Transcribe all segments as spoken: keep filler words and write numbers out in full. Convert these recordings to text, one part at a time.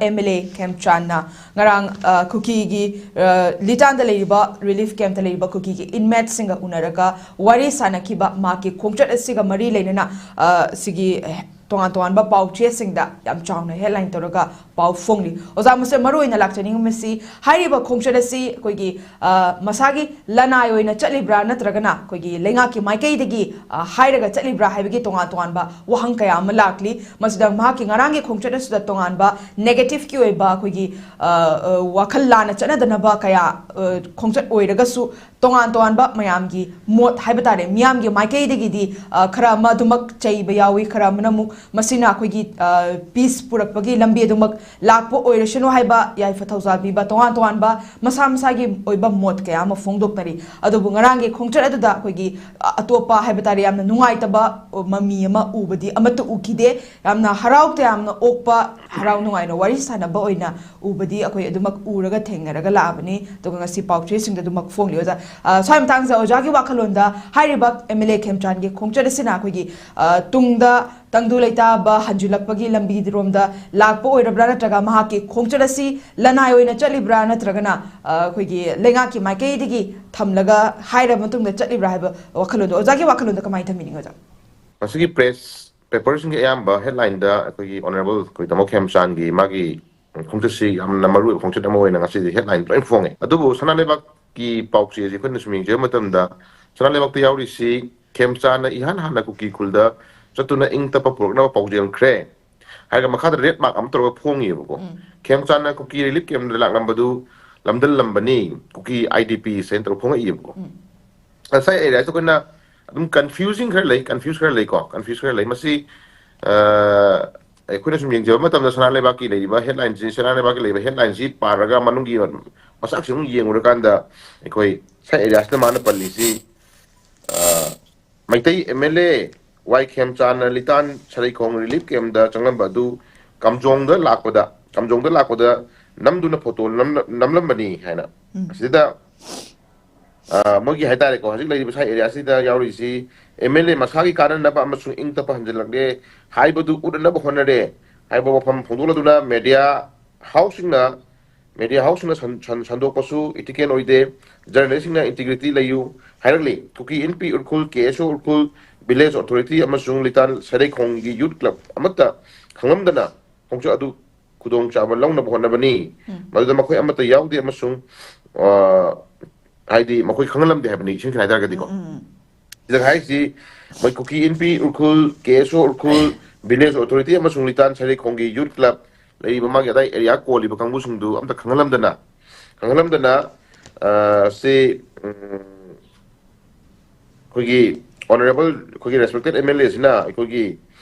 M L ꯑꯦ ꯈꯦꯝꯆꯥꯟꯅ ꯉꯔꯥꯡ, ꯑ, ꯀꯨꯀꯤꯒꯤ, ꯑ, ꯂꯤꯇꯥꯟꯗ ꯂꯩꯔꯤꯕ, ꯔꯤꯂꯤꯐ ꯀꯦꯝꯞꯇ ꯂꯩꯔꯤꯕ ꯀꯨꯀꯤꯒꯤ ꯏꯟꯃꯦꯠꯁꯤꯡꯒ ꯎꯅꯔꯒ ꯋꯥꯔꯤ ꯁꯥꯅꯈꯤꯕ꯫ ꯃꯍꯥꯛꯀꯤ ꯈꯣꯡꯆꯠ ꯑꯁꯤꯒ ꯃꯔꯤ ꯂꯩꯅꯅ, ꯑ, ꯁꯤꯒꯤ ꯇꯣꯉꯥꯟ ꯇꯣꯉꯥꯟꯕ ꯄꯥꯎ ꯆꯦꯁꯤꯡꯗ ꯌꯥꯝ ꯆꯥꯎꯅ ꯍꯦꯗꯂꯥꯏꯟ ꯇꯧꯔꯒ ꯄꯥꯎ ꯐꯣꯡꯂꯤ꯫ ꯑꯣꯖꯥ, ꯃꯁꯤ ꯃꯔꯨ ꯑꯣꯏꯅ ꯂꯥꯛꯆꯅꯤꯡꯕꯁꯤ, ꯍꯥꯏꯔꯤꯕ ꯈꯣꯡꯆꯠ ꯑꯁꯤ ꯑꯩꯈꯣꯏꯒꯤ, ꯑ, ꯃꯁꯥꯒꯤ ꯂꯅꯥꯏ ꯑꯣꯏꯅ ꯆꯠꯂꯤꯕ꯭ꯔꯥ, ꯅꯠꯇ꯭ꯔꯒꯅ ꯑꯩꯈꯣꯏꯒꯤ ꯂꯩꯉꯥꯛꯀꯤ ꯃꯥꯏꯀꯩꯗꯒꯤ, ꯑ, ꯍꯥꯏꯔꯒ ꯆꯠꯂꯤꯕ꯭ꯔꯥ ꯍꯥꯏꯕꯒꯤ ꯇꯣꯉꯥꯟ ꯇꯣꯉꯥꯟꯕ ꯋꯥꯍꯪ ꯀꯌꯥ ꯑꯃ ꯂꯥꯛꯂꯤ꯫ ꯃꯁꯤꯗ ꯃꯍꯥꯛꯀꯤ ꯉꯔꯥꯡꯒꯤ ꯈꯣꯡꯆꯠ ꯑꯁꯤꯗ ꯇꯣꯉꯥꯟꯕ ꯅꯦꯒꯦꯇꯤꯚꯀꯤ ꯑꯣꯏꯕ ꯑꯩꯈꯣꯏꯒꯤ, ꯑ, ꯑ, ꯋꯥꯈꯜ ꯂꯥꯟꯅ ꯆꯠꯅꯗꯅꯕ ꯀꯌꯥ, ꯑ, ꯈꯣꯡꯆꯠ ꯑꯣꯏꯔꯒꯁꯨ, ꯇꯣꯉꯥꯟ ꯇꯣꯉꯥꯟꯕ ꯃꯌꯥꯝꯒꯤ ꯃꯣꯠ ꯍꯥꯏꯕ ꯇꯥꯔꯦ, ꯃꯤꯌꯥꯝꯒꯤ ꯃꯥꯏꯀꯩꯗꯒꯤꯗꯤ, ꯑ, ꯈꯔ ꯑꯃ ꯑꯗꯨꯃꯛ ꯆꯩꯕ ꯌꯥꯎꯏ, ꯈꯔ ꯑꯃꯅ ꯑꯃꯨꯛ ꯃꯁꯤꯅ ꯑꯩꯈꯣꯏꯒꯤ, ꯑ, ꯄꯤꯁ ꯄꯨꯔꯛꯄꯒꯤ ꯂꯝꯕꯤ ꯑꯗꯨꯃꯛ ꯂꯥꯛꯄ ꯑꯣꯏꯔꯁꯅꯨ ꯍꯥꯏꯕ ꯌꯥꯏꯐ ꯊꯧꯖꯥꯜ ꯄꯤꯕ, ꯇꯣꯉꯥꯟ ꯇꯣꯉꯥꯟꯕ ꯃꯁꯥ ꯃꯁꯥꯒꯤ ꯑꯣꯏꯕ ꯃꯣꯠ ꯀꯌꯥ ꯑꯃ ꯐꯣꯡꯗꯣꯛꯅꯔꯤ꯫ ꯑꯗꯨꯕꯨ ꯉꯔꯥꯡꯒꯤ ꯈꯣꯡꯆꯠ ꯑꯗꯨꯗ ꯑꯩꯈꯣꯏꯒꯤ, ꯑ, ꯑꯇꯣꯞꯄ ꯍꯥꯏꯕ ꯇꯥꯔꯦ, ꯌꯥꯝꯅ ꯅꯨꯡꯉꯥꯏꯇꯕ, ꯑ, ꯃꯃꯤ ꯑꯃ ꯎꯕꯗꯤ ꯑꯃꯠꯇ ꯎꯈꯤꯗꯦ꯫ ꯌꯥꯝꯅ ꯍꯔꯥꯎ ꯇꯌꯥꯝꯅ ꯑꯣꯛꯄ, ꯍꯔꯥꯎ ꯅꯨꯡꯉꯥꯏꯅ ꯋꯥꯔꯤ ꯁꯥꯟꯅꯕ ꯑꯣꯏꯅ ꯎꯕꯗꯤ ꯑꯩꯈꯣꯏ ꯑꯗꯨꯃꯛ ꯎꯔꯒ ꯊꯦꯡꯅꯔꯒ ꯂꯥꯛꯑꯕꯅꯤ꯫ ꯑꯗꯨꯒ ꯉꯁꯤ ꯄꯥꯎꯆꯦꯁꯤꯡꯗ ꯑꯗꯨꯃꯛ ꯐꯣꯡꯂꯤ꯫ ꯑꯣꯖꯥ, ꯑ, ꯁ꯭ꯋꯥꯏ ꯃꯇꯥꯡꯁꯤꯗ ꯑꯣꯖꯥꯒꯤ ꯋꯥꯈꯜꯂꯣꯟꯗ ꯍꯥꯏꯔꯤꯕ ꯑꯦꯝ ꯑꯦꯜ ꯑꯦ ꯈꯦꯝꯆꯥꯟꯒꯤ ꯈꯣꯡꯆꯠ ꯑꯁꯤꯅ ꯑꯩꯈꯣꯏꯒꯤ, ꯑ, ꯇꯨꯡꯗ ꯇꯪꯗꯨ ꯂꯩꯇꯥꯕ ꯍꯟꯖꯤꯜꯂꯛꯄꯒꯤ ꯂꯝꯕꯤꯔꯣꯝꯗ ꯂꯥꯛꯄ ꯑꯣꯏꯔꯕ꯭ꯔꯥ, ꯅꯠꯇ꯭ꯔꯒ ꯃꯍꯥꯛꯀꯤ ꯈꯣꯡꯆꯠ ꯑꯁꯤ ꯂꯅꯥꯏ ꯑꯣꯏꯅ ꯆꯠꯂꯤꯕ꯭ꯔꯥ, ꯅꯠꯇ꯭ꯔꯒꯅ, ꯑ, ꯑꯩꯈꯣꯏꯒꯤ ꯂꯩꯉꯥꯛꯀꯤ ꯃꯥꯏꯀꯩꯗꯒꯤ ꯊꯝꯂꯒ ꯍꯥꯏꯔꯕ ꯃꯇꯨꯡꯗ ꯆꯠꯂꯤꯕ꯭ꯔꯥ ꯍꯥꯏꯕ ꯋꯥꯈꯜꯂꯣꯟꯗꯣ, ꯑꯣꯖꯥꯒꯤ ꯋꯥꯈꯜꯂꯣꯟꯗꯣ ꯀꯃꯥꯏꯅ ꯊꯝꯕꯤꯅꯤꯡꯉꯤ, ꯑꯣꯖꯥ? ꯃꯁꯤꯒꯤ ꯄ꯭ꯔꯦꯁ ꯄꯦꯄꯔꯁꯤꯡꯒꯤ ꯑꯌꯥꯝꯕ ꯍꯦꯗꯂꯥꯏꯟꯗ ꯑꯩꯈꯣꯏꯒꯤ ꯑꯣꯅꯔꯦꯕꯜ ꯑꯩꯈꯣꯏ ꯇꯥꯃꯣ ꯈꯦꯝꯆꯥꯟꯒꯤ ꯃꯥꯒꯤ ꯈꯣꯡꯆꯠꯁꯤ ꯌꯥꯝꯅ ꯃꯔꯨꯑꯣꯏꯕ ꯈꯣꯡꯆꯠ ꯑꯃ ꯑꯣꯏꯅ ꯉꯁꯤꯗꯤ ꯍꯦꯗꯂꯥꯏꯟ ꯂꯣꯏ ꯐꯣꯡꯉꯦ꯫ ꯑꯗꯨꯕꯨ ꯁꯅꯥ ꯂꯩꯕꯥꯛꯀꯤ ꯄꯥꯎꯆꯦꯁꯤ ꯑꯩꯈꯣꯏꯅ ꯁꯨꯝ ꯌꯦꯡꯖꯕ ꯃꯇꯝꯗ, ꯁꯅꯥ ꯂꯩꯕꯥꯛꯇ ꯌꯥꯎꯔꯤꯁꯤ ꯈꯦꯝꯆꯥꯟꯅ ꯏꯍꯥꯟ ꯍꯥꯟꯅ ꯀꯨꯀꯤ ꯈꯨꯜꯗ ꯆꯠꯇꯨꯅ ꯏꯪ ꯇꯞꯄ ꯄꯨꯔꯛꯅꯕ ꯄꯥꯎꯖꯦꯜꯈ꯭ꯔꯦ ꯍꯥꯏꯔꯒ ꯃꯈꯥꯗ ꯔꯦꯗ ꯃꯥꯔꯛ ꯑꯃ ꯇꯧꯔꯒ ꯐꯣꯡꯉꯤꯕꯀꯣ꯫ ꯎꯝ꯫ ꯈꯦꯝꯆꯥꯟꯅ ꯀꯨꯀꯤ ꯔꯤꯂꯤꯐ ꯀꯦꯝꯞꯇ ꯂꯥꯛꯂꯝꯕꯗꯨ ꯂꯝꯗꯝꯂꯝꯕꯅꯤ, ꯀꯨꯀꯤ ꯑꯥꯏ ꯗꯤ ꯄꯤ ꯍꯥꯏꯅ ꯇꯧꯔꯒ ꯐꯣꯡꯉꯛꯏꯕꯀꯣ꯫ ꯎꯝ꯫ ꯉꯁꯥꯏ ꯑꯦꯔꯤꯌꯥꯁꯤ ꯑꯩꯈꯣꯏꯅ ꯑꯗꯨꯝ ꯀꯟꯐ꯭ꯌꯨꯖꯤꯡ ꯈꯔ ꯂꯩ, ꯀꯟꯐ꯭ꯌꯨꯁ ꯈꯔ ꯂꯩꯀꯣ, ꯀꯟꯐ꯭ꯌꯨꯁ ꯈꯔ ꯂꯩ꯫ ꯃꯁꯤ, ꯑ, ꯑꯩꯈꯣꯏꯅ ꯁꯨꯝ ꯌꯦꯡꯖꯕ ꯃꯇꯝꯗ ꯁꯅꯥ ꯂꯩꯕꯥꯛꯀꯤ ꯂꯩꯔꯤꯕ ꯍꯦꯗꯂꯥꯏꯟꯁꯤ, ꯁꯅꯥ ꯂꯩꯕꯥꯛꯀꯤ ꯂꯩꯔꯤꯕ ꯍꯦꯗꯂꯥꯏꯟꯁꯤ ꯄꯥꯔꯒ ꯃꯅꯨꯡꯒꯤ ꯃꯆꯥꯛꯁꯤ ꯑꯃꯨꯛ ꯌꯦꯡꯉꯨꯔꯀꯥꯟꯗ ꯑꯩꯈꯣꯏ ꯉꯁꯥꯏ ꯑꯦꯔꯤꯌꯥꯁꯤꯗ ꯃꯥꯅ ꯄꯜꯂꯤꯁꯤ, ꯑ, Meitei M L A Y ꯈꯦꯝꯆꯥꯟꯅ ꯂꯤꯇꯥꯟ ꯁꯔꯩꯈꯣꯡ ꯔꯤꯂꯤꯐ ꯀꯦꯝꯞꯇ ꯆꯪꯂꯝꯕ ꯑꯗꯨ ꯀꯥꯝꯖꯣꯡꯗ ꯂꯥꯛꯄꯗ, ꯀꯥꯝꯖꯣꯡꯗ ꯂꯥꯛꯄꯗ ꯅꯝꯗꯨꯅ ꯐꯣꯇꯣ ꯅꯝꯂ-, ꯅꯝꯂꯝꯕꯅꯤ ꯍꯥꯏꯅ꯫ ꯎꯝ꯫ ꯑꯁꯤꯗ, ꯑ, ꯃꯣꯏꯒꯤ ꯍꯥꯏꯇꯥꯔꯦꯀꯣ, ꯍꯧꯖꯤꯛ ꯂꯩꯔꯤꯕ ꯁ꯭ꯋꯥꯏ ꯑꯦꯔꯤꯌꯥꯁꯤꯗ ꯌꯥꯎꯔꯤꯁꯤ ꯑꯦꯝ ꯑꯦꯜ ꯑꯦ ꯃꯁꯥꯒꯤ ꯀꯥꯟꯅꯅꯕ ꯑꯃꯁꯨꯡ ꯏꯪ ꯇꯞꯄ ꯍꯟꯖꯤꯜꯂꯛꯂꯦ ꯍꯥꯏꯕꯗꯨ ꯎꯠꯅꯅꯕ ꯍꯣꯠꯅꯔꯦ ꯍꯥꯏꯕ ꯋꯥꯐꯝ ꯐꯣꯡꯗꯣꯛꯂꯗꯨꯅ ꯃꯦꯗꯤꯌꯥ ꯍꯥꯎꯁꯁꯤꯡꯅ, ꯃꯦꯗꯤꯌꯥ ꯍꯥꯎꯁꯁꯤꯡꯅ ꯁꯟ- ꯁꯟ- ꯁꯟꯗꯣꯛꯄꯁꯨ ꯏꯊꯤꯀꯦꯜ ꯑꯣꯏꯗꯦ꯫ ꯖꯔꯅꯦꯂꯤꯁꯁꯤꯡꯅ ꯏꯟꯇꯤꯒ꯭ꯔꯤꯇꯤ ꯂꯩꯌꯨ ꯍꯥꯏꯔꯛꯂꯤ꯫ ꯀꯨꯀꯤ ꯏꯟꯄꯤ ꯎꯔꯈꯨꯜ, ꯀꯦ ꯑꯦꯁ ꯑꯣ ꯎꯔꯈꯨꯜ, ꯚꯤꯂꯦꯖ ꯑꯣꯊꯣꯔꯤꯇꯤ ꯑꯃꯁꯨꯡ ꯂꯤꯇꯥꯟ ꯁꯔꯩꯈꯣꯡꯒꯤ ꯌꯨꯠ ꯀ꯭ꯂꯕ ꯑꯃꯠꯇ ꯈꯪꯂꯝꯗꯅ ꯈꯣꯡꯆꯠ ꯑꯗꯨ ꯈꯨꯗꯣꯡꯆꯥꯕ ꯂꯧꯅꯕ ꯍꯣꯠꯅꯕꯅꯤ꯫ ꯎꯝ꯫ ꯃꯗꯨꯗ ꯃꯈꯣꯏ ꯑꯃꯠꯇ ꯌꯥꯎꯗꯦ ꯑꯃꯁꯨꯡ, ꯑ, ꯍꯥꯏꯗꯤ ꯃꯈꯣꯏ ꯈꯪꯍꯜꯂꯝꯗꯦ ꯍꯥꯏꯕꯅꯤ, ꯏꯁꯦꯡ ꯁꯦꯡꯅ ꯍꯥꯏ ꯇꯥꯔꯒꯗꯤꯀꯣ꯫ ꯎꯝ, ꯎꯝ, ꯎꯝ꯫ ꯁꯤꯗ ꯍꯥꯏꯔꯤꯁꯤ ꯃꯣꯏ ꯀꯨꯀꯤ ꯏꯟꯄꯤ ꯎꯔꯈꯨꯜ, ꯀꯦ ꯑꯦꯁ ꯑꯣ ꯎꯔꯈꯨꯜ, ꯚꯤꯂꯦꯖ ꯑꯣꯊꯣꯔꯤꯇꯤ ꯑꯃꯁꯨꯡ ꯂꯤꯇꯥꯟ ꯁꯔꯩꯈꯣꯡꯒꯤ ꯌꯨꯠ ꯀ꯭ꯂꯕ ꯂꯩꯔꯤꯕ ꯃꯥꯒꯤ ꯑꯗꯥꯏ ꯑꯦꯔꯤꯌꯥ ꯀꯣꯜꯂꯤꯕ ꯀꯥꯡꯕꯨꯁꯤꯡꯗꯨ ꯑꯝꯇ ꯈꯪꯍꯜꯂꯝꯗꯅ, ꯈꯪꯍꯜꯂꯝꯗꯅ, ꯑ, ꯁꯤ, ꯎꯝ, ꯑꯩꯈꯣꯏꯒꯤ ꯑꯣꯅꯔꯦꯕꯜ, ꯑꯩꯈꯣꯏꯒꯤ ꯔꯦꯁꯄꯦꯛꯇꯦꯠ ꯑꯦꯝ ꯑꯦꯜ ꯑꯦꯁꯤꯅ ꯑꯩꯈꯣꯏꯒꯤ,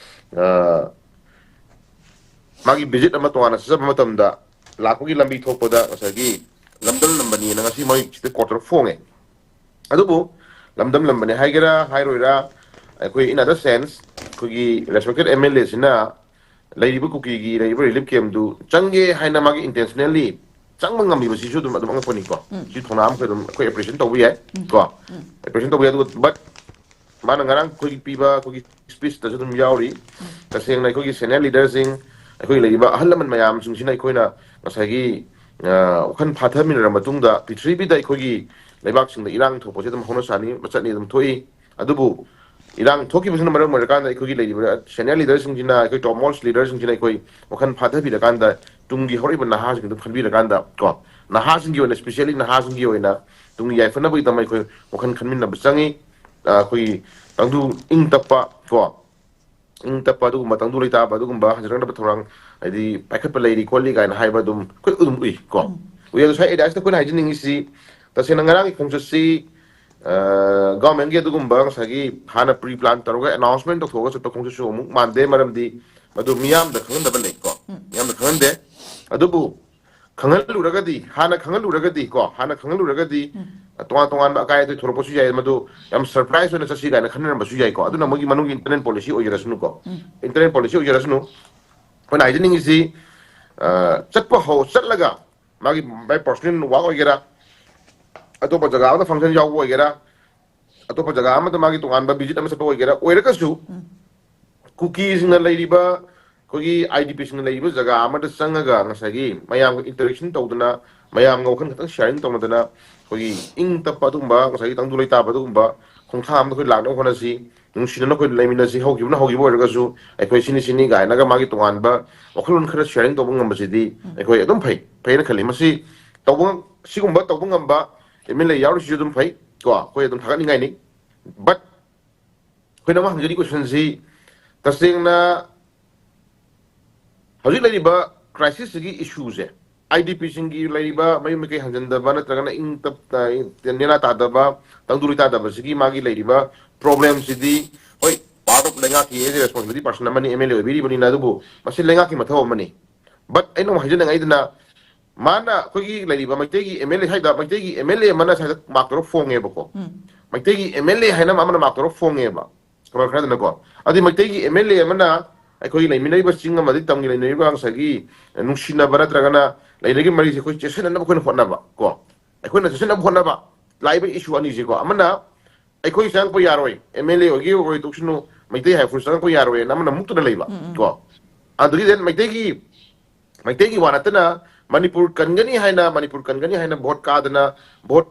ꯑ, ꯃꯥꯒꯤ ꯚꯤꯖꯤꯠ ꯑꯃ ꯇꯣꯉꯥꯟꯅ ꯆꯠꯆꯕ ꯃꯇꯝꯗ ꯂꯥꯛꯄꯒꯤ ꯂꯝꯕꯤ ꯊꯣꯛꯄꯗ ꯉꯁꯥꯏꯒꯤ ꯂꯝꯗꯝ ꯂꯝꯕꯅꯤꯅ ꯉꯁꯤ ꯃꯣꯏ ꯁꯤꯗ ꯀꯣꯔꯠꯇ ꯐꯣꯡꯉꯦ꯫ ꯑꯗꯨꯕꯨ ꯂꯝꯗꯝ ꯂꯝꯕꯅꯤ ꯍꯥꯏꯒꯦꯔꯥ ꯍꯥꯏꯔꯣꯏꯔꯥ, ꯑꯩꯈꯣꯏ in other sense ꯑꯩꯈꯣꯏꯒꯤ ꯔꯦꯁꯄꯦꯛꯇꯦꯠ ꯑꯦꯝ ꯑꯦꯜ ꯑꯦꯁꯤꯅ ꯂꯩꯔꯤꯕ ꯀꯨꯀꯤꯒꯤ ꯂꯩꯔꯤꯕ ꯔꯤꯂꯤꯐ ꯀꯦꯝꯗꯨ ꯆꯪꯒꯦ ꯍꯥꯏꯅ ꯃꯥꯒꯤ ꯏꯟꯇꯦꯟꯁꯅꯦꯜꯂꯤ ꯆꯪꯕ ꯉꯝꯃꯤꯕꯁꯤꯁꯨ ꯑꯗꯨꯝ ꯑꯗꯨꯝ ꯑꯉꯛꯄꯅꯤꯀꯣ꯫ ꯎꯝ꯫ ꯁꯤ ꯊꯧꯅꯥ ꯑꯃꯈꯛ ꯑꯗꯨꯝ ꯑꯩꯈꯣꯏ ꯑꯦꯄ꯭ꯔꯤꯁꯤꯌꯦꯠ ꯇꯧꯕ ꯌꯥꯏ꯫ ꯎꯝ꯫ ꯀꯣ꯫ ꯎꯝ꯫ ꯑꯦꯄ꯭ꯔꯤꯁꯤꯌꯦꯠ ꯇꯧꯕ ꯌꯥꯏ꯫ ꯑꯗꯨꯒ ꯕꯠ ꯃꯥꯅ ꯉꯔꯥꯡ ꯑꯩꯈꯣꯏꯒꯤ ꯄꯤꯕ ꯑꯩꯈꯣꯏꯒꯤ ꯁ꯭ꯄꯤꯁꯇꯁꯨ ꯑꯗꯨꯝ ꯌꯥꯎꯔꯤ꯫ ꯎꯝ꯫ ꯇꯁꯦꯡꯅ ꯑꯩꯈꯣꯏꯒꯤ ꯁꯦꯅꯤꯌꯔ ꯂꯤꯗꯔꯁꯤꯡ, ꯑꯩꯈꯣꯏ ꯂꯩꯔꯤꯕ ꯑꯍꯜ ꯂꯃꯟ ꯃꯌꯥꯝꯁꯤꯡꯁꯤꯅ ꯑꯩꯈꯣꯏꯅ ꯉꯁꯥꯏꯒꯤ, ꯑ, ꯋꯥꯈꯜ ꯐꯥꯊꯃꯤꯟꯅꯔꯕ ꯃꯇꯨꯡꯗ ꯄ꯭ꯔꯤꯊꯤꯕꯤꯗ ꯑꯩꯈꯣꯏꯒꯤ ꯂꯩꯕꯥꯛꯁꯤꯡꯗ ꯏꯔꯥꯡ ꯊꯣꯛꯄꯁꯦ ꯑꯗꯨꯝ ꯍꯧꯅ ꯁꯥꯅꯤ, ꯃꯆꯠꯅꯤ ꯑꯗꯨꯝ ꯊꯣꯛꯏ꯫ ꯑꯗꯨꯕꯨ ꯏꯔꯥꯡ ꯊꯣꯛꯈꯤꯕꯁꯤꯅ ꯃꯔꯝ ꯑꯣꯏꯔꯀꯥꯟꯗ ꯑꯩꯈꯣꯏꯒꯤ ꯂꯩꯔꯤꯕ ꯁꯦꯅꯤꯌꯔ ꯂꯤꯗꯔꯁꯤꯡꯁꯤꯅ, ꯑꯩꯈꯣꯏ ꯇꯣꯞ ꯃꯣꯁ ꯂꯤꯗꯔꯁꯤꯡꯁꯤꯅ ꯑꯩꯈꯣꯏ ꯋꯥꯈꯜ ꯐꯥꯊꯕꯤꯔꯀꯥꯟꯗ ꯇꯨꯡꯒꯤ ꯍꯧꯔꯛꯏꯕ ꯅꯍꯥꯁꯤꯡꯗꯨ ꯈꯟꯕꯤꯔꯀꯥꯟꯗ ꯀꯣ, ꯅꯍꯥꯁꯤꯡꯒꯤ ꯑꯣꯏꯅ, ꯁ꯭ꯄꯤꯁꯦꯜꯂꯤ ꯅꯍꯥꯁꯤꯡꯒꯤ ꯑꯣꯏꯅ ꯇꯨꯡꯒꯤ ꯌꯥꯏꯐꯅꯕꯒꯤꯗꯃꯛ ꯑꯩꯈꯣꯏ ꯋꯥꯈꯜ ꯈꯟꯃꯤꯟꯅꯕ ꯆꯪꯉꯤ꯫ ꯑ, ꯑꯩꯈꯣꯏꯒꯤ ꯇꯪꯗꯨ ꯏꯪ ꯇꯞꯄ ꯀꯣ, ꯏꯪ ꯇꯞꯄ ꯑꯗꯨꯒꯨꯝꯕ, ꯇꯪꯗꯨ ꯂꯩꯇꯥꯕ ꯑꯗꯨꯒꯨꯝꯕ ꯍꯟꯖꯤꯟꯅꯕ ꯊꯧꯔꯥꯡ ꯍꯥꯏꯗꯤ ꯄꯥꯏꯈꯠꯄ ꯂꯩꯔꯤ ꯈꯣꯠꯂꯤ ꯀꯥꯏꯅ ꯍꯥꯏꯕ ꯑꯗꯨꯝ ꯑꯩꯈꯣꯏ ꯑꯗꯨꯝ ꯎꯏ ꯀꯣ꯫ ꯎꯝ꯫ ꯎꯏ꯫ ꯑꯗꯣ ꯁ꯭ꯋꯥꯏ ꯑꯦꯔꯤꯌꯥꯁꯤꯗ ꯑꯩꯈꯣꯏꯅ ꯍꯥꯏꯖꯅꯤꯡꯉꯤꯁꯤ ꯇꯁꯦꯡꯅ ꯉꯔꯥꯡꯒꯤ ꯈꯣꯡꯆꯠꯁꯤ, ꯑ, ꯒꯚꯔꯟꯃꯦꯟꯒꯤ ꯑꯗꯨꯒꯨꯝꯕ ꯉꯁꯥꯏꯒꯤ ꯍꯥꯟꯅ ꯄ꯭ꯔꯤ ꯄ꯭ꯂꯥꯟ ꯇꯧꯔꯒ ꯑꯦꯅꯥꯎꯟꯁꯃꯦꯟ ꯇꯧꯊꯣꯛꯑꯒ ꯆꯠꯄ ꯈꯣꯡꯆꯠꯁꯨ ꯑꯃꯨꯛ ꯃꯥꯟꯗꯦ꯫ ꯃꯔꯝꯗꯤ ꯃꯗꯨ ꯃꯤꯌꯥꯝꯗ ꯈꯪꯍꯟꯗꯕ ꯂꯩ ꯀꯣ꯫ ꯎꯝ꯫ ꯃꯤꯌꯥꯝꯗ ꯈꯪꯍꯟꯗꯦ꯫ ꯑꯗꯨꯕꯨ ꯈꯪꯍꯜꯂꯨꯔꯒꯗꯤ, ꯍꯥꯟꯅ ꯈꯪꯍꯜꯂꯨꯔꯒꯗꯤ ꯀꯣ, ꯍꯥꯟꯅ ꯈꯪꯍꯜꯂꯨꯔꯒꯗꯤ, ꯎꯝ꯫ ꯇꯣꯉꯥꯟ ꯇꯣꯉꯥꯟꯕ ꯑꯀꯥꯏ ꯑꯇꯣꯏ ꯊꯣꯛꯂꯛꯄꯁꯨ ꯌꯥꯏ, ꯃꯗꯨ ꯌꯥꯝ ꯁꯔꯄ꯭ꯔꯥꯏꯁ ꯑꯣꯏꯅ ꯆꯠꯁꯤ ꯀꯥꯏꯅ ꯈꯟꯅꯔꯝꯕꯁꯨ ꯌꯥꯏꯀꯣ꯫ ꯑꯗꯨꯅ ꯃꯣꯏꯒꯤ ꯃꯅꯨꯡꯒꯤ ꯏꯟꯇꯔꯅꯦꯜ ꯄꯣꯂꯤꯁꯤ ꯑꯣꯏꯖꯔꯁꯅꯨꯀꯣ꯫ ꯎꯝ꯫ ꯏꯟꯇꯔꯅꯦꯜ ꯄꯣꯂꯤꯁꯤ ꯑꯣꯏꯖꯔꯁꯅꯨ꯫ ꯑꯩꯈꯣꯏꯅ ꯍꯥꯏꯖꯅꯤꯡꯉꯤꯁꯤ, ꯑ, ꯆꯠꯄ ꯍꯧ-, ꯆꯠꯂꯒ ꯃꯥꯒꯤ, ꯃꯥꯏ ꯄꯔꯁꯣꯅꯦꯜ ꯋꯥꯛ ꯑꯣꯏꯒꯦꯔꯥ, ꯑꯇꯣꯞꯄ ꯖꯒꯥ ꯑꯃꯗ ꯐꯪꯁꯟ ꯌꯥꯎꯕ ꯑꯣꯏꯒꯦꯔꯥ, ꯑꯇꯣꯞꯄ ꯖꯒꯥ ꯑꯃꯗ ꯃꯥꯒꯤ ꯇꯣꯉꯥꯟꯕ ꯚꯤꯖꯤꯠ ꯑꯃ ꯆꯠꯄ ꯑꯣꯏꯒꯦꯔꯥ, ꯑꯣꯏꯔꯒꯁꯨ ꯎꯝ꯫ ꯀꯨꯀꯤꯁꯤꯡꯅ ꯂꯩꯔꯤꯕ ꯑꯩꯈꯣꯏꯒꯤ ꯑꯥꯏ ꯗꯤ ꯄꯤꯁꯤꯡꯅ ꯂꯩꯔꯤꯕ ꯖꯒꯥ ꯑꯃꯗ ꯆꯪꯉꯒ ꯉꯁꯥꯏꯒꯤ ꯃꯌꯥꯝꯒ interaction ꯇꯧꯗꯅ, ꯃꯌꯥꯝꯒ ꯋꯥꯈꯜ ꯈꯛꯇꯪ sharing ꯇꯧꯅꯗꯅ, ꯑꯩꯈꯣꯏꯒꯤ ꯏꯪ ꯇꯞꯄ ꯑꯗꯨꯒꯨꯝꯕ, ꯉꯁꯥꯏꯒꯤ ꯇꯪꯗꯨ ꯂꯩꯇꯥꯕ ꯑꯗꯨꯒꯨꯝꯕ ꯈꯣꯡꯊꯥꯡ ꯑꯃꯗ ꯑꯩꯈꯣꯏ ꯂꯥꯛꯅꯕ ꯍꯣꯠꯅꯁꯤ꯫ ꯅꯨꯡꯁꯤꯅꯅ ꯑꯩꯈꯣꯏ ꯂꯩꯃꯤꯟꯅꯁꯤ꯫ ꯍꯧꯈꯤꯕꯅ ꯍꯧꯈꯤꯕ ꯑꯣꯏꯔꯒꯁꯨ ꯑꯩꯈꯣꯏ ꯁꯤꯅꯤ ꯁꯤꯅꯤ ꯀꯥꯏꯅꯒ ꯃꯥꯒꯤ ꯇꯣꯉꯥꯟꯕ ꯋꯥꯈꯜꯂꯣꯟ ꯈꯔ sharing ꯇꯧꯕ ꯉꯝꯕꯁꯤꯗꯤ ꯑꯩꯈꯣꯏ ꯑꯗꯨꯝ ꯐꯩ, ꯐꯩꯅ ꯈꯜꯂꯤ꯫ ꯃꯁꯤ ꯇꯧꯕ ꯉꯝ-, ꯁꯤꯒꯨꯝꯕ ꯇꯧꯕ ꯉꯝꯕ ꯑꯦꯝ ꯑꯦꯜ ꯑꯦ ꯌꯥꯎꯔꯤꯁꯤꯁꯨ ꯑꯗꯨꯝ ꯐꯩ ꯀꯣ, ꯑꯩꯈꯣꯏ ꯑꯗꯨꯝ ꯊꯥꯒꯠꯅꯤꯡꯉꯥꯏꯅꯤ꯫ But ꯑꯩꯈꯣꯏꯅ ꯑꯃ ꯍꯪꯖꯔꯤ questionꯁꯤ, ꯇꯁꯦꯡꯅ ꯍꯧꯖꯤꯛ ꯂꯩꯔꯤꯕ crisisꯁꯤꯒꯤ issueꯁꯦ, ꯑꯥꯏ ꯗꯤ ꯄꯤꯁꯤꯡꯒꯤ ꯂꯩꯔꯤꯕ ꯃꯌꯨꯝ ꯃꯀꯩ ꯍꯟꯖꯤꯟꯗꯕ ꯅꯠꯇ꯭ꯔꯒꯅ ꯏꯪ ꯇꯞ-, ꯅꯦꯅꯥ ꯇꯥꯗꯕ, ꯇꯪꯗꯨ ꯂꯩꯇꯥꯗꯕꯁꯤꯒꯤ ꯃꯥꯒꯤ ꯂꯩꯔꯤꯕ problemꯁꯤꯗꯤ, ꯍꯣꯏ, part of ꯂꯩꯉꯥꯛꯀꯤ responsibility person ꯑꯃꯅꯤ, ꯑꯦꯝ ꯑꯦꯜ ꯑꯦ ꯑꯣꯏꯕꯤꯔꯤꯕꯅꯤꯅ, ꯑꯗꯨꯕꯨ ꯃꯁꯤ ꯂꯩꯉꯥꯛꯀꯤ ꯃꯊꯧ ꯑꯃꯅꯤ꯫ But ꯑꯩꯅ ꯑꯃꯨꯛ ꯍꯥꯏꯖꯅꯤꯡꯉꯤꯗꯅ, ꯃꯥꯅ ꯑꯩꯈꯣꯏꯒꯤ ꯂꯩꯔꯤꯕ ꯃꯩꯇꯩꯒꯤ ꯑꯦꯝ ꯑꯦꯜ ꯑꯦ ꯁ꯭ꯋꯥꯏꯗ, ꯃꯩꯇꯩꯒꯤ ꯑꯦꯝ ꯑꯦꯜ ꯑꯦ ꯑꯃꯅ ꯁ꯭ꯋꯥꯏꯗ ꯃꯥꯔꯛ ꯇꯔꯨꯛ ꯐꯣꯡꯉꯦꯕꯀꯣ꯫ ꯎꯝ꯫ ꯃꯩꯇꯩꯒꯤ ꯑꯦꯝ ꯑꯦꯜ ꯑꯦ ꯍꯥꯏꯅ ꯑꯃꯅ ꯃꯥꯔꯛ ꯇꯔꯨꯛ ꯐꯣꯡꯉꯦꯕ꯫ ꯈꯔ ꯈꯔꯗꯅꯀꯣ꯫ ꯑꯗꯩ ꯃꯩꯇꯩꯒꯤ ꯑꯦꯝ ꯑꯦꯜ ꯑꯦ ꯑꯃꯅ ꯑꯩꯈꯣꯏꯒꯤ ꯂꯩꯃꯤꯟꯅꯔꯤꯕ ꯆꯤꯡ ꯑꯃꯗꯤ ꯇꯝꯒꯤ ꯂꯩꯅꯔꯤꯕ ꯉꯁꯥꯏꯒꯤ ꯅꯨꯡꯁꯤꯅꯕ ꯅꯠꯇ꯭ꯔꯒꯅ ꯂꯩꯅꯔꯤꯕ ꯃꯔꯤꯁꯦ ꯑꯩꯈꯣꯏ ꯆꯦꯠꯁꯤꯟꯅꯅꯕ ꯑꯩꯈꯣꯏꯅ ꯍꯣꯠꯅꯕ ꯀꯣ꯫ ꯑꯩꯈꯣꯏꯅ ꯆꯦꯠꯁꯤꯟꯅꯕ ꯍꯣꯠꯅꯕ꯫ ꯂꯥꯛꯏꯕ issue ꯑꯅꯤꯁꯦꯀꯣ꯫ ꯑꯃꯅ ꯑꯩꯈꯣꯏ ꯆꯪꯉꯛꯄ ꯌꯥꯔꯣꯏ, ꯑꯦꯝ ꯑꯦꯜ ꯑꯦ ꯑꯣꯏꯒꯦ ꯑꯣꯏꯊꯣꯛꯁꯅꯨ, ꯃꯩꯇꯩ ꯍꯥꯏ ꯐꯨꯔꯨꯞ ꯆꯪꯉꯛꯄ ꯌꯥꯔꯣꯏꯅ ꯑꯃꯅ ꯃꯨꯛꯇꯅ ꯂꯩꯕ ꯎꯝ, ꯎꯝ꯫ ꯀꯣ꯫ ꯑꯗꯨꯗꯒꯤ then ꯃꯩꯇꯩꯒꯤ, ꯃꯩꯇꯩꯒꯤ ꯋꯥ ꯅꯠꯇꯅ ꯃꯅꯤꯄꯨꯔ ꯀꯟꯒꯅꯤ ꯍꯥꯏꯅ, ꯃꯅꯤꯄꯨꯔ ꯀꯟꯒꯅꯤ ꯍꯥꯏꯅ ꯚꯣꯠ ꯀꯥꯗꯅ, ꯚꯣꯠ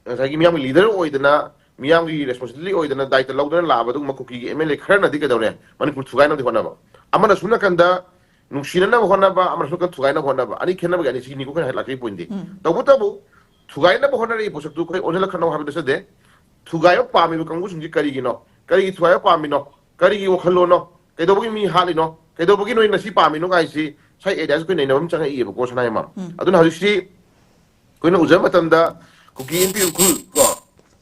ꯉꯁꯥꯏꯒꯤ ꯃꯤꯌꯥꯝꯒꯤ leader ꯑꯣꯏꯗꯅ, ꯃꯤꯌꯥꯝꯒꯤ responsibility ꯑꯣꯏꯗꯅ, ꯗꯥꯏꯇ ꯂꯧꯗꯅ ꯂꯥꯛꯑꯕ ꯑꯗꯨꯒꯨꯝꯕ ꯀꯨꯀꯤꯒꯤ ꯑꯦꯝ ꯑꯦꯜ ꯑꯦ ꯈꯔꯅꯗꯤ ꯀꯩꯗꯧꯔꯦ? ꯃꯅꯤꯄꯨꯔ ꯊꯨꯒꯥꯏꯅꯕꯗꯤ ꯍꯣꯠꯅꯕ꯫ ꯑꯃꯅ ꯁꯨꯝ ꯅꯥꯀꯟꯗ ꯅꯨꯡꯁꯤꯅꯅꯕ ꯍꯣꯠꯅꯕ, ꯑꯃꯅ ꯁꯨꯝ ꯅꯥꯀꯟꯗ ꯊꯨꯒꯥꯏꯅꯕ ꯍꯣꯠꯅꯕ꯫ ꯑꯅꯤ ꯈꯦꯠꯅꯕꯒꯤ ꯑꯅꯤ ꯁꯤꯅꯤꯀꯣ ꯑꯩꯈꯣꯏꯅ ꯂꯥꯛꯆꯔꯤꯕ pointꯗꯤ꯫ ꯎꯝ꯫ ꯇꯧꯕꯇꯕꯨ ꯊꯨꯒꯥꯏꯅꯕ ꯍꯣꯠꯅꯔꯛꯏ ꯄꯣꯠꯁꯛꯇꯨ ꯑꯩꯈꯣꯏ ꯑꯣꯟꯁꯤꯜꯂꯛꯀꯅꯣ ꯍꯥꯏꯕ ꯅꯠꯆꯗꯦ꯫ ꯊꯨꯒꯥꯏꯕ ꯄꯥꯝꯃꯤꯕ ꯀꯥꯡꯕꯨꯁꯤꯡꯁꯤ ꯀꯔꯤꯒꯤꯅꯣ? ꯀꯔꯤꯒꯤ ꯊꯨꯒꯥꯏꯕ ꯄꯥꯝꯃꯤꯅꯣ? ꯀꯔꯤꯒꯤ ꯋꯥꯈꯜꯂꯣꯟꯅꯣ? ꯀꯩꯗꯧꯕꯒꯤ ꯃꯤ ꯍꯥꯠꯂꯤꯅꯣ? ꯀꯩꯗꯧꯕꯒꯤ ꯅꯣꯏ ꯉꯁꯤ ꯄꯥꯝꯃꯤꯅꯣ ꯀꯥꯏꯁꯤ ꯁ꯭ꯋꯥꯏ areaꯁꯤ ꯑꯩꯈꯣꯏ ꯅꯩꯅꯕ ꯑꯃ ꯆꯪꯉꯛꯏꯕꯀꯣ, ꯁꯅꯥꯌꯥꯝꯕ꯫ ꯎꯝ꯫ ꯑꯗꯨꯅ ꯍꯧꯖꯤꯛꯁꯤ ꯑꯩꯈꯣꯏꯅ ꯎꯖꯕ ꯃꯇꯝꯗ ꯀꯨꯀꯤ ꯏꯟꯄꯤ ꯎꯈ꯭ꯔꯨꯜ ꯀꯣ,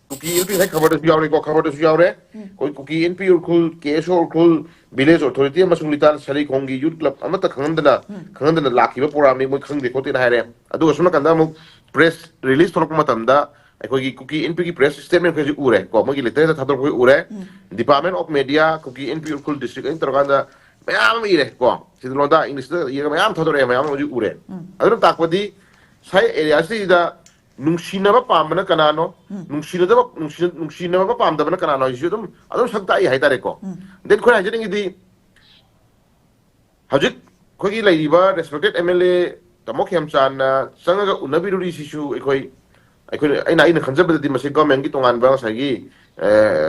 ꯀꯨꯀꯤ ꯏꯟꯄꯤ ꯉꯁꯥꯏ ꯈꯕꯔꯗꯁꯨ ꯌꯥꯎꯔꯦꯀꯣ, ꯈꯕꯔꯗꯁꯨ ꯌꯥꯎꯔꯦ꯫ ꯎꯝ꯫ ꯑꯩꯈꯣꯏ ꯀꯨꯀꯤ ꯏꯟꯄꯤ ꯎꯈ꯭ꯔꯨꯜ, ꯀꯦ ꯑꯦꯁ ꯑꯣ ꯎꯈ꯭ꯔꯨꯜ, village authority ꯑꯃꯁꯨꯡ ꯂꯤꯇꯥꯟ ꯁꯔꯤꯈꯣꯡꯒꯤ youth club ꯑꯃꯠꯇ ꯈꯪꯍꯟꯗꯅ, ꯎꯝ꯫ ꯈꯪꯍꯟꯗꯅ ꯂꯥꯛꯈꯤꯕ ꯄ꯭ꯔꯣꯒ꯭ꯔꯥꯝꯅꯤ, ꯃꯣꯏ ꯈꯪꯗꯦ ꯈꯣꯠꯇꯦꯅ ꯍꯥꯏꯔꯦ꯫ ꯑꯗꯨꯒ ꯑꯁꯣꯝ ꯅꯥꯀꯟꯗ ꯑꯃꯨꯛ press release ꯊꯣꯛꯂꯛꯄ ꯃꯇꯝꯗ ꯑꯩꯈꯣꯏꯒꯤ ꯀꯨꯀꯤ ꯏꯟꯄꯤꯒꯤ press statement ꯈꯔꯁꯨ ꯎꯔꯦ ꯀꯣ, ꯃꯣꯏꯒꯤ letter ꯊꯥꯗꯣꯔꯛꯄ ꯎꯔꯦ꯫ ꯎꯝ꯫ Department of Media, Kuki ꯏꯟꯄꯤ Ukhrul district ꯑꯅ ꯇꯧꯔꯀꯥꯟꯗ ꯃꯌꯥꯝ ꯑꯃ ꯏꯔꯦ ꯀꯣ, ꯁꯤꯗ ꯂꯣꯟꯗꯥ Englishꯇ ꯏꯔꯒ ꯃꯌꯥꯝ ꯊꯥꯗꯣꯔꯛꯑꯦ, ꯃꯌꯥꯝ ꯑꯃꯁꯨ ꯎꯔꯦ꯫ ꯎꯝ꯫ ꯑꯗꯨꯅ ꯇꯥꯛꯄꯗꯤ ꯁ꯭ꯋꯥꯏ areaꯁꯤꯗ ꯅꯨꯡꯁꯤꯅꯕ ꯄꯥꯝꯕꯅ ꯀꯅꯥꯅꯣ, ꯎꯝ꯫ ꯅꯨꯡꯁꯤꯅꯗꯕ, ꯅꯨꯡꯁꯤ-, ꯅꯨꯡꯁꯤꯅꯕ ꯄꯥꯝꯗꯕꯅ ꯀꯅꯥꯅꯣ ꯍꯥꯏꯁꯤꯁꯨ ꯑꯗꯨꯝ, ꯑꯗꯨꯝ ꯁꯛ ꯇꯥꯛꯏ ꯍꯥꯏꯇꯥꯔꯦꯀꯣ꯫ ꯎꯝ꯫ Then ꯑꯩꯈꯣꯏꯅ ꯍꯥꯏꯖꯅꯤꯡꯉꯤꯗꯤ ꯍꯧꯖꯤꯛ ꯑꯩꯈꯣꯏꯒꯤ ꯂꯩꯔꯤꯕ respected M L A ꯇꯥꯃꯣ ꯈꯦꯝꯆꯥꯟꯅ ꯆꯪꯉꯒ ꯎꯅꯕꯤꯔꯨꯔꯤꯁꯤꯁꯨ ꯑꯩꯈꯣꯏ, ꯑꯩꯈꯣꯏꯅ, ꯑꯩꯅ, ꯑꯩꯅ ꯈꯟꯖꯕꯗꯗꯤ ꯃꯁꯤ government ꯀꯤ ꯇꯣꯉꯥꯟꯕ ꯉꯁꯥꯏꯒꯤ, ꯑ,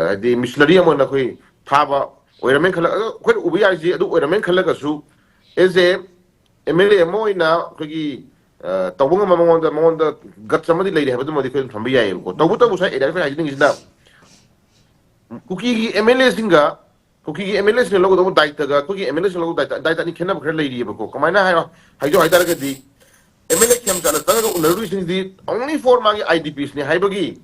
ꯍꯥꯏꯗꯤ missionary ꯑꯃ ꯑꯣꯏꯅ ꯑꯩꯈꯣꯏ ꯊꯥꯕ ꯑꯣꯏꯔꯝꯃꯦꯅ ꯈꯜꯂ-, ꯑꯗꯣ ꯑꯩꯈꯣꯏꯅ ꯎꯕ ꯌꯥꯔꯤꯁꯤ ꯑꯗꯨ ꯑꯣꯏꯔꯝꯃꯦꯅ ꯈꯜꯂꯒꯁꯨ, as a M L A ꯑꯃ ꯑꯣꯏꯅ ꯑꯩꯈꯣꯏꯒꯤ, ꯑ, ꯇꯧꯕ ꯉꯝꯕ ꯃꯉꯣꯟꯗ, ꯃꯉꯣꯟꯗ guts ꯑꯃꯗꯤ ꯂꯩꯔꯤ ꯍꯥꯏꯕꯗꯨꯃꯗꯤ ꯑꯩꯈꯣꯏ ꯑꯗꯨꯝ ꯊꯝꯕ ꯌꯥꯏꯌꯦꯕꯀꯣ꯫ ꯇꯧꯕꯇꯕꯨ ꯉꯁꯥꯏ area ꯑꯩꯈꯣꯏꯅ ꯍꯥꯏꯖꯅꯤꯡꯉꯤꯁꯤꯅ ꯀꯨꯀꯤꯒꯤ M L A ꯁꯤꯡꯒ, ꯀꯨꯀꯤꯒꯤ M L A ꯁꯤꯡꯅ ꯂꯧꯒꯗꯧꯕ ꯗꯥꯏꯇꯒ ꯑꯩꯈꯣꯏꯒꯤ M L A ꯁꯤꯡꯅ ꯂꯧꯒꯗꯧꯕ ꯗꯥꯏꯇ, ꯗꯥꯏꯇ ꯑꯅꯤ ꯈꯦꯠꯅꯕ ꯈꯔ ꯂꯩꯔꯤꯑꯕꯀꯣ꯫ ꯀꯃꯥꯏꯅ ꯍꯥꯏꯔꯣ, ꯍꯥꯏꯖꯧ ꯍꯥꯏꯇꯥꯔꯒꯗꯤ, M L A ꯈꯦꯝꯆꯥꯟꯅ ꯆꯪꯉꯒ ꯎꯅꯔꯨꯔꯤꯁꯤꯡꯗꯤ only for ꯃꯥꯒꯤ I D Ps ꯅꯤ ꯍꯥꯏꯕꯒꯤ,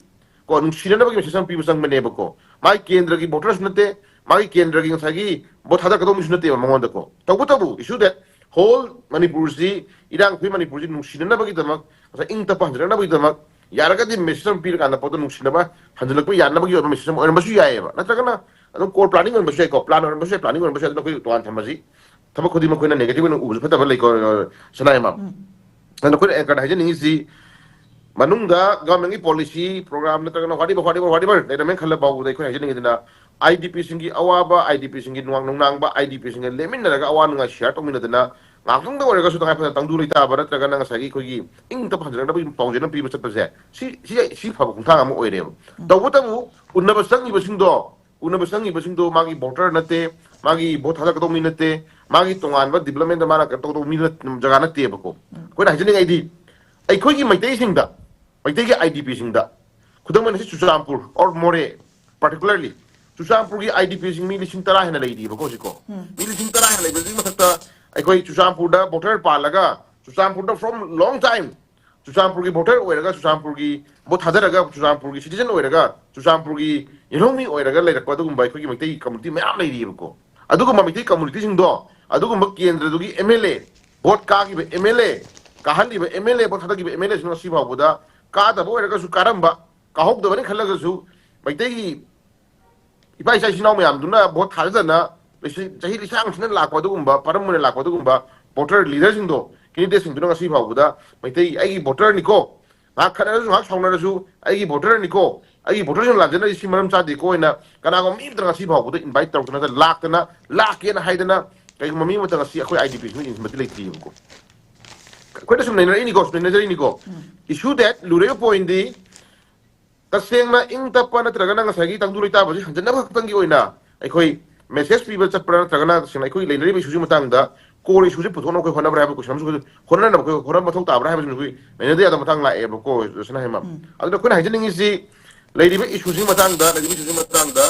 ꯀꯣ, ꯅꯨꯡꯁꯤꯅꯅꯕꯒꯤ message ꯑꯃ ꯄꯤꯕ ꯆꯪꯕꯅꯦꯕꯀꯣ꯫ ꯃꯥꯒꯤ ꯀꯦꯟꯗ꯭ꯔꯒꯤ voters ꯅꯠꯇꯦ, ꯃꯥꯒꯤ ꯀꯦꯟꯗ꯭ꯔꯒꯤ ꯉꯁꯥꯏꯒꯤ vote ꯊꯥꯗꯔꯛꯀꯗꯧꯕ ꯃꯤꯁꯨ ꯅꯠꯇꯦꯕ ꯃꯉꯣꯟꯗꯀꯣ꯫ ꯇꯧꯕꯇꯕꯨ issue that whole ꯃꯅꯤꯄꯨꯔꯁꯤ, ꯏꯔꯥꯡ ꯐꯨꯏ ꯃꯅꯤꯄꯨꯔꯁꯤ ꯅꯨꯡꯁꯤꯅꯅꯕꯒꯤꯗꯃꯛ, ꯉꯁꯥꯏ ꯏꯪ ꯇꯞꯄ ꯍꯟꯖꯤꯜꯂꯛꯅꯕꯒꯤꯗꯃꯛ ꯌꯥꯔꯒꯗꯤ message ꯑꯃ ꯄꯤꯔꯀꯥꯟꯗ ꯄꯣꯠꯇꯣ ꯅꯨꯡꯁꯤꯅꯕ ꯍꯟꯖꯤꯜꯂꯛꯄ ꯌꯥꯅꯕꯒꯤ ꯑꯣꯏꯕ message ꯑꯃ ꯑꯣꯏꯔꯝꯕꯁꯨ ꯌꯥꯏꯑꯕ꯫ ꯅꯠꯇ꯭ꯔꯒꯅ ꯑꯗꯨꯝ core planning ꯑꯣꯏꯔꯝꯕꯁꯨ ꯌꯥꯏꯀꯣ, plan ꯑꯣꯏꯔꯝꯕꯁꯨ ꯌꯥꯏ, planning ꯑꯣꯏꯔꯝꯕꯁꯨ ꯌꯥꯏ, ꯑꯗꯨꯅ ꯑꯩꯈꯣꯏ ꯇꯣꯉꯥꯟ ꯊꯝꯃꯁꯤ꯫ ꯊꯕꯛ ꯈꯨꯗꯤꯡꯃꯛ ꯑꯩꯈꯣꯏꯅ negative ꯑꯣꯏꯅ ꯎꯕꯁꯨ ꯐꯠꯇꯕ ꯂꯩꯀꯣ, ꯁꯅꯥ ꯏꯃꯥ꯫ ꯎꯝ꯫ ꯑꯗꯨꯅ ꯑꯩꯈꯣꯏꯅ anchor ꯍꯥꯏꯖꯅꯤꯡꯉꯤꯁꯤ, ꯃꯅꯨꯡꯗ government ꯀꯤ policy program ꯅꯠꯇ꯭ꯔꯒꯅ whatever, whatever, whatever ꯂꯩꯔꯝꯃꯦꯅ ꯈꯜꯂ ꯐꯥꯎꯕꯗ ꯑꯩꯈꯣꯏꯅ ꯍꯥꯏꯖꯅꯤꯡꯉꯤꯗꯅ, I D P ꯁꯤꯡꯒꯤ ꯑꯋꯥꯕ, I D P ꯁꯤꯡꯒꯤ ꯅꯨꯡꯉꯥꯡ ꯅꯨꯡꯅꯥꯡꯕ, I D P ꯁꯤꯡꯒ ꯂꯦꯞꯃꯤꯟꯅꯔꯒ ꯑꯋꯥ ꯅꯨꯡꯉꯥꯏ share ꯇꯧꯃꯤꯟꯅꯗꯅ, ꯉꯥꯛꯇꯪꯗ ꯑꯣꯏꯔꯒꯁꯨ ꯇꯉꯥꯏ ꯐꯗꯅ ꯇꯪꯗꯨ ꯂꯩꯇꯥꯕ ꯅꯠꯇ꯭ꯔꯒꯅ ꯉꯁꯥꯏꯒꯤ ꯑꯩꯈꯣꯏꯒꯤ ꯏꯪ ꯇꯞꯄ ꯍꯟꯖꯤꯜꯂꯛꯅꯕꯒꯤ ꯄꯥꯎꯖꯦꯜ ꯑꯃ ꯄꯤꯕ ꯆꯠꯄꯁꯦ, ꯁꯤ, ꯁꯤ, ꯁꯤ ꯐꯕ ꯈꯣꯡꯊꯥꯡ ꯑꯃ ꯑꯣꯏꯔꯦꯕ꯫ ꯎꯝ꯫ ꯇꯧꯕꯇꯕꯨ ꯎꯅꯕ ꯆꯪꯉꯤꯕꯁꯤꯡꯗꯣ, ꯎꯅꯕ ꯆꯪꯉꯤꯕꯁꯤꯡꯗꯣ ꯃꯥꯒꯤ voter ꯅꯠꯇꯦ, ꯃꯥꯒꯤ vote ꯊꯥꯗꯔꯛꯀꯗꯧꯕ ꯃꯤ ꯅꯠꯇꯦ, ꯃꯥꯒꯤ ꯇꯣꯉꯥꯟꯕ development ꯗ ꯃꯥꯅ ꯀꯩꯅꯣ ꯇꯧꯒꯗꯧꯕ ꯃꯤ ꯅꯠ-, ꯖꯒꯥ ꯅꯠꯇꯦꯕꯀꯣ꯫ ꯎꯝ꯫ ꯑꯩꯈꯣꯏꯅ ꯍꯥꯏꯖꯅꯤꯡꯉꯤꯗꯤ, ꯑꯩꯈꯣꯏꯒꯤ ꯃꯩꯇꯩꯁꯤꯡꯗ, ꯃꯩꯇꯩꯒꯤ I D P ꯁꯤꯡꯗ, ꯈꯨꯗꯝ ꯑꯣꯏꯅ ꯁꯤ ꯆꯨꯔꯆꯥꯟꯄꯨꯔ or ꯃꯣꯔꯦ particularly, ꯆꯨꯔꯆꯥꯟꯄꯨꯔꯒꯤ I D P ꯁꯤꯡ ꯃꯤ ꯂꯤꯁꯤꯡ ꯇꯔꯥ ꯍꯦꯟꯅ ꯂꯩꯔꯤꯕꯀꯣ ꯍꯧꯖꯤꯛꯀꯣ꯫ ꯎꯝ꯫ ꯃꯤ ꯂꯤꯁꯤꯡ ꯇꯔꯥ ꯍꯦꯟꯅ ꯂꯩꯕꯁꯤꯒꯤ ꯃꯊꯛꯇ ꯑꯩꯈꯣꯏ ꯆꯨꯔꯆꯥꯟꯄꯨꯔꯗ voter ꯄꯥꯜꯂꯒ, ꯆꯨꯔꯆꯥꯟꯄꯨꯔꯗ from long time ꯆꯨꯔꯆꯥꯟꯄꯨꯔꯒꯤ voter ꯑꯣꯏꯔꯒ, ꯆꯨꯔꯆꯥꯟꯄꯨꯔꯒꯤ vote ꯊꯥꯗꯔꯒ, ꯆꯨꯔꯆꯥꯟꯄꯨꯔꯒꯤ citizen ꯑꯣꯏꯔꯒ, ꯆꯨꯔꯆꯥꯟꯄꯨꯔꯒꯤ ꯌꯦꯜꯍꯧꯃꯤ ꯑꯣꯏꯔꯒ ꯂꯩꯔꯛꯄ ꯑꯗꯨꯒꯨꯝꯕ ꯑꯩꯈꯣꯏꯒꯤ ꯃꯩꯇꯩ community ꯃꯌꯥꯝ ꯂꯩꯔꯤꯑꯕꯀꯣ꯫ ꯑꯗꯨꯒꯨꯝꯕ ꯃꯩꯇꯩ community ꯁꯤꯡꯗꯣ, ꯑꯗꯨꯒꯨꯝꯕ ꯀꯦꯟꯗ꯭ꯔꯗꯨꯒꯤ M L A, vote ꯀꯥꯈꯤꯕ M L A, ꯀꯥꯍꯜꯂꯤꯕ M L A, vote ꯊꯥꯗꯈꯤꯕ M L A ꯁꯤꯡ ꯉꯁꯤ ꯐꯥꯎꯕꯗ ꯀꯥꯗꯕ ꯑꯣꯏꯔꯒꯁꯨ, ꯀꯥꯔꯝꯕ, ꯀꯥꯍꯧꯗꯕꯅꯤ ꯈꯜꯂꯒꯁꯨ, ꯃꯩꯇꯩꯒꯤ ꯏꯄꯥ ꯏꯆꯥ ꯏꯆꯤꯟ ꯏꯅꯥꯎ ꯃꯌꯥꯝꯗꯨꯅ vote ꯊꯥꯗꯗꯅ ꯂꯩꯁꯤ-, ꯆꯍꯤ ꯂꯤꯁꯥꯡ ꯁꯤꯅ ꯂꯥꯛꯄ ꯑꯗꯨꯒꯨꯝꯕ, ꯄꯔꯝ ꯑꯣꯏꯅ ꯂꯥꯛꯄ ꯑꯗꯨꯒꯨꯝꯕ voter leader ꯁꯤꯡꯗꯣ, candidate ꯁꯤꯡꯗꯨꯅ ꯉꯁꯤ ꯐꯥꯎꯕꯗ ꯃꯩꯇꯩ ꯑꯩꯒꯤ voter ꯅꯤꯀꯣ, ꯉꯥꯏꯍꯥꯛ ꯈꯠꯅꯔꯁꯨ, ꯉꯥꯏꯍꯥꯛ ꯁꯥꯎꯅꯔꯁꯨ, ꯑꯩꯒꯤ voter ꯅꯤꯀꯣ, ꯑꯩꯒꯤ voter ꯁꯤꯡꯅ ꯂꯥꯟꯖꯅꯔꯤꯁꯤ ꯃꯔꯝ ꯆꯥꯗꯦꯀꯣ ꯍꯥꯏꯅ ꯀꯅꯥꯒꯨꯝꯕ ꯃꯤ ꯑꯃꯇ ꯉꯁꯤ ꯐꯥꯎꯕꯗ invite ꯇꯧꯔꯛꯇꯅ, ꯂꯥꯛꯇꯅ, ꯂꯥꯛꯀꯦꯅ ꯍꯥꯏꯗꯅ ꯀꯩꯒꯨꯝꯕ ꯃꯤ ꯑꯃꯇ ꯉꯁꯤ ꯑꯩꯈꯣꯏ IDPꯁꯤꯡ ꯏꯟꯁꯤꯟꯕꯗꯤ ꯂꯩꯇ꯭ꯔꯤꯕꯀꯣ꯫ ꯑꯩꯈꯣꯏꯅ ꯁꯨꯝ ꯅꯩꯅꯔꯛꯏꯅꯤꯀꯣ, ꯁꯨꯝ ꯅꯩꯅꯖꯔꯤꯅꯤꯀꯣ꯫ Issue that ꯂꯨꯔꯤꯕ pointꯗꯤ ꯇꯁꯦꯡꯅ ꯏꯪ ꯇꯞꯄ ꯅꯠꯇ꯭ꯔꯒꯅ ꯉꯁꯥꯏꯒꯤ ꯇꯪꯗꯨ ꯂꯩꯇꯥꯕꯁꯤ ꯍꯟꯖꯤꯟꯅꯕ ꯈꯛꯇꯪꯒꯤ ꯑꯣꯏꯅ ꯑꯩꯈꯣꯏ message ꯄꯤꯕ ꯆꯠꯄ꯭ꯔꯥ, ꯅꯠꯇ꯭ꯔꯒꯅ ꯇꯁꯦꯡꯅ ꯑꯩꯈꯣꯏ ꯂꯩꯅꯔꯤꯕ issueꯁꯤꯒꯤ ꯃꯇꯥꯡꯗ core issueꯁꯤ ꯄꯨꯊꯣꯛꯅꯕ ꯑꯩꯈꯣꯏ ꯍꯣꯠꯅꯕ꯭ꯔꯥ ꯍꯥꯏꯕ question ꯑꯃꯁꯨ, ꯍꯣꯠꯅꯅꯕ ꯑꯩꯈꯣꯏ ꯍꯣꯠꯅꯕ ꯃꯊꯧ ꯇꯥꯕ꯭ꯔꯥ ꯍꯥꯏꯕꯁꯤ ꯑꯩꯈꯣꯏ ꯅꯩꯅꯗ ꯌꯥꯗꯕ ꯃꯇꯥꯡ ꯂꯥꯛꯑꯦꯕꯀꯣ, ꯁꯅꯥ ꯍꯦꯃꯥꯝ꯫ ꯎꯝ꯫ ꯑꯗꯨꯅ ꯑꯩꯈꯣꯏꯅ ꯍꯥꯏꯖꯅꯤꯡꯉꯤꯁꯤ, ꯂꯩꯔꯤꯕ issueꯁꯤꯒꯤ ꯃꯇꯥꯡꯗ, ꯂꯩꯔꯤꯕ issueꯁꯤꯒꯤ ꯃꯇꯥꯡꯗ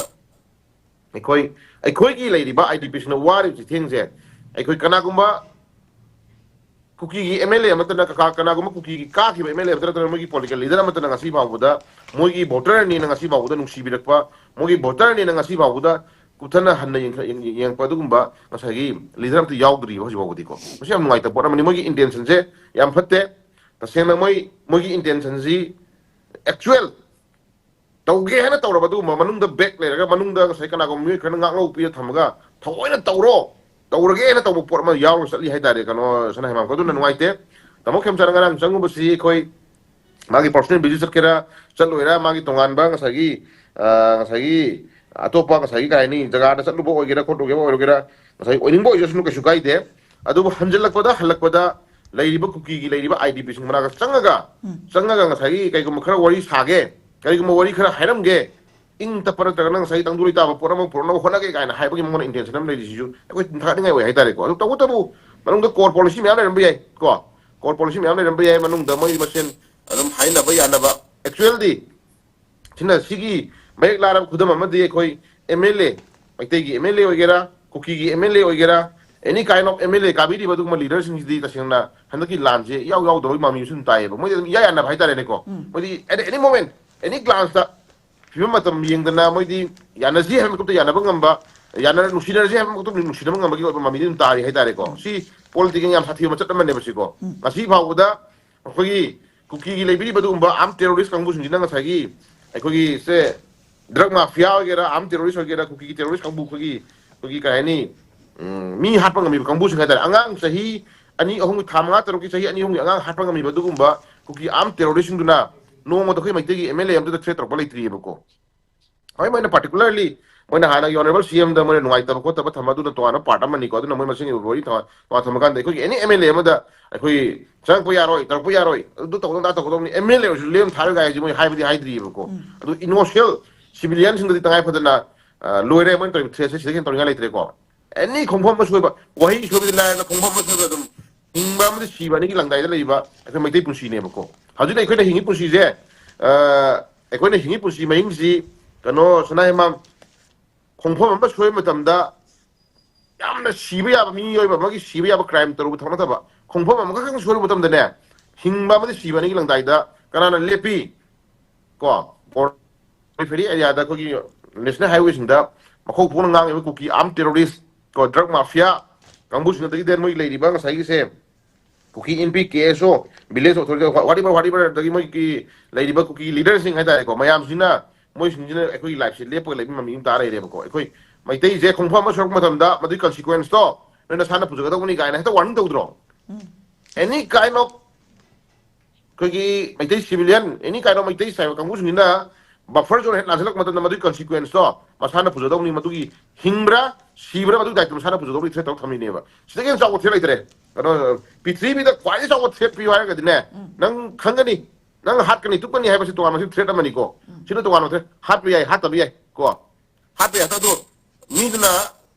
ꯑꯩꯈꯣꯏ, ꯑꯩꯈꯣꯏꯒꯤ ꯂꯩꯔꯤꯕ IDPꯁꯤꯡꯅ ꯋꯥꯔꯤꯕ ꯆꯩꯊꯦꯡꯁꯦ, ꯑꯩꯈꯣꯏ ꯀꯅꯥꯒꯨꯝꯕ ꯀꯨꯀꯤꯒꯤ MLA ꯑꯃꯠꯇꯅ, ꯀꯀꯥ-, ꯀꯅꯥꯒꯨꯝꯕ ꯀꯨꯀꯤꯒꯤ ꯀꯥꯈꯤꯕ MLA ꯑꯃꯠꯇ ꯅꯠꯇꯅ ꯃꯣꯏꯒꯤ political leader ꯑꯃꯠꯇꯅ ꯉꯁꯤ ꯐꯥꯎꯕꯗ, ꯃꯣꯏꯒꯤ voterꯅꯤꯅ ꯉꯁꯤ ꯐꯥꯎꯕꯗ ꯅꯨꯡꯁꯤꯕꯤꯔꯛꯄ, ꯃꯣꯏꯒꯤ voterꯅꯤꯅ ꯉꯁꯤ ꯐꯥꯎꯕꯗ ꯀꯨꯞꯊꯅ ꯍꯟꯅ ꯌꯦꯡꯈ-, ꯌꯦꯡ-, ꯌꯦꯡꯉꯛꯄ ꯑꯗꯨꯒꯨꯝꯕ ꯉꯁꯥꯏꯒꯤ leader ꯑꯃꯠꯇ ꯌꯥꯎꯗ꯭ꯔꯤꯕ ꯍꯧꯖꯤꯛ ꯐꯥꯎꯕꯗꯤꯀꯣ꯫ ꯃꯁꯤ ꯌꯥꯝ ꯅꯨꯡꯉꯥꯏꯇꯕ ꯄꯣꯠ ꯑꯃꯅꯤ꯫ ꯃꯣꯏꯒꯤ intentionꯁꯦ ꯌꯥꯝ ꯐꯠꯇꯦ꯫ ꯇꯁꯦꯡꯅ ꯃꯣꯏ, ꯃꯣꯏꯒꯤ intentionꯁꯤ actual ꯇꯧꯒꯦ ꯍꯥꯏꯅ ꯇꯧꯔꯕ ꯑꯗꯨꯒꯨꯝꯕ ꯃꯅꯨꯡꯗ back ꯂꯩꯔꯒ, ꯃꯅꯨꯡꯗ ꯉꯁꯥꯏ ꯀꯅꯥꯒꯨꯝꯕ ꯃꯤꯑꯣꯏ ꯈꯔꯅ ꯉꯥꯛꯂꯧ ꯄꯤꯔ ꯊꯝꯃꯒ ꯊꯑꯣꯏꯅ ꯇꯧꯔꯣ, ꯇꯧꯔꯒꯦ ꯍꯥꯏꯅ ꯇꯧꯕ ꯄꯣꯠ ꯑꯃ ꯌꯥꯎꯔꯒ ꯆꯠꯂꯤ ꯍꯥꯏꯇꯥꯔꯦ, ꯀꯩꯅꯣ, ꯁꯅꯥ ꯍꯦꯃꯥꯝ꯫ ꯑꯗꯨꯅ ꯎꯝ꯫ ꯅꯨꯡꯉꯥꯏꯇꯦ꯫ ꯇꯥꯃꯣ ꯈꯦꯝꯆꯥꯟꯅ ꯉꯔꯥꯡ ꯆꯪꯉꯨꯕꯁꯤ ꯑꯩꯈꯣꯏ ꯃꯥꯒꯤ personal business ꯆꯠꯀꯦꯔꯥ ꯆꯠꯂꯣꯏꯔꯥ, ꯃꯥꯒꯤ ꯇꯣꯉꯥꯟꯕ ꯉꯁꯥꯏꯒꯤ, ꯑ, ꯉꯁꯥꯏꯒꯤ ꯑꯇꯣꯞꯄ ꯉꯁꯥꯏꯒꯤ ꯀꯩ ꯍꯥꯏꯅꯤ, ꯖꯒꯥꯗ ꯆꯠꯂꯨꯕ ꯑꯣꯏꯒꯦꯔꯥ ꯈꯣꯠꯂꯨꯒꯦ ꯑꯣꯏꯔꯣꯒꯦꯔꯥ, ꯉꯁꯥꯏ ꯑꯣꯏꯅꯤꯡꯕ ꯑꯣꯏꯖꯁꯅꯨ, ꯀꯩꯁꯨ ꯀꯥꯏꯗꯦ꯫ ꯑꯗꯨꯕꯨ ꯍꯟꯖꯤꯜꯂꯛꯄꯗ, ꯍꯜꯂꯛꯄꯗ ꯂꯩꯔꯤꯕ ꯀꯨꯀꯤꯒꯤ ꯂꯩꯔꯤꯕ IDPꯁꯤꯡ ꯃꯅꯥꯛꯇ ꯆꯪꯉꯒ, ꯎꯝ꯫ ꯆꯪꯉꯒ ꯉꯁꯥꯏꯒꯤ ꯀꯩꯒꯨꯝꯕ ꯈꯔ ꯋꯥꯔꯤ ꯁꯥꯒꯦ, ꯀꯔꯤꯒꯨꯝꯕ ꯋꯥꯔꯤ ꯈꯔ ꯍꯥꯏꯔꯝꯒꯦ, ꯏꯪ ꯇꯞꯄ ꯅꯠꯇ꯭ꯔꯒꯅ ꯉꯁꯥꯏꯒꯤ ꯇꯪꯗꯨ ꯂꯩꯇꯥꯕ ꯄꯣꯠ ꯑꯃ ꯄꯨꯔꯛꯅꯕ ꯍꯣꯠꯅꯒꯦ ꯀꯥꯏꯅ ꯍꯥꯏꯕꯒꯤ ꯃꯉꯣꯟꯗ intention ꯑꯃ ꯂꯩꯔꯤꯁꯤꯁꯨ ꯑꯩꯈꯣꯏ ꯊꯥꯒꯠꯅꯤꯡꯉꯥꯏ ꯑꯣꯏ ꯍꯥꯏꯇꯥꯔꯦꯀꯣ꯫ ꯑꯗꯨ ꯇꯧꯕꯇꯕꯨ ꯃꯅꯨꯡꯗ core policy ꯃꯌꯥꯝ ꯂꯩꯔꯝꯕ ꯌꯥꯏ ꯀꯣ, core policy ꯃꯌꯥꯝ ꯂꯩꯔꯝꯕ ꯌꯥꯏ, ꯃꯅꯨꯡꯗ ꯃꯣꯏ ꯃꯁꯦꯟ ꯑꯗꯨꯝ ꯍꯥꯏꯅꯕ ꯌꯥꯅꯕ꯫ Actuallyꯗꯤ ꯁꯤꯅ ꯁꯤꯒꯤ ꯃꯌꯦꯛ ꯂꯥꯔꯕ ꯈꯨꯗꯝ ꯑꯃꯗꯤ ꯑꯩꯈꯣꯏ MLA, ꯃꯩꯇꯩꯒꯤ MLA ꯑꯣꯏꯒꯦꯔꯥ, ꯀꯨꯀꯤꯒꯤ MLA ꯑꯣꯏꯒꯦꯔꯥ, any kind of MLA ꯀꯥꯕꯤꯔꯤꯕ ꯑꯗꯨꯒꯨꯝꯕ leaderꯁꯤꯡꯁꯤꯗꯤ ꯇꯁꯦꯡꯅ ꯍꯟꯗꯛꯀꯤ ꯂꯥꯟꯁꯦ ꯏꯌꯥꯎ ꯌꯥꯎꯗꯕꯒꯤ ꯃꯃꯤꯁꯨ ꯑꯗꯨꯝ ꯇꯥꯏꯌꯦꯕ꯫ ꯃꯣꯏꯗꯤ ꯑꯗꯨꯝ ꯏꯌꯥ ꯌꯥꯅꯕ ꯍꯥꯏꯇꯥꯔꯦꯅꯦꯀꯣ꯫ ꯎꯝ꯫ ꯃꯣꯏꯗꯤ at any moment, any glanceꯇ ꯐꯤꯕꯝ ꯃꯇꯝ ꯌꯦꯡꯗꯅ ꯃꯣꯏꯗꯤ ꯌꯥꯅꯁꯤ ꯍꯥꯏꯕ ꯃꯤꯀꯨꯞꯇ ꯌꯥꯅꯕ ꯉꯝꯕ, ꯌꯥꯅ-, ꯅꯨꯡꯁꯤꯅꯔꯁꯤ ꯍꯥꯏꯕ ꯃꯤꯀꯨꯞꯇ ꯅꯨꯡꯁꯤꯅꯕ ꯉꯝꯕꯒꯤ ꯑꯣꯏꯕ ꯃꯃꯤꯗꯤ ꯑꯗꯨꯝ ꯇꯥꯔꯤ ꯍꯥꯏꯇꯥꯔꯦꯀꯣ꯫ ꯎꯝ꯫ ꯁꯤ political ꯌꯥꯝ ꯁꯥꯊꯤꯕ ꯃꯆꯠ ꯑꯃꯅꯦꯕ ꯁꯤꯀꯣ꯫ ꯎꯝ꯫ ꯉꯁꯤ ꯐꯥꯎꯕꯗ ꯑꯩꯈꯣꯏꯒꯤ ꯀꯨꯀꯤꯒꯤ ꯂꯩꯕꯤꯔꯤꯕ ꯑꯗꯨꯒꯨꯝꯕ armed terrorist ꯀꯥꯡꯕꯨꯁꯤꯡꯁꯤꯅ ꯉꯁꯥꯏꯒꯤ ꯑꯩꯈꯣꯏꯒꯤ ꯁꯦ drug mafia ꯑꯣꯏꯒꯦꯔꯥ, armed terrorist ꯑꯣꯏꯒꯦꯔꯥ, ꯀꯨꯀꯤꯒꯤ terrorist ꯀꯥꯡꯕꯨ ꯑꯩꯈꯣꯏꯒꯤ, ꯑꯩꯈꯣꯏꯒꯤ ꯀꯩ ꯍꯥꯏꯅꯤ, ꯎꯝ, ꯃꯤ ꯍꯥꯠꯄ ꯉꯝꯃꯤꯕ ꯀꯥꯡꯕꯨꯁꯤꯡ ꯍꯥꯏꯇꯥꯔꯦ꯫ ꯑꯉꯥꯡ ꯆꯍꯤ ꯑꯅꯤ, ꯑꯍꯨꯝꯒꯤ, ꯊꯥ ꯃꯉꯥ, ꯇꯔꯨꯛꯀꯤ, ꯆꯍꯤ ꯑꯅꯤ, ꯑꯍꯨꯝꯒꯤ ꯑꯉꯥꯡ ꯍꯥꯠꯄ ꯉꯝꯃꯤꯕ ꯑꯗꯨꯒꯨꯝꯕ ꯀꯨꯀꯤ armed terroristꯁꯤꯡꯗꯨꯅ ꯅꯣꯡꯃꯗ ꯑꯩꯈꯣꯏ ꯃꯩꯇꯩꯒꯤ MLA ꯑꯃꯗꯨꯗ threat ꯇꯧꯔꯛꯄ ꯂꯩꯇ꯭ꯔꯤꯑꯕꯀꯣ꯫ ꯍꯣꯏ, ꯃꯣꯏꯅ particularly ꯃꯣꯏꯅ ꯍꯥꯟꯅꯒꯤ ꯑꯣꯅꯔꯦꯕꯜ ꯁꯤ ꯑꯦꯝꯗ ꯃꯣꯏꯅ ꯅꯨꯡꯉꯥꯏꯇꯕ ꯈꯣꯠꯇꯕ ꯊꯝꯕ, ꯑꯗꯨꯅ ꯇꯣꯉꯥꯟꯕ ꯄꯥꯔꯠ ꯑꯃꯅꯤꯀꯣ꯫ ꯑꯗꯨꯅ ꯃꯣꯏ ꯃꯁꯦꯟꯒꯤ ꯋꯥꯔꯤ ꯇꯣꯉꯥꯟ ꯇꯣꯉꯥꯟ ꯊꯝꯃꯀꯥꯟꯗ ꯑꯩꯈꯣꯏꯒꯤ ꯑꯦꯅꯤ ꯑꯦꯝ ꯑꯦꯜ ꯑꯦ ꯑꯃꯗ ꯑꯩꯈꯣꯏ ꯆꯪꯉꯛꯄ ꯌꯥꯔꯣꯏ, ꯇꯧꯔꯛꯄ ꯌꯥꯔꯣꯏ, ꯑꯗꯨ ꯇꯧꯒꯗꯧꯅꯤ, ꯑꯗꯥ ꯇꯧꯒꯗꯧꯅꯤ, ꯑꯦꯝ ꯑꯦꯜ ꯑꯦ ꯑꯣꯏꯔꯁꯨ ꯂꯦꯝ ꯊꯥꯔꯣꯏ ꯀꯥꯏ ꯍꯥꯏꯁꯦ ꯃꯣꯏ ꯍꯥꯏꯕꯗꯤ ꯍꯥꯏꯗ꯭ꯔꯤꯕꯀꯣ꯫ ꯎꯝ꯫ ꯑꯗꯨ ꯏꯅꯣꯁꯦꯜ ꯁꯤꯚꯤꯂꯤꯌꯟꯁꯤꯡꯗꯗꯤ ꯇꯉꯥꯏ ꯐꯗꯅ, ꯑ, ꯂꯣꯏꯔꯦ ꯃꯣꯏꯅ ꯇꯧꯔꯤꯕ ꯊ꯭ꯔꯦꯠꯁꯦ, ꯁꯤꯗꯒꯤ ꯍꯦꯟꯅ ꯇꯧꯅꯤꯡꯉꯥꯏ ꯂꯩꯇ꯭ꯔꯦꯀꯣ꯫ ꯑꯦꯅꯤ ꯈꯣꯡꯐꯝ ꯑꯃ ꯁꯣꯏꯕ, ꯋꯥꯍꯩ ꯁꯣꯏꯕꯗꯤ ꯂꯥꯏꯔꯅ, ꯈꯣꯡꯐꯝ ꯑꯃ ꯁꯣꯏꯕ ꯑꯗꯨꯝ ꯍꯤꯡꯕ ꯑꯃꯗꯤ ꯁꯤꯕ ꯑꯅꯤꯒꯤ ꯂꯪꯗꯥꯏꯗ ꯂꯩꯕ ꯑꯩꯈꯣꯏ ꯃꯩꯇꯩ ꯄꯨꯟꯁꯤꯅꯦꯕꯀꯣ꯫ ꯍꯧꯖꯤꯛ ꯑꯩꯈꯣꯏꯅ ꯍꯤꯡꯉꯤ ꯄꯨꯟꯁꯤꯁꯦ, ꯑ, ꯑꯩꯈꯣꯏꯅ ꯍꯤꯡꯉꯤ ꯄꯨꯟꯁꯤ ꯃꯍꯤꯡꯁꯤ ꯀꯩꯅꯣ, ꯁꯅꯥ ꯍꯦꯃꯥꯡ ꯈꯣꯡꯐꯝ ꯑꯃ ꯁꯣꯏꯕ ꯃꯇꯝꯗ ꯌꯥꯝꯅ ꯁꯤꯕ ꯌꯥꯕ, ꯃꯤꯑꯣꯏꯕ ꯑꯃꯒꯤ ꯁꯤꯕ ꯌꯥꯕ ꯀ꯭ꯔꯥꯏꯝ ꯇꯧꯔꯨꯕ ꯊꯕꯛ ꯅꯠꯇꯕ, ꯈꯣꯡꯐꯝ ꯑꯃꯈꯛꯇꯪ ꯁꯣꯏꯔꯨꯕ ꯃꯇꯝꯗꯅꯦ, ꯍꯤꯡꯕ ꯑꯃꯗꯤ ꯁꯤꯕ ꯑꯅꯤꯒꯤ ꯂꯪꯗꯥꯏꯗ ꯀꯅꯥꯅ ꯂꯦꯞꯄꯤ? ꯀꯣ, ꯐꯦꯔꯤ ꯑꯦꯔꯤꯌꯥꯗ ꯑꯩꯈꯣꯏꯒꯤ ꯅꯦꯁꯅꯦꯜ ꯍꯥꯏꯋꯦꯁꯤꯡꯗ ꯃꯈꯣꯡ ꯐꯣꯡꯅ ꯉꯥꯡꯉꯤꯕ ꯀꯨꯀꯤ ꯑꯥꯔꯝ ꯇꯦꯔꯣꯔꯤꯁ, ꯀꯣ, ꯗ꯭ꯔꯒ ꯃꯥꯐꯤꯌꯥ ꯀꯥꯡꯕꯨꯁꯤꯡ, ꯑꯗꯒꯤ ꯗꯦꯟ ꯃꯣꯏꯒꯤ ꯂꯩꯔꯤꯕ ꯉꯁꯥꯏꯒꯤꯁꯦ, ꯀꯨꯀꯤ ꯏꯟꯄꯤ ꯀꯦ ꯑꯦꯁ ꯑꯣ, ꯚꯤꯂꯦꯖ ꯑꯣꯊꯣꯔꯤꯇꯤ, ꯋꯥꯠ ꯑꯦꯚꯔ, ꯋꯥꯠ ꯑꯦꯚꯔ, ꯑꯗꯒꯤ ꯃꯣꯏꯒꯤ ꯂꯩꯔꯤꯕ ꯀꯨꯀꯤ ꯂꯤꯗꯔꯁꯤꯡ ꯍꯥꯏꯇꯥꯔꯦꯀꯣ, ꯃꯌꯥꯝꯁꯤꯅ, ꯃꯣꯏꯁꯤꯡꯁꯤꯅ ꯑꯩꯈꯣꯏꯒꯤ ꯂꯥꯏꯐꯁꯦ ꯂꯦꯞꯄꯒ ꯂꯩꯕ ꯃꯃꯤ ꯑꯃ ꯇꯥ ꯂꯩꯔꯦꯕꯀꯣ꯫ ꯑꯩꯈꯣꯏ ꯃꯩꯇꯩꯁꯦ ꯈꯣꯡꯐꯝ ꯑꯃ ꯁꯣꯏꯔꯛꯄ ꯃꯇꯝꯗ ꯃꯗꯨꯒꯤ ꯀꯟꯁꯤꯀ꯭ꯋꯦꯟꯁꯇꯣ ꯅꯣꯏ ꯅꯁꯥꯅ ꯄꯨꯖꯒꯗꯧꯕꯅꯤ ꯀꯥꯏꯅ ꯍꯦꯛꯇ ꯋꯥꯔꯅꯤꯡ ꯇꯧꯗ꯭ꯔꯣ? ꯎꯝ꯫ Any kind of ꯑꯩꯈꯣꯏꯒꯤ Meitei civilian, any kind of Meitei ꯁꯥꯏꯕ ꯀꯥꯡꯕꯨꯁꯤꯡꯁꯤꯅ ꯕꯐꯔ ꯖꯣꯟ ꯍꯦꯛ ꯂꯥꯟꯁꯤꯜꯂꯛꯄ ꯃꯇꯝꯗ ꯃꯗꯨꯒꯤ ꯀꯟꯁꯤꯀ꯭ꯋꯦꯟꯁꯇꯣ ꯃꯁꯥꯅ ꯄꯨꯖꯗꯧꯅꯤ, ꯃꯗꯨꯒꯤ ꯍꯤꯡꯕ꯭ꯔꯥ ꯁꯤꯕ꯭ꯔꯥ ꯃꯗꯨꯒꯤ ꯗꯥꯏꯇ ꯃꯁꯥꯅ ꯄꯨꯖꯗꯧꯅꯤ, ꯊ꯭ꯔꯦꯠ ꯇꯧꯔ ꯊꯝꯃꯤꯅꯦꯕ꯫ ꯁꯤꯗꯒꯤ ꯍꯦꯟꯅ ꯆꯥꯎꯕ ꯊ꯭ꯔꯦꯠ ꯂꯩꯇ꯭ꯔꯦ꯫ ꯀꯩꯅꯣ, ꯄ꯭ꯔꯤꯊꯤꯕꯤꯗ ꯈ꯭ꯋꯥꯏꯗꯒꯤ ꯆꯥꯎꯕ ꯊ꯭ꯔꯦꯠ ꯄꯤꯌꯨ ꯍꯥꯏꯔꯒꯗꯤꯅꯦ, ꯎꯝ꯫ ꯅꯪ ꯈꯪꯒꯅꯤ, ꯅꯪ ꯍꯥꯠꯀꯅꯤ ꯇꯨꯞꯀꯅꯤ ꯍꯥꯏꯕꯁꯤ ꯇꯣꯉꯥꯟꯕ ꯊ꯭ꯔꯦꯠ ꯑꯃꯅꯤꯀꯣ꯫ ꯎꯝ꯫ ꯁꯤꯅ ꯇꯣꯉꯥꯟꯕ ꯊ꯭ꯔꯦꯠ, ꯍꯥꯠꯄ ꯌꯥꯏ ꯍꯥꯠꯇꯕ ꯌꯥꯏ ꯀꯣ꯫ ꯍꯥꯠꯄ ꯌꯥꯏ꯫ ꯑꯗꯣ ꯃꯤꯗꯨꯅ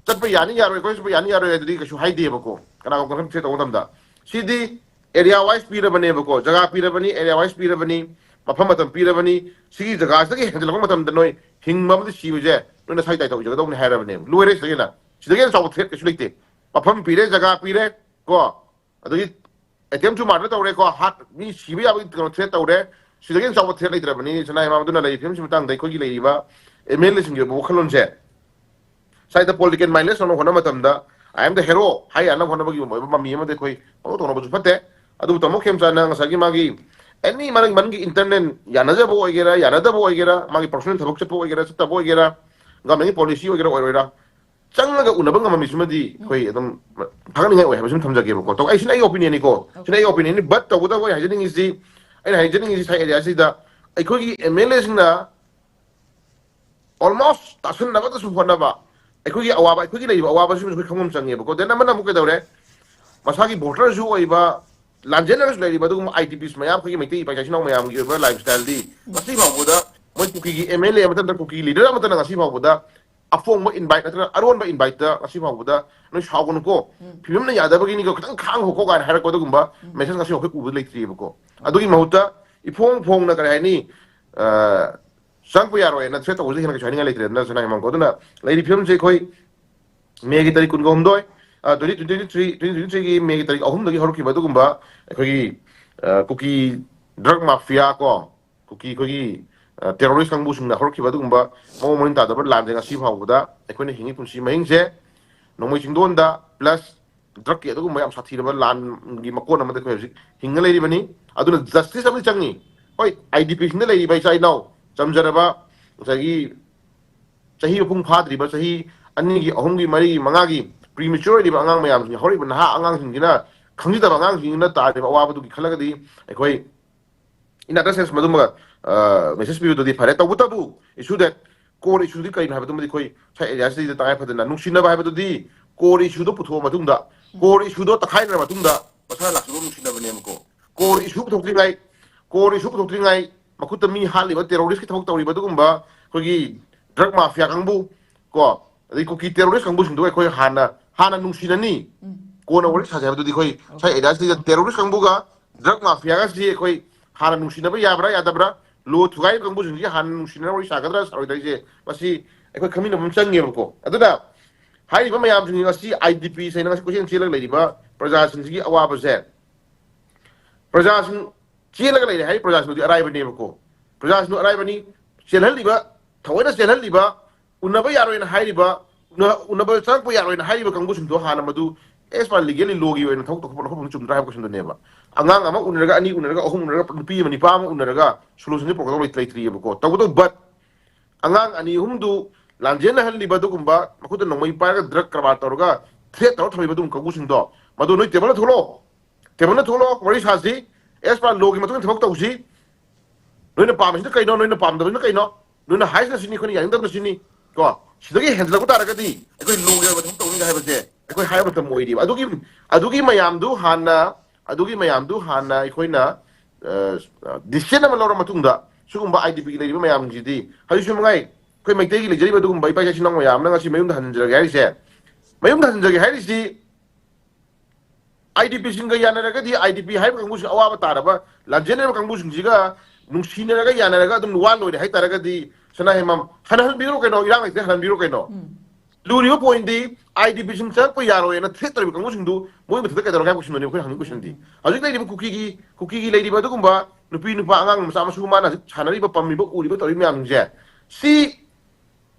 ꯆꯠꯄ ꯌꯥꯅꯤ ꯌꯥꯔꯣꯏ, ꯑꯩꯈꯣꯏ ꯆꯠꯄ ꯌꯥꯅꯤ ꯌꯥꯔꯣꯏ ꯑꯗꯨꯗꯤ ꯀꯩꯁꯨ ꯍꯥꯏꯗꯦꯕꯀꯣ꯫ ꯀꯅꯥꯒꯨꯝꯕ ꯈꯔ ꯊ꯭ꯔꯦꯠ ꯇꯧꯕ ꯃꯇꯝꯗ ꯁꯤꯗꯤ ꯑꯦꯔꯤꯌꯥ ꯋꯥꯏꯁ ꯄꯤꯔꯕꯅꯦꯕꯀꯣ, ꯖꯒꯥ ꯄꯤꯔꯕꯅꯤ, ꯑꯦꯔꯤꯌꯥ ꯋꯥꯏꯁ ꯄꯤꯔꯕꯅꯤ, ꯃꯐꯝ ꯃꯇꯝ ꯄꯤꯔꯕꯅꯤ꯫ ꯁꯤꯒꯤ ꯖꯒꯥꯁꯤꯗꯒꯤ ꯍꯦꯟꯖꯜꯂꯛꯄ ꯃꯇꯝꯗ ꯅꯣꯏ ꯍꯤꯡꯕ ꯑꯃꯗꯤ ꯁꯤꯕꯁꯦ ꯅꯣꯏ ꯅꯁꯥꯒꯤ ꯗꯥꯏꯇ ꯑꯣꯏꯖꯒꯗꯧꯕꯅꯤ ꯍꯥꯏꯔꯕꯅꯦꯕ꯫ ꯂꯣꯏꯔꯦ꯫ ꯁꯤꯗꯒꯤ ꯍꯦꯟꯅ, ꯁꯤꯗꯒꯤ ꯍꯦꯟꯅ ꯆꯥꯎꯕ ꯊ꯭ꯔꯦꯠ ꯀꯩꯁꯨ ꯂꯩꯇꯦ꯫ ꯃꯐꯝ ꯄꯤꯔꯦ, ꯖꯒꯥ ꯄꯤꯔꯦ ꯀꯣ, ꯑꯗꯒꯤ ꯑꯦꯇꯦꯝ ꯇꯨ ꯃꯥꯔꯗꯔ ꯇꯧꯔꯦꯀꯣ, ꯍꯥꯠ, ꯃꯤ ꯁꯤꯕ ꯌꯥꯕꯒꯤ ꯀꯩꯅꯣ ꯊ꯭ꯔꯦꯠ ꯇꯧꯔꯦ꯫ ꯁꯤꯗꯒꯤ ꯍꯦꯟꯅ ꯆꯥꯎꯕ ꯊ꯭ꯔꯦꯠ ꯂꯩꯇ꯭ꯔꯕꯅꯤ ꯁꯅꯥ ꯏꯃꯥ꯫ ꯑꯗꯨꯅ ꯂꯩꯔꯤꯕ ꯐꯤꯕꯝꯁꯤ ꯃꯇꯥꯡꯗ ꯑꯩꯈꯣꯏꯒꯤ ꯂꯩꯔꯤꯕ ꯑꯦꯝ ꯑꯦꯜ ꯑꯦꯁꯤꯡꯒꯤ ꯑꯣꯏꯕ ꯋꯥꯈꯜꯂꯣꯟꯁꯦ ꯁ꯭ꯋꯥꯏꯗ ꯄꯣꯂꯤꯇꯤꯀꯦꯜ ꯃꯥꯏꯂꯦꯖ ꯂꯧꯅꯕ ꯍꯣꯠꯅꯕ ꯃꯇꯝꯗ, "I am the hero" ꯍꯥꯏ ꯌꯥꯅꯕ ꯍꯣꯠꯅꯕꯒꯤ ꯑꯣꯏꯕ ꯃꯃꯤ ꯑꯃꯗꯤ ꯑꯩꯈꯣꯏ ꯄꯪꯇꯧ ꯇꯧꯅꯕꯁꯨ ꯐꯠꯇꯦ꯫ ꯑꯗꯨꯕꯨ ꯇꯥꯃꯣ ꯈꯦꯝꯆꯥꯟꯅ ꯉꯁꯥꯏꯒꯤ ꯃꯥꯒꯤ ꯑꯦꯅꯤ ꯃꯔꯝ ꯃꯅꯨꯡꯒꯤ ꯏꯟꯇꯔꯅꯦꯜ ꯌꯥꯅꯖꯕ ꯑꯣꯏꯒꯦꯔꯥ ꯌꯥꯅꯗꯕ ꯑꯣꯏꯒꯦꯔꯥ, ꯃꯥꯒꯤ ꯄꯔꯁꯣꯅꯦꯜ ꯊꯕꯛ ꯆꯠꯄ ꯑꯣꯏꯒꯦꯔꯥ ꯆꯠꯇꯕ ꯑꯣꯏꯒꯦꯔꯥ, ꯒꯃꯦꯟꯒꯤ ꯄꯣꯂꯤꯁꯤ ꯑꯣꯏꯒꯦꯔꯥ ꯑꯣꯏꯔꯣꯏꯔꯥ, ꯆꯪꯉꯒ ꯎꯅꯕ ꯉꯝꯃꯝꯃꯤꯁꯤꯃꯗꯤ ꯑꯩꯈꯣꯏ ꯑꯗꯨꯝ ꯊꯥꯒꯠꯅꯤꯡꯉꯥꯏ ꯑꯣꯏ ꯍꯥꯏꯕꯁꯤꯃ ꯊꯝꯖꯒꯦꯕꯀꯣ꯫ ꯇꯧ-, ꯑꯩ ꯁꯤꯅ ꯑꯩꯒꯤ ꯑꯣꯄꯤꯅꯤꯌꯟꯅꯤꯀꯣ, ꯁꯤꯅ ꯑꯩꯒꯤ ꯑꯣꯄꯤꯅꯤꯌꯟꯅꯤ꯫ ꯕꯠ ꯇꯧꯕꯇꯕꯨ ꯑꯩ ꯍꯥꯏꯖꯅꯤꯡꯉꯤꯁꯤ, ꯑꯩꯅ ꯍꯥꯏꯖꯅꯤꯡꯉꯤꯁꯤ ꯁꯥꯏ ꯑꯦꯔꯤꯌꯥꯁꯤꯗ ꯑꯩꯈꯣꯏꯒꯤ ꯑꯦꯝ ꯑꯦꯜ ꯑꯦꯁꯤꯡꯅ almost ꯇꯥꯁꯟꯅꯕꯗꯁꯨ ꯍꯣꯠꯅꯕ, ꯑꯩꯈꯣꯏꯒꯤ ꯑꯋꯥꯕ, ꯑꯩꯈꯣꯏꯒꯤ ꯂꯩꯔꯤꯕ ꯑꯋꯥꯕꯁꯤꯃꯁꯨ ꯑꯩꯈꯣꯏ ꯈꯪꯐꯝ ꯆꯪꯉꯦꯕꯀꯣ꯫ Then ꯑꯃꯅ ꯑꯃꯨꯛ ꯀꯩꯗꯧꯔꯦ? ꯃꯁꯥꯒꯤ voterꯁꯨ ꯑꯣꯏꯕ, ꯂꯥꯟꯖꯦꯟꯅꯔꯁꯨ ꯂꯩꯔꯤꯕ ꯑꯗꯨꯒꯨꯝꯕ I D Ps ꯃꯌꯥꯝ, ꯑꯩꯈꯣꯏꯒꯤ ꯃꯩꯇꯩ ꯏꯄꯥ ꯏꯆꯥ ꯏꯅꯥꯎ ꯃꯌꯥꯝꯒꯤ ꯑꯣꯏꯕ lifestyleꯗꯤ ꯉꯁꯤ ꯐꯥꯎꯕꯗ ꯃꯣꯏ ꯀꯨꯀꯤꯒꯤ M L A ꯑꯃꯠꯇ ꯅꯠꯇ꯭ꯔ, ꯀꯨꯀꯤ leader ꯑꯃꯠꯇꯅ ꯉꯁꯤ ꯐꯥꯎꯕꯗ ꯑꯐꯣꯡꯕ invite ꯅꯠꯇ꯭ꯔꯒ ꯑꯔꯣꯟꯕ inviteꯇ ꯉꯁꯤ ꯐꯥꯎꯕꯗ, "ꯅꯣꯏ ꯁꯥꯎꯒꯅꯨꯀꯣ, ꯐꯤꯕꯝꯅ ꯌꯥꯗꯕꯒꯤꯅꯤꯀꯣ, ꯈꯤꯇꯪ ꯈꯥꯡꯉꯨꯀꯣ" ꯀꯥꯏꯅ ꯍꯥꯏꯔꯛꯄ ꯑꯗꯨꯒꯨꯝꯕ message ꯉꯁꯤ ꯑꯩꯈꯣꯏ ꯎꯕ ꯂꯩꯇ꯭ꯔꯤꯑꯕꯀꯣ꯫ ꯑꯗꯨꯒꯤ ꯃꯍꯨꯠꯇ ꯏꯐꯣꯡ ꯐꯣꯡꯅ, ꯀꯔꯤ ꯍꯥꯏꯅꯤ, ꯑ, ꯆꯪꯉꯛꯄ ꯌꯥꯔꯣꯏꯅ threat ꯇꯧꯕꯁꯦ ꯍꯦꯟꯅ ꯀꯩꯁꯨ ꯍꯥꯏꯅꯤꯡꯉꯥꯏ ꯂꯩꯇ꯭ꯔꯦꯗꯅ, ꯁꯅꯥ ꯍꯦꯃꯟꯀꯣ꯫ ꯑꯗꯨꯅ ꯂꯩꯔꯤꯕ ꯐꯤꯕꯝꯁꯦ ꯑꯩꯈꯣꯏ ꯃꯦꯒꯤ ꯇꯥꯔꯤꯛ ꯀꯨꯟꯒ ꯍꯨꯝꯗꯣꯏ, ꯑ, twenty twenty three, twenty twenty threeꯒꯤ ꯃꯦꯒꯤ ꯇꯥꯔꯤꯛ ꯑꯍꯨꯝꯗꯒꯤ ꯍꯧꯔꯛꯈꯤꯕ ꯑꯗꯨꯒꯨꯝꯕ ꯑꯩꯈꯣꯏꯒꯤ, ꯑ, ꯀꯨꯀꯤ drug mafia ꯀꯣ, ꯀꯨꯀꯤ ꯑꯩꯈꯣꯏꯒꯤ, ꯑ, terrorist ꯀꯥꯡꯕꯨꯁꯤꯡꯅ ꯍꯧꯔꯛꯈꯤꯕ ꯑꯗꯨꯒꯨꯝꯕ ꯃꯑꯣꯡ ꯃꯔꯤꯟ ꯇꯥꯗꯕ ꯂꯥꯟꯁꯦ ꯉꯁꯤ ꯐꯥꯎꯕꯗ ꯑꯩꯈꯣꯏꯅ ꯍꯤꯡꯉꯤ ꯄꯨꯟꯁꯤ ꯃꯍꯤꯡꯁꯦ ꯅꯣꯡꯃꯩ ꯆꯤꯡꯗꯣꯟꯗ plus drugꯀꯤ ꯑꯗꯨꯒꯨꯝꯕ ꯌꯥꯝ ꯁꯥꯊꯤꯔꯕ ꯂꯥꯟꯒꯤ ꯃꯀꯣꯟ ꯑꯃꯗ ꯑꯩꯈꯣꯏ ꯍꯧꯖꯤꯛ ꯍꯤꯡꯉ ꯂꯩꯔꯤꯕꯅꯤ꯫ ꯑꯗꯨꯅ justice ꯑꯃꯗꯤ ꯆꯪꯉꯤ꯫ ꯍꯣꯏ, I D Pꯁꯤꯡꯗ ꯂꯩꯔꯤꯕ ꯏꯆꯥ ꯏꯅꯥꯎ ꯆꯝꯖꯔꯕ, ꯉꯁꯥꯏꯒꯤ ꯆꯍꯤ ꯃꯄꯨꯡ ꯐꯥꯗ꯭ꯔꯤꯕ, ꯆꯍꯤ ꯑꯅꯤꯒꯤ, ꯑꯍꯨꯝꯒꯤ, ꯃꯔꯤꯒꯤ, ꯃꯉꯥꯒꯤ premature ꯑꯣꯏꯔꯤꯕ ꯑꯉꯥꯡ ꯃꯌꯥꯝꯁꯤꯡ, ꯍꯧꯔꯛꯏꯕ ꯅꯍꯥ ꯑꯉꯥꯡꯁꯤꯡꯁꯤꯅ, ꯈꯪꯖꯗꯕ ꯑꯉꯥꯡꯁꯤꯡꯁꯤꯅ ꯇꯥꯔꯤꯕ ꯑꯋꯥꯕꯗꯨꯒꯤ ꯈꯜꯂꯒꯗꯤ ꯑꯩꯈꯣꯏ in other sense ꯃꯗꯨꯃ, ꯑ, message ꯄꯤꯕꯗꯨꯗꯤ ꯐꯔꯦ꯫ ꯇꯧꯕꯇꯕꯨ issue that, core issueꯗꯤ ꯀꯔꯤꯅꯣ ꯍꯥꯏꯕꯗꯨꯃꯗꯤ ꯑꯩꯈꯣꯏ ꯁ꯭ꯋꯥꯏ areaꯁꯤꯗꯩꯗ ꯇꯉꯥꯏ ꯐꯗꯅ ꯅꯨꯡꯁꯤꯅꯕ ꯍꯥꯏꯕꯗꯨꯗꯤ core issueꯗꯣ ꯄꯨꯊꯣꯛꯑ ꯃꯇꯨꯡꯗ, core issueꯗꯣ ꯇꯛꯈꯥꯏꯅꯔ ꯃꯇꯨꯡꯗ ꯃꯁꯥꯅ ꯂꯥꯛꯆꯕ ꯅꯨꯡꯁꯤꯅꯕꯅꯦꯕꯀꯣ꯫ Core issue ꯄꯨꯊꯣꯛꯇ꯭ꯔꯤꯉꯩ, core issue ꯄꯨꯊꯣꯛꯇ꯭ꯔꯤꯉꯩ ꯃꯈꯨꯠꯇ ꯃꯤ ꯍꯥꯠꯂꯤꯕ terroristꯀꯤ ꯊꯕꯛ ꯇꯧꯔꯤꯕ ꯑꯗꯨꯒꯨꯝꯕ ꯑꯩꯈꯣꯏꯒꯤ drug mafia ꯀꯥꯡꯕꯨ ꯀꯣ, ꯑꯗꯩ ꯀꯨꯀꯤ terrorist ꯀꯥꯡꯕꯨꯁꯤꯡꯗꯨꯒ ꯑꯩꯈꯣꯏ ꯍꯥꯟꯅ, ꯍꯥꯟꯅ ꯅꯨꯡꯁꯤꯅꯅꯤ, ꯀꯣꯟꯅ ꯋꯥꯔꯤ ꯁꯥꯖꯩ ꯍꯥꯏꯕꯗꯨꯗꯤ ꯑꯩꯈꯣꯏ ꯁ꯭ꯋꯥꯏ areaꯁꯤꯗ terrorist ꯀꯥꯡꯕꯨꯒ drug mafiaꯒꯁꯤ ꯑꯩꯈꯣꯏ ꯍꯥꯟꯅ ꯅꯨꯡꯁꯤꯅꯕ ꯌꯥꯕ꯭ꯔꯥ ꯌꯥꯗꯕ꯭ꯔꯥ, law ꯊꯨꯒꯥꯏꯔꯤꯕ ꯀꯥꯡꯕꯨꯁꯤꯡꯁꯤ ꯍꯥꯟꯅ ꯅꯨꯡꯁꯤꯅꯅ ꯋꯥꯔꯤ ꯁꯥꯒꯗ꯭ꯔꯥ ꯁꯥꯔꯣꯏꯗ꯭ꯔꯥ ꯍꯥꯏꯁꯦ ꯃꯁꯤ ꯑꯩꯈꯣꯏ ꯈꯪꯃꯤꯟꯅꯕ ꯑꯃ ꯆꯪꯉꯦꯕꯀꯣ꯫ ꯑꯗꯨꯅ ꯍꯥꯏꯔꯤꯕ ꯃꯌꯥꯝꯁꯤꯡꯁꯤ ꯉꯁꯤ I D Ps ꯍꯥꯏꯅ ꯉꯁꯤ ꯀꯣꯏꯆꯦꯜ ꯆꯦꯜꯂꯒ ꯂꯩꯔꯤꯕ ꯄ꯭ꯔꯖꯥꯁꯤꯡꯁꯤꯒꯤ ꯑꯋꯥꯕꯁꯦ, ꯄ꯭ꯔꯖꯥꯁꯤꯡ ꯆꯦꯜꯂꯒ ꯂꯩꯔꯦ ꯍꯥꯏꯔꯤ ꯄ꯭ꯔꯖꯥꯁꯤꯡꯗꯨꯗꯤ ꯑꯔꯥꯏꯕꯅꯦꯕꯀꯣ꯫ ꯄ꯭ꯔꯖꯥꯁꯤꯡꯗꯨ ꯑꯔꯥꯏꯕꯅꯤ, ꯆꯦꯜꯍꯜꯂꯤꯕ, ꯊꯑꯣꯏꯅ ꯆꯦꯜꯍꯜꯂꯤꯕ, ꯎꯅꯕ ꯌꯥꯔꯣꯏꯅ ꯍꯥꯏꯔꯤꯕ, ꯎꯅ-, ꯎꯅꯕ ꯆꯪꯉꯛꯄ ꯌꯥꯔꯣꯏꯅ ꯍꯥꯏꯔꯤꯕ ꯀꯥꯡꯕꯨꯁꯤꯡꯗꯣ ꯍꯥꯟꯅ ꯃꯗꯨ as per legally lawꯒꯤ ꯑꯣꯏꯅ ꯊꯕꯛ ꯇꯧꯊꯣꯛꯄ ꯂꯧꯊꯣꯛꯄ ꯆꯨꯝꯗ꯭ꯔꯥ ꯍꯥꯏꯕ ꯀꯣꯏꯁꯟꯗꯨꯅꯦꯕ꯫ ꯑꯉꯥꯡ ꯑꯃ ꯎꯅꯔꯒ, ꯑꯅꯤ ꯎꯅꯔꯒ, ꯑꯍꯨꯝ ꯎꯅꯔꯒ, ꯅꯨꯄꯤ ꯑꯃ ꯅꯨꯄꯥ ꯑꯃ ꯎꯅꯔꯒ solutionꯁꯦ ꯄꯨꯔꯛꯀꯗꯧ ꯂꯩꯇ-, ꯂꯩꯇ꯭ꯔꯤꯑꯕꯀꯣ꯫ ꯇꯧꯕꯇꯕꯨ but ꯑꯉꯥꯡ ꯑꯅꯤ ꯑꯍꯨꯝꯗꯨ ꯂꯥꯟꯖꯦꯟꯅꯍꯜꯂꯤꯕ ꯑꯗꯨꯒꯨꯝꯕ, ꯃꯈꯨꯠꯇ ꯅꯣꯡꯃꯩ ꯄꯥꯏꯔꯒ drug ꯀꯔꯕꯥꯔ ꯇꯧꯔꯒ threat ꯇꯧꯔ ꯊꯝꯃꯤꯕ ꯑꯗꯨꯒꯨꯝꯕ ꯀꯥꯡꯕꯨꯁꯤꯡꯗꯣ, ꯃꯗꯨ ꯅꯣꯏ tableꯗ ꯊꯣꯛꯂꯛꯑꯣ꯫ Tableꯗ ꯊꯣꯛꯂꯛꯑꯣ, ꯋꯥꯔꯤ ꯁꯥꯁꯤ, as per lawꯒꯤ ꯃꯇꯨꯡ ꯏꯟꯅ ꯊꯕꯛ ꯇꯧꯁꯤ꯫ ꯅꯣꯏꯅ ꯄꯥꯝꯃꯤꯁꯤꯅ ꯀꯩꯅꯣ, ꯅꯣꯏꯅ ꯄꯥꯝꯗꯕꯁꯤꯅ ꯀꯩꯅꯣ? ꯅꯣꯏꯅ ꯍꯥꯏꯁꯤꯅ ꯁꯤꯅꯤ, ꯑꯩꯈꯣꯏꯅ ꯌꯥꯅꯤꯡꯗꯕꯅ ꯁꯤꯅꯤ꯫ ꯀꯣ, ꯁꯤꯗꯒꯤ ꯍꯦꯟꯖꯜꯂꯛꯄ ꯇꯥꯔꯒꯗꯤ ꯑꯩꯈꯣꯏ ꯂꯣꯒꯤ ꯑꯣꯏꯕ ꯊꯕꯛ ꯇꯧꯅꯤꯒ ꯍꯥꯏꯕꯁꯦ ꯑꯩꯈꯣꯏ ꯍꯥꯏꯕ ꯃꯇꯝ ꯑꯣꯏꯔꯤꯕ꯫ ꯑꯗꯨꯒꯤ, ꯑꯗꯨꯒꯤ ꯃꯌꯥꯝꯗꯨ ꯍꯥꯟꯅ, ꯑꯗꯨꯒꯤ ꯃꯌꯥꯝꯗꯨ ꯍꯥꯟꯅ ꯑꯩꯈꯣꯏꯅ, ꯑ, decision ꯑꯃ ꯂꯧꯔ ꯃꯇꯨꯡꯗ ꯁꯤꯒꯨꯝꯕ IDPꯒꯤ ꯂꯩꯔꯤꯕ ꯃꯌꯥꯝꯁꯤꯗꯤ, ꯍꯧꯖꯤꯛꯁꯨ ꯃꯉꯥꯏ, ꯑꯩꯈꯣꯏ ꯃꯩꯇꯩꯒꯤ ꯂꯩꯖꯔꯤꯕ ꯑꯗꯨꯒꯨꯝꯕ ꯏꯄꯥ ꯏꯆꯥ ꯏꯆꯤꯟ ꯏꯅꯥꯎ ꯃꯌꯥꯝꯅ ꯉꯁꯤ ꯃꯌꯨꯝꯗ ꯍꯟꯖꯔꯒꯦ ꯍꯥꯏꯔꯤꯁꯦ, ꯃꯌꯨꯝꯗ ꯍꯟꯖꯒꯦ ꯍꯥꯏꯔꯤꯁꯤ IDPꯁꯤꯡꯒ ꯌꯥꯅꯔꯒꯗꯤ, IDP ꯍꯥꯏꯔꯤꯕ ꯀꯥꯡꯕꯨꯁꯤꯡ, ꯑꯋꯥꯕ ꯇꯥꯔꯕ, ꯂꯥꯟꯖꯦꯟꯅꯔꯤꯕ ꯀꯥꯡꯕꯨꯁꯤꯡꯁꯤꯒ ꯅꯨꯡꯁꯤꯅꯔꯒ ꯌꯥꯅꯔꯒ ꯑꯗꯨꯝ ꯋꯥ ꯂꯣꯏꯔꯦ ꯍꯥꯏꯇꯥꯔꯒꯗꯤ, ꯁꯅꯥ ꯍꯦꯃꯝ, ꯍꯟꯍꯟꯕꯤꯔꯣ ꯀꯩꯅꯣ, ꯏꯔꯥꯡ ꯂꯩꯇꯦ, ꯍꯟꯍꯟꯕꯤꯔꯣ ꯀꯩꯅꯣ꯫ ꯂꯨꯔꯤꯕ pointꯗꯤ IDPꯁꯤꯡ ꯆꯪꯉꯛꯄ ꯌꯥꯔꯣꯏꯅ threat ꯇꯧꯔꯤꯕ ꯀꯥꯡꯕꯨꯁꯤꯡꯗꯨ ꯃꯣꯏ ꯃꯊꯛꯇ ꯀꯩꯗꯧꯔꯒꯦ ꯍꯥꯏꯕ question ꯗꯨꯅꯤ ꯑꯩꯈꯣꯏꯅ ꯍꯪꯅꯤꯡꯕ questionꯗꯤ꯫ ꯍꯧꯖꯤꯛ ꯂꯩꯔꯤꯕ ꯀꯨꯀꯤꯒꯤ, ꯀꯨꯀꯤꯒꯤ ꯂꯩꯔꯤꯕ ꯑꯗꯨꯒꯨꯝꯕ ꯅꯨꯄꯤ, ꯅꯨꯄꯥ, ꯑꯉꯥꯡ ꯃꯆꯥ ꯃꯁꯨ, ꯃꯥꯅ ꯍꯧꯖꯤꯛ ꯁꯥꯟꯅꯔꯤꯕ, ꯄꯝꯃꯤꯕ, ꯎꯔꯤꯕ, ꯇꯧꯔꯤꯕ ꯃꯌꯥꯝꯁꯤꯡꯁꯦ, ꯁꯤ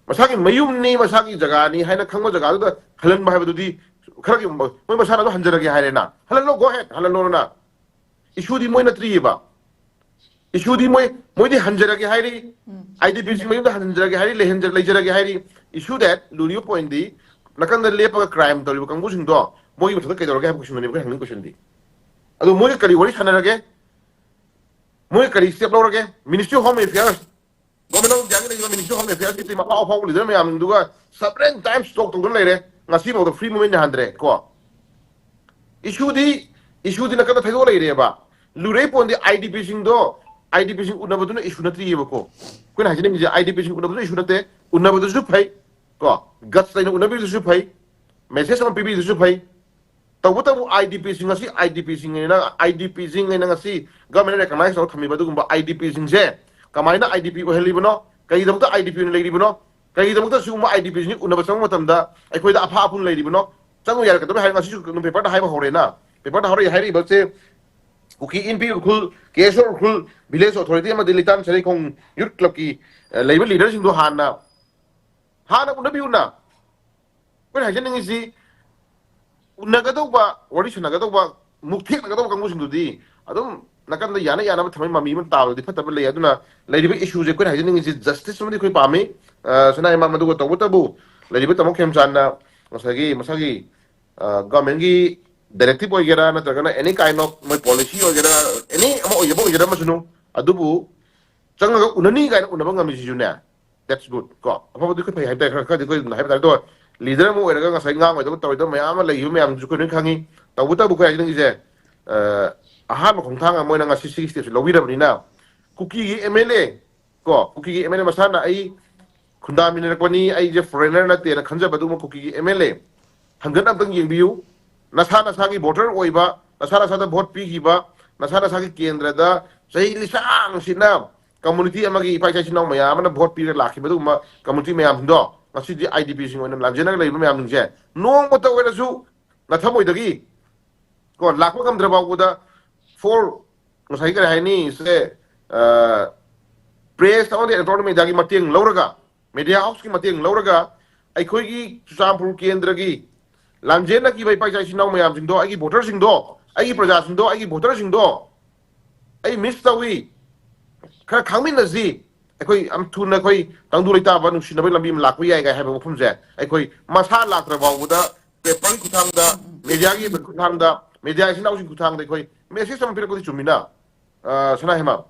ꯃꯁꯥꯒꯤ ꯃꯌꯨꯝꯅꯤ, ꯃꯁꯥꯒꯤ ꯖꯒꯥꯅꯤ ꯍꯥꯏꯅ ꯈꯪꯕ ꯖꯒꯥꯗꯨꯗ ꯍꯜꯍꯟꯕ ꯍꯥꯏꯕꯗꯨꯗꯤ, ꯈꯔꯒꯤ ꯃꯣꯏ ꯃꯁꯥꯅ ꯑꯗꯨꯝ ꯍꯟꯖꯔꯒꯦ ꯍꯥꯏꯔꯦꯅ, ꯍꯜꯍꯜꯂꯣ, go ahead, ꯍꯜꯍꯜꯂꯣꯅ꯫ Issueꯗꯤ ꯃꯣꯏ ꯅꯠꯇ꯭ꯔꯤꯑꯕ꯫ Issueꯗꯤ ꯃꯣꯏ, ꯃꯣꯏꯗꯤ ꯍꯟꯖꯔꯒꯦ ꯍꯥꯏꯔꯤ꯫ IDPꯁꯤꯡ ꯃꯌꯨꯝꯗ ꯍꯟꯖꯔꯒꯦ ꯍꯥꯏꯔꯤ, ꯂꯩꯍꯟꯖ-, ꯂꯩꯖꯔꯒꯦ ꯍꯥꯏꯔꯤ꯫ Issue that, ꯂꯨꯔꯤꯕ pointꯗꯤ, ꯅꯥꯀꯟꯗ ꯂꯦꯞꯄꯒ crime ꯇꯧꯔꯤꯕ ꯀꯥꯡꯕꯨꯁꯤꯡꯗꯣ ꯃꯣꯏꯒꯤ ꯃꯊꯛꯇ ꯀꯩꯗꯧꯔꯒꯦ ꯍꯥꯏꯕ questionꯗꯨꯅꯦꯕ ꯑꯩꯈꯣꯏꯅ ꯍꯪꯅꯤꯡꯕ questionꯗꯤ꯫ ꯑꯗꯣ ꯃꯣꯏꯒ ꯀꯔꯤ ꯋꯥꯔꯤ ꯁꯥꯟꯅꯔꯒꯦ? ꯃꯣꯏ ꯀꯔꯤ step ꯂꯧꯔꯒꯦ? Ministry of Home Affairs, Government of Indiaꯒꯤ ꯂꯩꯔꯤꯕ Ministry of Home Affairsꯀꯤ team ꯑꯐꯥꯎ ꯑꯐꯥꯎꯕ leader ꯃꯌꯥꯝꯗꯨꯒ several times talk ꯇꯧꯗꯨꯅ ꯂꯩꯔꯦ꯫ ꯉꯁꯤꯐꯥꯎꯗ free movement ꯌꯥꯍꯟꯗ꯭ꯔꯦ ꯀꯣ꯫ Issueꯗꯤ, issueꯗꯤ ꯅꯥꯀꯟꯗ ꯊꯩꯗꯣꯛꯑ ꯂꯩꯔꯦꯕ꯫ ꯂꯨꯔꯩ ꯄꯣꯟꯗꯤ IDPꯁꯤꯡꯗꯣ, IDPꯁꯤꯡ ꯎꯅꯕꯗꯨꯅ issue ꯅꯠꯇ꯭ꯔꯤꯑꯕꯀꯣ꯫ ꯑꯩꯈꯣꯏꯅ ꯍꯥꯏꯖꯅꯤꯡꯉꯤꯁꯦ, IDPꯁꯤꯡ ꯎꯅꯕꯗꯨꯅ issue ꯅꯠꯇꯦ꯫ ꯎꯅꯕꯗꯨꯁꯨ ꯐꯩ ꯀꯣ, guts ꯂꯩꯅ ꯎꯅꯕꯤꯕꯗꯨꯁꯨ ꯐꯩ, message ꯑꯃ ꯄꯤꯕꯤꯕꯗꯨꯁꯨ ꯐꯩ꯫ ꯇꯧꯕꯇꯕꯨ IDPꯁꯤꯡ ꯑꯁꯤ, IDPꯁꯤꯡ ꯑꯩꯅ, IDPꯁꯤꯡ ꯑꯩꯅ ꯉꯁꯤ government recognize ꯇꯧꯔ ꯊꯝꯃꯤꯕ ꯑꯗꯨꯒꯨꯝꯕ IDPꯁꯤꯡꯁꯦ ꯀꯃꯥꯏꯅ IDP ꯑꯣꯏꯍꯜꯂꯤꯕꯅꯣ? ꯀꯔꯤꯒꯤꯗꯃꯛꯇ IDP ꯑꯣꯏꯅ ꯂꯩꯔꯤꯕꯅꯣ? ꯀꯔꯤꯒꯤꯗꯃꯛꯇ ꯁꯤꯒꯨꯝꯕ IDPꯁꯤꯡ ꯎꯅꯕ ꯆꯪꯕ ꯃꯇꯝꯗ ꯑꯩꯈꯣꯏꯗ ꯑꯐ ꯑꯄꯨꯟ ꯂꯩꯔꯤꯕꯅꯣ? ꯆꯪꯉꯨ ꯌꯥꯔꯛꯀꯗꯕ ꯍꯥꯏꯔ ꯉꯁꯤꯁꯨ ꯑꯗꯨꯝ paperꯗ ꯍꯥꯏꯕ ꯍꯧꯔꯦꯅ꯫ Paperꯗ ꯍꯧꯔꯛꯏ ꯍꯥꯏꯔꯤꯕꯁꯦ ꯀꯨꯀꯤ ꯏꯟꯄꯤ ꯎꯈ꯭ꯔꯨꯜ, ꯀꯦ ꯑꯦꯁ ꯑꯣ ꯎꯈ꯭ꯔꯨꯜ, village authority ꯑꯃꯗꯤ ꯂꯤꯇꯥꯟ ꯁꯔꯩꯈꯣꯡ youth clubꯀꯤ, ꯑ, ꯂꯩꯕ leaderꯁꯤꯡꯗꯣ ꯍꯥꯟꯅ, ꯍꯥꯟꯅ ꯎꯅꯕꯤꯌꯨꯅ꯫ ꯑꯩꯈꯣꯏꯅ ꯍꯥꯏꯖꯅꯤꯡꯉꯤꯁꯤ, ꯎꯅꯒꯗꯧꯕ, ꯋꯥꯔꯤ ꯁꯥꯟꯅꯒꯗꯧꯕ, ꯃꯨꯛ ꯊꯦꯛꯅꯒꯗꯧꯕ ꯀꯥꯡꯕꯨꯁꯤꯡꯗꯨꯗꯤ ꯑꯗꯨꯝ ꯅꯥꯀꯟꯗ ꯌꯥꯅ ꯌꯥꯅꯕ ꯊꯝꯃꯩ ꯃꯃꯤ ꯑꯃ ꯇꯥꯕꯗꯤ ꯐꯠꯇꯕ ꯂꯩ꯫ ꯑꯗꯨꯅ ꯂꯩꯔꯤꯕ issueꯁꯦ ꯑꯩꯈꯣꯏꯅ ꯍꯥꯏꯖꯅꯤꯡꯉꯤꯁꯤ justice ꯑꯃꯗꯤ ꯑꯩꯈꯣꯏ ꯄꯥꯝꯃꯤ꯫ ꯑ, ꯁꯅꯥ ꯏꯃꯥ, ꯃꯗꯨꯒ ꯇꯧꯕꯇꯕꯨ ꯂꯩꯔꯤꯕ ꯇꯥꯃꯣ ꯈꯦꯝꯆꯥꯟꯅ ꯉꯁꯥꯏꯒꯤ ꯃꯁꯥꯒꯤ, ꯑ, governmentꯀꯤ directive ꯑꯣꯏꯒꯦꯔꯥ ꯅꯠꯇ꯭ꯔꯒꯅ any kind of ꯃꯣꯏ policy ꯑꯣꯏꯒꯦꯔꯥ, any ꯑꯃ ꯑꯣꯏꯖꯕ ꯑꯣꯏꯖꯔꯝꯃꯁꯅꯨ, ꯑꯗꯨꯕꯨ ꯆꯪꯉꯒ ꯎꯅꯅꯤ ꯀꯥꯏꯅ ꯎꯅꯕ ꯉꯝꯃꯤꯁꯤꯁꯨꯅꯦ, that's good ꯀꯣ꯫ ꯑꯐꯕꯗꯤ ꯑꯩꯈꯣꯏ ꯐꯩ ꯍꯥꯏꯕ ꯇꯥꯏ, ꯈꯔ ꯈꯔꯗꯤ ꯑꯩꯈꯣꯏ ꯑꯗꯨꯝ ꯍꯥꯏꯕ ꯇꯥꯔꯦ꯫ ꯑꯗꯣ ꯂꯤꯗꯔ ꯑꯃ ꯑꯣꯏꯔꯒ ꯉꯁꯥꯏ ꯉꯥꯡꯉꯣꯏꯗꯕ ꯇꯧꯔꯣꯏꯗꯕ ꯃꯌꯥꯝ ꯑꯃ ꯂꯩꯈꯤꯕ ꯃꯌꯥꯝꯗꯨꯁꯨ ꯑꯩꯈꯣꯏ ꯂꯣꯏ ꯈꯪꯉꯤ꯫ ꯇꯧꯕꯇꯕꯨ ꯑꯩꯈꯣꯏ ꯍꯥꯏꯖꯅꯤꯡꯉꯤꯁꯦ, ꯑ, ꯑꯍꯥꯟꯕ ꯈꯣꯡꯊꯥꯡ ꯑꯃ ꯑꯣꯏꯅ ꯉꯁꯤ ꯁꯤꯒꯤ ꯁ꯭ꯇꯦꯞꯁꯦ ꯂꯧꯕꯤꯔꯕꯅꯤꯅ, ꯀꯨꯀꯤꯒꯤ ꯑꯦꯝ ꯑꯦꯜ ꯑꯦ ꯀꯣ, ꯀꯨꯀꯤꯒꯤ ꯑꯦꯝ ꯑꯦꯜ ꯑꯦ ꯃꯁꯥꯅ ꯑꯩ ꯈꯨꯟꯗꯥꯃꯤꯟꯅꯔꯛꯄꯅꯤ, ꯑꯩꯁꯦ ꯐꯣꯔꯦꯅꯔ ꯅꯠꯇꯦꯅ ꯈꯟꯖꯕ ꯑꯗꯨꯒꯨꯝꯕ ꯀꯨꯀꯤꯒꯤ ꯑꯦꯝ ꯑꯦꯜ ꯑꯦ ꯍꯟꯒꯠ ꯑꯝꯇꯪ ꯌꯦꯡꯕꯤꯌꯨ꯫ ꯅꯁꯥ ꯅꯁꯥꯒꯤ ꯚꯣꯇꯔ ꯑꯣꯏꯕ, ꯅꯁꯥ ꯅꯁꯥꯗ ꯚꯣꯠ ꯄꯤꯈꯤꯕ, ꯅꯁꯥ ꯅꯁꯥꯒꯤ ꯀꯦꯟꯗ꯭ꯔꯗ ꯆꯍꯤ ꯂꯤꯁꯥꯡꯁꯤꯠꯅ ꯀꯝꯃꯨꯅꯤꯇꯤ ꯑꯃꯒꯤ ꯏꯄꯥ ꯏꯆꯥ ꯏꯆꯤꯟ ꯏꯅꯥꯎ ꯃꯌꯥꯝ ꯑꯃꯅ ꯚꯣꯠ ꯄꯤꯔꯒ ꯂꯥꯛꯈꯤꯕ ꯑꯗꯨꯒꯨꯝꯕ ꯀꯝꯃꯨꯅꯤꯇꯤ ꯃꯌꯥꯝꯁꯤꯡꯗꯣ, ꯉꯁꯤꯗꯤ ꯑꯥꯏ ꯗꯤ ꯄꯤꯁꯤꯡ ꯑꯣꯏꯅ ꯂꯥꯟꯖꯦꯟꯅꯔꯒ ꯂꯩꯕ ꯃꯌꯥꯝꯁꯤꯡꯁꯦ ꯅꯣꯡꯃꯇ ꯑꯣꯏꯔꯁꯨ ꯅꯊꯃꯣꯏꯗꯒꯤ ꯀꯣ, ꯂꯥꯛꯄ ꯉꯝꯗ꯭ꯔ ꯐꯥꯎꯕꯗ, ꯐꯣꯔ, ꯉꯁꯥꯏ ꯀꯔꯤ ꯍꯥꯏꯅꯤ ꯁꯦ, ꯄ꯭ꯔꯦꯁ ꯑꯃꯗꯤ ꯏꯂꯦꯛꯇ꯭ꯔꯣꯅꯤꯛ ꯃꯦꯗꯤꯌꯥꯒꯤ ꯃꯇꯦꯡ ꯂꯧꯔꯒ, ꯃꯦꯗꯤꯌꯥ ꯍꯥꯎꯁꯀꯤ ꯃꯇꯦꯡ ꯂꯧꯔꯒ, ꯑꯩꯈꯣꯏꯒꯤ ꯆꯨꯔꯆꯥꯟꯄꯨꯔ ꯀꯦꯟꯗ꯭ꯔꯒꯤ ꯂꯥꯟꯖꯦꯟꯅꯈꯤꯕ ꯏꯄꯥ ꯏꯆꯥ ꯏꯆꯤꯟ ꯏꯅꯥꯎ ꯃꯌꯥꯝꯁꯤꯡꯗꯣ, ꯑꯩꯒꯤ ꯚꯣꯇꯔꯁꯤꯡꯗꯣ, ꯑꯩꯒꯤ ꯄ꯭ꯔꯖꯥꯁꯤꯡꯗꯣ, ꯑꯩꯒꯤ ꯚꯣꯇꯔꯁꯤꯡꯗꯣ ꯑꯩ ꯃꯤꯁ ꯇꯧꯏ, ꯈꯔ ꯈꯪꯃꯤꯟꯅꯁꯤ, ꯑꯩꯈꯣꯏ ꯌꯥꯝ ꯊꯨꯅ ꯑꯩꯈꯣꯏ ꯇꯪꯗꯨ ꯂꯩꯇꯥꯕ ꯅꯨꯡꯁꯤꯅꯕꯒꯤ ꯂꯝꯕꯤ ꯑꯃ ꯂꯥꯛꯄ ꯌꯥꯏ ꯀꯥꯏ ꯍꯥꯏꯕ ꯋꯥꯐꯝꯁꯦ ꯑꯩꯈꯣꯏ ꯃꯁꯥ ꯂꯥꯛꯇ꯭ꯔ ꯐꯥꯎꯕꯗ ꯄꯦꯄꯔꯒꯤ ꯈꯨꯠꯊꯥꯡꯗ, ꯃꯦꯗꯤꯌꯥꯒꯤ ꯈꯨꯠꯊꯥꯡꯗ, ꯃꯦꯗꯤꯌꯥ ꯏꯆꯤꯟ ꯏꯅꯥꯎꯁꯤꯡꯒꯤ ꯈꯨꯠꯊꯥꯡꯗ ꯑꯩꯈꯣꯏ ꯃꯦꯁꯦꯖ ꯑꯃ ꯄꯤꯔꯛꯄꯗꯤ ꯆꯨꯝꯃꯤꯅ, ꯑ, ꯁꯅꯥ ꯍꯦꯃꯥ?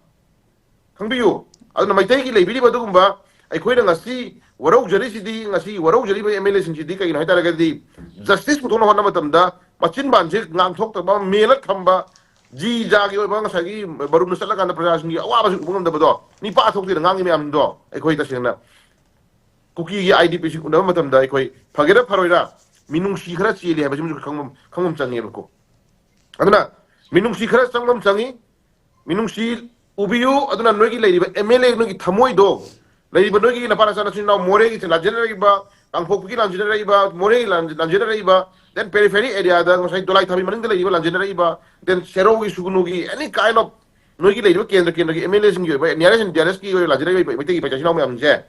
ꯈꯪꯕꯤꯌꯨ꯫ ꯑꯗꯨꯅ ꯃꯩꯇꯩꯒꯤ ꯂꯩꯕꯤꯔꯤꯕ ꯑꯗꯨꯒꯨꯝꯕ ꯑꯩꯈꯣꯏꯅ ꯉꯁꯤ ꯋꯥꯔꯧꯖꯔꯤꯁꯤꯗꯤ, ꯉꯁꯤ ꯋꯥꯔꯧꯖꯔꯤꯕ ꯑꯦꯝ ꯑꯦꯜ ꯑꯦꯁꯤꯡꯁꯤꯗꯤ ꯀꯩꯒꯤꯅꯣ ꯍꯥꯏ ꯇꯥꯔꯒꯗꯤ, ꯖꯁꯇꯤꯁ ꯄꯨꯊꯣꯛꯅꯕ ꯍꯣꯠꯅꯕ ꯃꯇꯝꯗ ꯃꯆꯤꯟ ꯕꯥꯟꯁꯦ ꯉꯥꯡꯊꯣꯛꯇꯕ, ꯃꯦꯜꯂ ꯊꯝꯕ, ꯖꯤ ꯖꯥꯒꯤ ꯑꯣꯏꯕ ꯉꯁꯥꯏꯒꯤ ꯕꯔꯨꯝꯗ ꯆꯠꯂꯀꯥꯟꯗ ꯄ꯭ꯔꯖꯥꯁꯤꯡꯒꯤ ꯑꯋꯥꯕꯁꯤ ꯎꯕ ꯉꯝꯗꯕꯗꯣ, ꯃꯤꯄꯥ ꯊꯣꯛꯇꯦꯅ ꯉꯥꯡꯉꯤ ꯃꯌꯥꯝꯗꯣ, ꯑꯩꯈꯣꯏ ꯇꯁꯦꯡꯅ ꯀꯨꯀꯤꯒꯤ ꯑꯥꯏ ꯗꯤ ꯄꯤꯁꯤꯡ ꯎꯅꯕ ꯃꯇꯝꯗ ꯑꯩꯈꯣꯏ ꯐꯒꯦꯔꯥ ꯐꯔꯣꯏꯔꯥ ꯃꯤꯅꯨꯡꯁꯤ ꯈꯔ ꯆꯦꯜꯂꯤ ꯍꯥꯏꯕꯁꯤꯃꯁꯨ ꯈꯪꯐꯝ, ꯈꯪꯐꯝ ꯆꯪꯉꯦꯕꯀꯣ꯫ ꯑꯗꯨꯅ ꯃꯤꯅꯨꯡꯁꯤ ꯈꯔ ꯆꯪꯐꯝ ꯆꯪꯉꯤ, ꯃꯤꯅꯨꯡꯁꯤ ꯎꯕꯤꯌꯨ꯫ ꯑꯗꯨꯅ ꯅꯣꯏꯒꯤ ꯂꯩꯔꯤꯕ ꯑꯦꯝ ꯑꯦꯜ ꯑꯦ ꯅꯣꯏꯒꯤ ꯊꯃꯣꯏꯗꯣ, ꯂꯩꯔꯤꯕ ꯅꯣꯏꯒꯤ ꯅꯄꯥ ꯅꯆꯥ ꯅꯆꯤꯟ ꯏꯅꯥꯎ ꯃꯣꯔꯦꯒꯤ ꯂꯥꯟꯖꯦꯟꯅꯔꯛꯏꯕ, ꯀꯥꯡꯄꯣꯛꯄꯤꯒꯤ ꯂꯥꯟꯖꯦꯟꯅꯔꯛꯏꯕ, ꯃꯣꯔꯦꯒꯤ ꯂꯥꯟ-, ꯂꯥꯟꯖꯦꯟꯅꯔꯛꯏꯕ, then periphery area ꯗ ꯉꯁꯥꯏ ꯗꯣꯂꯥꯏ ꯊꯥꯕꯤ ꯃꯅꯤꯡꯗ ꯂꯩꯔꯤꯕ ꯂꯥꯟꯖꯦꯟꯅꯔꯛꯏꯕ, then ꯁꯦꯔꯧꯒꯤ, ꯁꯨꯒꯅꯨꯒꯤ, any kind of ꯅꯣꯏꯒꯤ ꯂꯩꯔꯤꯕ ꯀꯦꯟꯗ꯭ꯔ ꯀꯦꯟꯗ꯭ꯔꯒꯤ ꯑꯦꯝ ꯑꯦꯜ ꯑꯦꯁꯤꯡꯒꯤ ꯑꯣꯏꯕ, ꯅꯤꯌꯔꯦꯁ ꯑꯦꯟ ꯗꯤꯌꯔꯦꯁꯀꯤ ꯑꯣꯏꯕ ꯂꯥꯟꯖꯦꯟꯅꯔꯛꯏꯕ ꯃꯩꯇꯩꯒꯤ ꯏꯆꯤꯟ ꯏꯅꯥꯎ ꯃꯌꯥꯝꯁꯦ,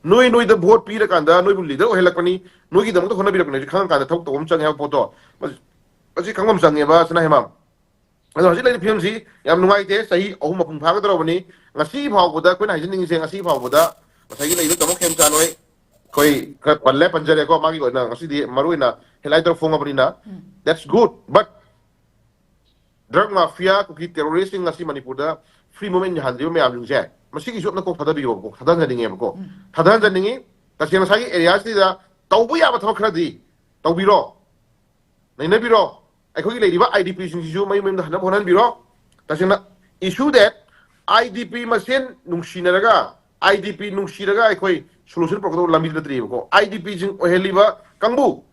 ꯅꯣꯏ, ꯅꯣꯏꯗ ꯚꯣꯠ ꯄꯤꯔꯀꯥꯟꯗ ꯅꯣꯏꯕꯨ ꯂꯤꯗꯔ ꯑꯣꯏꯍꯜꯂꯛꯄꯅꯤ, ꯅꯣꯏꯒꯤꯗꯃꯛꯇ ꯍꯣꯠꯅꯕꯤꯔꯛꯄꯅꯤ ꯍꯥꯏꯁꯦ ꯈꯪꯉꯀꯥꯟꯗ ꯊꯕꯛ ꯇꯧꯕ ꯑꯃ ꯆꯪꯉꯦ ꯍꯥꯏꯕ ꯄꯣꯠꯇꯣ, ꯃꯁꯤ, ꯃꯁꯤ ꯈꯪꯕ ꯑꯃ ꯆꯪꯉꯦꯕ ꯁꯅꯥ ꯍꯦꯃꯥꯝ꯫ ꯑꯗꯣ ꯍꯧꯖꯤꯛ ꯂꯩꯔꯤꯕ ꯐꯤꯕꯝꯁꯤ ꯌꯥꯝ ꯅꯨꯡꯉꯥꯏꯇꯦ꯫ ꯆꯍꯤ ꯑꯍꯨꯝ ꯃꯄꯨꯡ ꯐꯥꯒꯗꯧꯔꯕꯅꯤ꯫ ꯉꯁꯤ ꯐꯥꯎꯕꯗ ꯑꯩꯈꯣꯏꯅ ꯍꯥꯏꯖꯅꯤꯡꯉꯤꯁꯦ, ꯉꯁꯤ ꯐꯥꯎꯕꯗ ꯉꯁꯥꯏꯒꯤ ꯂꯩꯔꯤꯕ ꯇꯥꯃꯣ ꯈꯦꯝꯆꯥꯟ ꯍꯣꯏ, ꯑꯩꯈꯣꯏ ꯈꯔ ꯄꯜꯂꯦ, ꯄꯟꯖꯔꯦꯀꯣ, ꯃꯥꯒꯤ ꯑꯣꯏꯅ ꯉꯁꯤꯗꯤ ꯃꯔꯨ ꯑꯣꯏꯅ ꯍꯦꯗꯂꯥꯏꯟ ꯇꯧꯔ ꯐꯣꯡꯉꯕꯅꯤꯅ, that's good, but drug mafia, ꯀꯨꯀꯤ ꯇꯦꯔꯣꯔꯤꯁꯁꯤꯡ ꯉꯁꯤ ꯃꯅꯤꯄꯨꯔꯗ ꯐ꯭ꯔꯤ ꯃꯨꯚꯃꯦꯟ ꯌꯥꯍꯟꯗ꯭ꯔꯤꯕ ꯃꯌꯥꯝꯁꯤꯡꯁꯦ, ꯃꯁꯤꯒꯤꯁꯨ ꯑꯝꯇ ꯀꯣꯛ ꯊꯥꯗꯕꯤꯌꯣꯕꯀꯣ, ꯊꯥꯗꯍꯟꯖꯅꯤꯡꯉꯦꯕꯀꯣ꯫ ꯎꯝ꯫ ꯊꯥꯗꯍꯟꯖꯅꯤꯡꯉꯤ꯫ ꯇꯁꯦꯡꯅ ꯉꯁꯥꯏꯒꯤ ꯑꯦꯔꯤꯌꯥꯁꯤꯗ ꯇꯧꯕ ꯌꯥꯕ ꯊꯕꯛ ꯈꯔꯗꯤ ꯇꯧꯕꯤꯔꯣ, ꯅꯩꯅꯕꯤꯔꯣ꯫ ꯑꯩꯈꯣꯏꯒꯤ ꯂꯩꯔꯤꯕ ꯑꯥꯏ ꯗꯤ ꯄꯤꯁꯤꯡꯁꯤꯁꯨ ꯃꯌꯨꯝ ꯃꯌꯨꯝꯗ ꯍꯟꯅꯕ ꯍꯣꯠꯅꯍꯟꯕꯤꯔꯣ꯫ ꯇꯁꯦꯡꯅ issue that ꯑꯥꯏ ꯗꯤ ꯄꯤ ꯃꯁꯦꯟ ꯅꯨꯡꯁꯤꯅꯔꯒ, ꯑꯥꯏ ꯗꯤ ꯄꯤ ꯅꯨꯡꯁꯤꯔꯒ ꯑꯩꯈꯣꯏ solution ꯄꯨꯔꯛꯀꯗꯧꯕ ꯂꯝꯕꯤꯗ ꯅꯠꯇ꯭ꯔꯤꯕꯀꯣ꯫ ꯑꯥꯏ ꯗꯤ ꯄꯤꯁꯤꯡ ꯑꯣꯏꯍꯜꯂꯤꯕ ꯀꯥꯡꯕꯨ,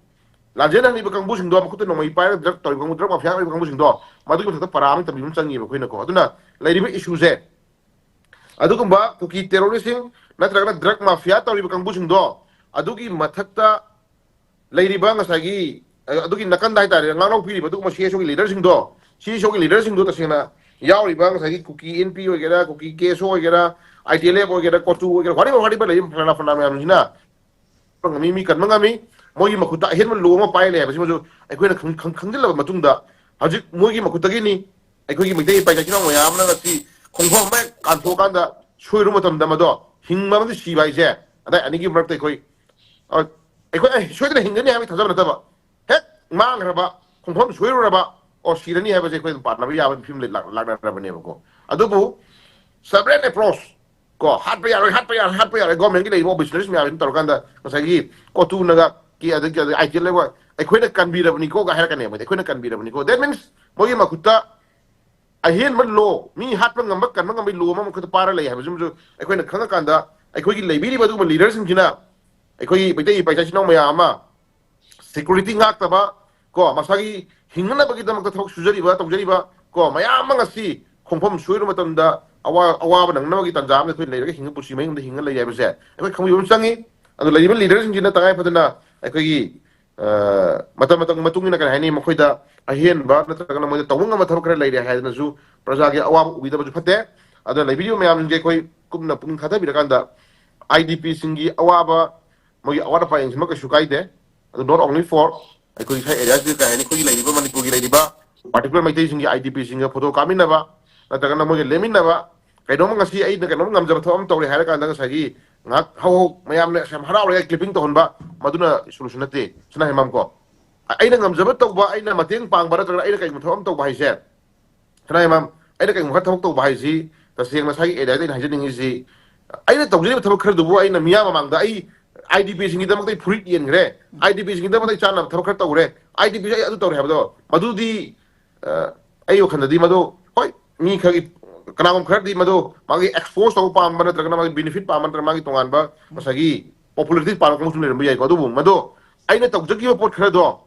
ꯂꯥꯟꯖꯦꯜ ꯍꯪꯂꯤꯕ ꯀꯥꯡꯕꯨꯁꯤꯡꯗꯣ, ꯃꯈꯨꯠꯇ ꯅꯣꯡꯃꯩ ꯄꯥꯏꯔꯒ ꯗ꯭ꯔꯒ ꯇꯧꯔꯤꯕ ꯀꯥꯡꯕꯨ, ꯗ꯭ꯔꯒ ꯃꯥꯐꯤꯌꯥ ꯑꯣꯏꯔꯤꯕ ꯀꯥꯡꯕꯨꯁꯤꯡꯗꯣ, ꯃꯗꯨꯒꯤ ꯃꯊꯛꯇ ꯄꯔꯥ ꯑꯃ ꯇꯝꯕꯤꯕ ꯑꯃ ꯆꯪꯉꯤꯕ ꯑꯩꯈꯣꯏꯅꯀꯣ꯫ ꯑꯗꯨꯅ ꯂꯩꯔꯤꯕ issueꯁꯦ, ꯑꯗꯨꯒꯨꯝꯕ ꯀꯨꯀꯤ terroristꯁꯤꯡ ꯅꯠꯇ꯭ꯔꯒꯅ ꯗ꯭ꯔꯒ ꯃꯥꯐꯤꯌꯥ ꯇꯧꯔꯤꯕ ꯀꯥꯡꯕꯨꯁꯤꯡꯗꯣ, ꯑꯗꯨꯒꯤ ꯃꯊꯛꯇ ꯂꯩꯔꯤꯕ ꯉꯁꯥꯏꯒꯤ, ꯑ, ꯑꯗꯨꯒꯤ ꯅꯥꯀꯟꯗ ꯍꯥꯏꯇꯥꯔꯦ, ꯉꯥꯛꯂꯧ ꯄꯤꯔꯤꯕ ꯑꯗꯨꯒꯨꯝꯕ ꯁꯤ ꯑꯦꯁ ꯑꯣꯒꯤ leaderꯁꯤꯡꯗꯣ, ꯁꯤ ꯑꯦꯁ ꯑꯣꯒꯤ leaderꯁꯤꯡꯗꯣ ꯇꯁꯦꯡꯅ ꯌꯥꯎꯔꯤꯕ ꯉꯁꯥꯏꯒꯤ ꯀꯨꯀꯤ ꯑꯦꯟ ꯄꯤ ꯑꯣꯏꯒꯦꯔꯥ, ꯀꯨꯀꯤ ꯀꯦ ꯑꯦꯁ ꯑꯣ ꯑꯣꯏꯒꯦꯔꯥ, ꯑꯥꯏ ꯇꯤ ꯑꯦꯜ ꯑꯦꯐ ꯑꯣꯏꯒꯦꯔꯥ, ꯀꯣꯇꯨ ꯑꯣꯏꯒꯦꯔꯥ, whatever, whatever ꯂꯩꯔꯤꯕ ꯐꯅꯥ ꯐꯅꯥ ꯃꯌꯥꯝꯁꯤꯅ ꯉꯝꯃꯤ, ꯃꯤ ꯀꯟꯕ ꯉꯝꯃꯤ꯫ ꯃꯣꯏꯒꯤ ꯃꯈꯨꯠꯇ ꯑꯍꯦꯟꯕ ꯂꯣ ꯑꯃ ꯄꯥꯏ ꯂꯩ ꯍꯥꯏꯕꯁꯤꯃꯁꯨ ꯑꯩꯈꯣꯏꯅ ꯈꯪ-, ꯈꯪ-, ꯈꯪꯖꯤꯜꯂꯕ ꯃꯇꯨꯡꯗ, ꯍꯧꯖꯤꯛ ꯃꯣꯏꯒꯤ ꯃꯈꯨꯠꯇꯒꯤꯅꯤ ꯑꯩꯈꯣꯏꯒꯤ ꯃꯩꯇꯩ ꯏꯄꯥ ꯏꯆꯤꯟ ꯏꯅꯥꯎ ꯃꯌꯥꯝ ꯑꯃꯅ ꯉꯁꯤ ꯈꯣꯡꯐꯝ ꯑꯃ ꯀꯥꯟꯊꯣꯛꯑꯀꯥꯟꯗ ꯁꯣꯏꯔꯨꯕ ꯃꯇꯝꯗ ꯃꯗꯣ ꯍꯤꯡꯕ ꯑꯃꯗꯤ ꯁꯤꯕ ꯍꯥꯏꯁꯦ ꯑꯗꯥꯏ ꯑꯅꯤꯒꯤ ꯃꯔꯛꯇ ꯑꯩꯈꯣꯏ, ꯑ, ꯑꯩꯈꯣꯏ, "ꯑꯦ, ꯁꯣꯏꯗꯅ ꯍꯤꯡꯒꯅꯤ" ꯍꯥꯏꯕꯒꯤ ꯊꯥꯖꯕ ꯅꯠꯇꯕ, ꯍꯦꯛ ꯃꯥꯡꯈ꯭ꯔꯕ, ꯈꯣꯡꯐꯝ ꯁꯣꯏꯔꯨꯔꯕ, ꯑꯣ, ꯁꯤꯔꯅꯤ ꯍꯥꯏꯕꯁꯦ ꯑꯩꯈꯣꯏ ꯑꯗꯨꯝ ꯄꯥꯟꯅꯕ ꯌꯥꯕꯒꯤ ꯐꯤꯕꯝ ꯂꯩ-, ꯂꯥꯛ-, ꯂꯥꯛꯅꯔꯕꯅꯦꯕꯀꯣ꯫ ꯑꯗꯨꯕꯨ separate approach ꯀꯣ, ꯍꯥꯠꯄ ꯌꯥꯔꯣꯏ, ꯍꯥꯠꯄ ꯌꯥꯔꯣꯏ, ꯍꯥꯠꯄ ꯌꯥꯔꯣꯏ, governmentꯀꯤ ꯂꯩꯔꯤꯕ officerꯁ ꯃꯌꯥꯝꯁꯤꯅ ꯇꯧꯔꯀꯥꯟꯗ ꯉꯁꯥꯏꯒꯤ ꯀꯣꯇꯨꯅꯒ ꯀꯤ-, ꯑꯗꯒꯤ, ꯑꯗꯒꯤ ꯑꯥꯏ ꯇꯤ ꯑꯦꯜ ꯑꯦꯐ ꯑꯩꯈꯣꯏꯅ ꯀꯟꯕꯤꯔꯕꯅꯤꯀꯣ ꯒ ꯍꯥꯏꯔꯛꯀꯅꯦꯕ꯫ ꯑꯩꯈꯣꯏꯅ ꯀꯟꯕꯤꯔꯕꯅꯤꯀꯣ, that means ꯃꯣꯏꯒꯤ ꯃꯈꯨꯠꯇ ꯑꯍꯦꯟꯕ ꯂꯣ, ꯃꯤ ꯍꯥꯠꯄ ꯉꯝꯕ, ꯀꯟꯕ ꯉꯝꯕꯒꯤ ꯂꯣ ꯑꯃ ꯃꯈꯨꯠꯇ ꯄꯥꯏꯔ ꯂꯩ ꯍꯥꯏꯕꯁꯤꯃꯁꯨ ꯑꯩꯈꯣꯏꯅ ꯈꯪꯉꯀꯥꯟꯗ, ꯑꯩꯈꯣꯏꯒꯤ ꯂꯩꯕꯤꯔꯤꯕ ꯑꯗꯨꯒꯨꯝꯕ leaderꯁꯤꯡꯁꯤꯅ ꯑꯩꯈꯣꯏꯒꯤ ꯃꯩꯇꯩ ꯏꯄꯥ ꯏꯆꯥ ꯏꯆꯤꯟ ꯏꯅꯥꯎ ꯃꯌꯥꯝ ꯑꯃ security ꯉꯥꯛꯇꯕ ꯀꯣ, ꯃꯁꯥꯒꯤ ꯍꯤꯡꯅꯅꯕꯒꯤꯗꯃꯛꯇ ꯊꯕꯛ ꯁꯨꯖꯔꯤꯕ, ꯇꯧꯖꯔꯤꯕ ꯀꯣ, ꯃꯌꯥꯝ ꯑꯃ ꯉꯁꯤ ꯈꯣꯡꯐꯝ ꯁꯣꯏꯔꯨꯕ ꯃꯇꯝꯗ ꯑꯋꯥ-, ꯑꯋꯥꯕ ꯅꯪꯅꯕꯒꯤ ꯇꯥꯟꯖꯥ ꯑꯃꯗ ꯑꯩꯈꯣꯏ ꯂꯩꯔꯒ ꯍꯤꯡꯉ-, ꯄꯨꯟꯁꯤ ꯃꯍꯤꯡꯗ ꯍꯤꯡꯉ ꯂꯩ ꯍꯥꯏꯕꯁꯦ ꯑꯩꯈꯣꯏ ꯈꯪꯕꯤꯕ ꯑꯃ ꯆꯪꯉꯤ꯫ ꯑꯗꯣ ꯂꯩꯔꯤꯕ leaderꯁꯤꯡꯁꯤꯅ ꯇꯉꯥꯏ ꯐꯗꯅ ꯑꯩꯈꯣꯏꯒꯤ, ꯑ, ꯃꯇꯝ ꯃꯇꯝꯒꯤ ꯃꯇꯨꯡ ꯏꯟꯅ, ꯀꯔꯤ ꯍꯥꯏꯅꯤ, ꯃꯈꯣꯏꯗ ꯑꯍꯦꯟꯕ ꯅꯠꯇ꯭ꯔꯒꯅ ꯃꯣꯏꯗ ꯇꯧꯕ ꯉꯝꯕ ꯊꯕꯛ ꯈꯔ ꯂꯩꯔꯦ ꯍꯥꯏꯗꯅꯁꯨ ꯄ꯭ꯔꯖꯥꯒꯤ ꯑꯋꯥꯕ ꯎꯕꯤꯗꯕꯁꯨ ꯐꯠꯇꯦ꯫ ꯑꯗꯨꯅ ꯂꯩꯕꯤꯔꯤꯕ ꯃꯌꯥꯝꯁꯤꯡꯁꯦ ꯑꯩꯈꯣꯏ ꯀꯨꯞꯅ ꯄꯨꯛꯅꯤꯡ ꯊꯥꯗꯕꯤꯔꯀꯥꯟꯗ, ꯑꯥꯏ ꯗꯤ ꯄꯤꯁꯤꯡꯒꯤ ꯑꯋꯥꯕ, ꯃꯣꯏꯒꯤ ꯑꯋꯥꯠ ꯑꯄꯥ ꯌꯦꯡꯁꯤꯟꯕ ꯀꯩꯁꯨ ꯀꯥꯏꯗꯦ꯫ ꯑꯗꯨ not only for ꯑꯩꯈꯣꯏꯒꯤ ꯁ꯭ꯋꯥꯏ areaꯁꯤꯗ, ꯀꯩ ꯍꯥꯏꯅꯤ, ꯑꯩꯈꯣꯏꯒꯤ ꯂꯩꯔꯤꯕ, ꯃꯅꯤꯄꯨꯔꯒꯤ ꯂꯩꯔꯤꯕ particular ꯃꯩꯇꯩꯁꯤꯡꯒꯤ, ꯑꯥꯏ ꯗꯤ ꯄꯤꯁꯤꯡꯒ photo ꯀꯥꯞꯃꯤꯟꯅꯕ, ꯅꯠꯇ꯭ꯔꯒꯅ ꯃꯣꯏꯒ ꯂꯦꯝꯃꯤꯟꯅꯕ, ꯀꯩꯅꯣꯝꯃ ꯉꯁꯤ ꯑꯩꯅ ꯀꯩꯅꯣꯝ ꯉꯝꯖꯕ ꯊꯕꯛ ꯑꯃ ꯇꯧꯔꯦ ꯍꯥꯏꯔ ꯀꯥꯟꯗ ꯉꯁꯥꯏꯒꯤ ꯉꯥꯏꯍꯥꯛ ꯍꯧ ꯍꯧ ꯃꯌꯥꯝꯅ ꯌꯥꯝ ꯍꯔꯥꯎꯔꯦ clipping ꯇꯧꯍꯟꯕ, ꯃꯗꯨꯅ solution ꯅꯠꯇꯦ꯫ ꯁꯅꯥ ꯍꯦꯃꯝ ꯀꯣ, ꯑꯩꯅ ꯉꯝꯖꯕ ꯇꯧꯕ, ꯑꯩꯅ ꯃꯇꯦꯡ ꯄꯥꯡꯕ ꯅꯠꯇ꯭ꯔꯒꯅ ꯑꯩꯅ ꯀꯩꯒꯨꯝꯕ ꯊꯕꯛ ꯑꯃ ꯇꯧꯕ ꯍꯥꯏꯁꯦ, ꯁꯅꯥ ꯍꯦꯃꯝ, ꯑꯩꯅ ꯀꯩꯒꯨꯝꯕ ꯈꯔ ꯊꯕꯛ ꯇꯧꯕ ꯍꯥꯏꯁꯤ ꯇꯁꯦꯡꯅ ꯉꯁꯥꯏꯒꯤ ꯑꯦꯔꯤꯌꯥꯗ ꯑꯩꯅ ꯍꯥꯏꯖꯅꯤꯡꯉꯤꯁꯤ, ꯑꯩꯅ ꯇꯧꯖꯔꯤꯕ ꯊꯕꯛ ꯈꯔꯗꯨꯕꯨ ꯑꯩꯅ ꯃꯤꯌꯥꯝ ꯃꯃꯥꯡꯗ ꯑꯩ ꯑꯥꯏ ꯗꯤ ꯄꯤꯁꯤꯡꯒꯤꯗꯃꯛꯇ ꯑꯩ ꯐꯨꯔꯤꯠ ꯌꯦꯟꯈ꯭ꯔꯦ, ꯑꯥꯏ ꯗꯤ ꯄꯤꯁꯤꯡꯒꯤꯗꯃꯛꯇ ꯑꯩ ꯆꯥꯅꯕ ꯊꯕꯛ ꯈꯔ ꯇꯧꯈ꯭ꯔꯦ, ꯑꯥꯏ ꯗꯤ ꯄꯤꯁꯤ ꯑꯩ ꯑꯗꯨ ꯇꯧꯔꯦ ꯍꯥꯏꯕꯗꯣ, ꯃꯗꯨꯗꯤ ꯑ, ꯑꯩ ꯋꯥꯈꯜꯗꯗꯤ ꯃꯗꯨ, ꯍꯣꯏ, ꯃꯤ ꯈꯔꯒꯤ, ꯀꯅꯥꯒꯨꯝꯕ ꯈꯔꯗꯤ ꯃꯗꯨ ꯃꯥꯒꯤ ꯑꯦꯛꯁꯄꯣꯖ ꯇꯧꯕ ꯄꯥꯝꯕ ꯅꯠꯇ꯭ꯔꯒꯅ ꯃꯥꯒꯤ ꯕꯦꯅꯤꯐꯤꯠ ꯄꯥꯝꯕ ꯅꯠꯇ꯭ꯔꯒ ꯃꯥꯒꯤ ꯇꯣꯉꯥꯟꯕ ꯉꯁꯥꯏꯒꯤ ꯄꯣꯄꯨꯂꯔꯤꯇꯤ ꯄꯥꯝꯕ ꯀꯥꯡꯕꯨꯁꯨ ꯂꯩꯔꯝꯕ ꯌꯥꯏꯀꯣ꯫ ꯑꯗꯨꯕꯨ ꯃꯗꯨ ꯑꯩꯅ ꯇꯧꯖꯈꯤꯕ ꯄꯣꯠ ꯈꯔꯗꯣ,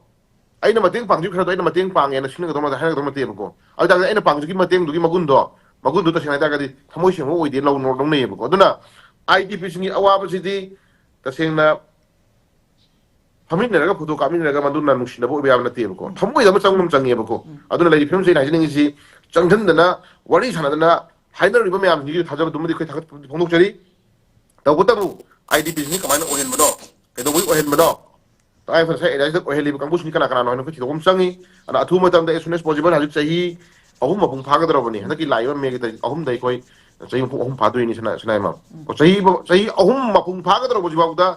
ꯑꯩꯅ ꯃꯇꯦꯡ ꯄꯥꯡꯖꯈꯤꯕ ꯈꯔꯗꯣ ꯑꯩꯅ ꯃꯇꯦꯡ ꯄꯥꯡꯉꯦꯅ ꯁꯤꯖꯤꯟꯅꯒꯗꯧꯕ ꯅꯠꯇꯦ, ꯍꯥꯏꯔꯒꯗꯧꯕ ꯅꯠꯇꯦꯕꯀꯣ꯫ ꯑꯗꯨ ꯇꯥꯔꯒꯗꯤ ꯑꯩꯅ ꯄꯥꯡꯖꯈꯤꯕ ꯃꯇꯦꯡꯗꯨꯒꯤ ꯃꯒꯨꯟꯗꯣ, ꯃꯒꯨꯟꯗꯣ ꯇꯁꯦꯡꯅ ꯍꯥꯏ ꯇꯥꯔꯒꯗꯤ ꯊꯃꯣꯏ ꯁꯦꯡꯕ ꯑꯣꯏꯗꯦ ꯂꯧ-, ꯂꯧꯅꯩꯌꯦꯕꯀꯣ꯫ ꯑꯗꯨꯅ ꯑꯥꯏ ꯗꯤ ꯄꯤꯁꯤꯡꯒꯤ ꯑꯋꯥꯕꯁꯤꯗꯤ ꯇꯁꯦꯡꯅ ꯐꯝꯃꯤꯟꯅꯔꯒ ꯐꯣꯇꯣ ꯀꯥꯞꯃꯤꯟꯅꯔꯒ ꯃꯗꯨꯅ ꯅꯨꯡꯁꯤꯅꯕ ꯑꯣꯏꯕ ꯌꯥꯕ ꯅꯠꯇꯦꯕꯀꯣ꯫ ꯊꯃꯣꯏꯗ ꯑꯃ ꯆꯪꯕ ꯑꯃ ꯆꯪꯉꯦꯕꯀꯣ꯫ ꯑꯗꯨꯅ ꯂꯩꯔꯤꯕ ꯐꯤꯕꯝꯁꯦ ꯑꯩꯅ ꯍꯥꯏꯖꯅꯤꯡꯉꯤꯁꯤ, ꯆꯪꯁꯤꯟꯗꯅ ꯋꯥꯔꯤ ꯁꯥꯟꯅꯗꯅ ꯍꯥꯏꯅꯔꯤꯕ ꯃꯌꯥꯝꯁꯤꯒꯤ ꯊꯥꯖꯕꯗꯨꯃꯗꯤ ꯑꯩꯈꯣꯏ ꯊꯥꯒꯠꯄ ꯐꯣꯡꯗꯣꯛꯆꯔꯤ꯫ ꯇꯧꯕꯇꯕꯨ ꯑꯥꯏ ꯗꯤ ꯄꯤꯁꯤꯡꯁꯤ ꯀꯃꯥꯏꯅ ꯑꯣꯏꯍꯟꯕꯅꯣ, ꯀꯩꯗꯧꯕꯩ ꯑꯣꯏꯍꯟꯕꯅꯣ, ꯇꯉꯥꯏ ꯐꯗꯅ ꯉꯁꯥꯏ ꯑꯦꯔꯤꯌꯥꯁꯤꯗ ꯑꯣꯏꯍꯜꯂꯤꯕ ꯀꯥꯡꯕꯨꯁꯤꯡꯁꯤ ꯀꯅꯥ ꯀꯅꯥꯅꯣ ꯍꯥꯏꯅ ꯑꯩꯈꯣꯏ ꯊꯤꯗꯣꯛꯄ ꯑꯃ ꯆꯪꯉꯤ꯫ ꯑꯗꯨꯅ ꯑꯊꯨꯕ ꯃꯇꯝꯗ, as soon as possible, ꯍꯧꯖꯤꯛ ꯆꯍꯤ ꯑꯍꯨꯝ ꯃꯄꯨꯡ ꯐꯥꯒꯗꯧꯔꯕꯅꯤ꯫ ꯍꯟꯗꯛꯀꯤ ꯂꯥꯛꯏꯕ ꯃꯦꯒꯤ ꯇꯥꯔꯤꯛ ꯑꯍꯨꯝꯗ ꯑꯩꯈꯣꯏ ꯆꯍꯤ ꯃꯄꯨꯡ ꯑꯍꯨꯝ ꯐꯥꯗꯣꯏꯅꯤ ꯁꯅꯥ-, ꯁꯅꯥꯏꯃ꯫ ꯆꯍꯤ ꯐꯥꯎ-, ꯆꯍꯤ ꯑꯍꯨꯝ ꯃꯄꯨꯡ ꯐꯥꯒꯗꯧꯔꯕ ꯍꯧꯖꯤꯛꯐꯥꯎꯗ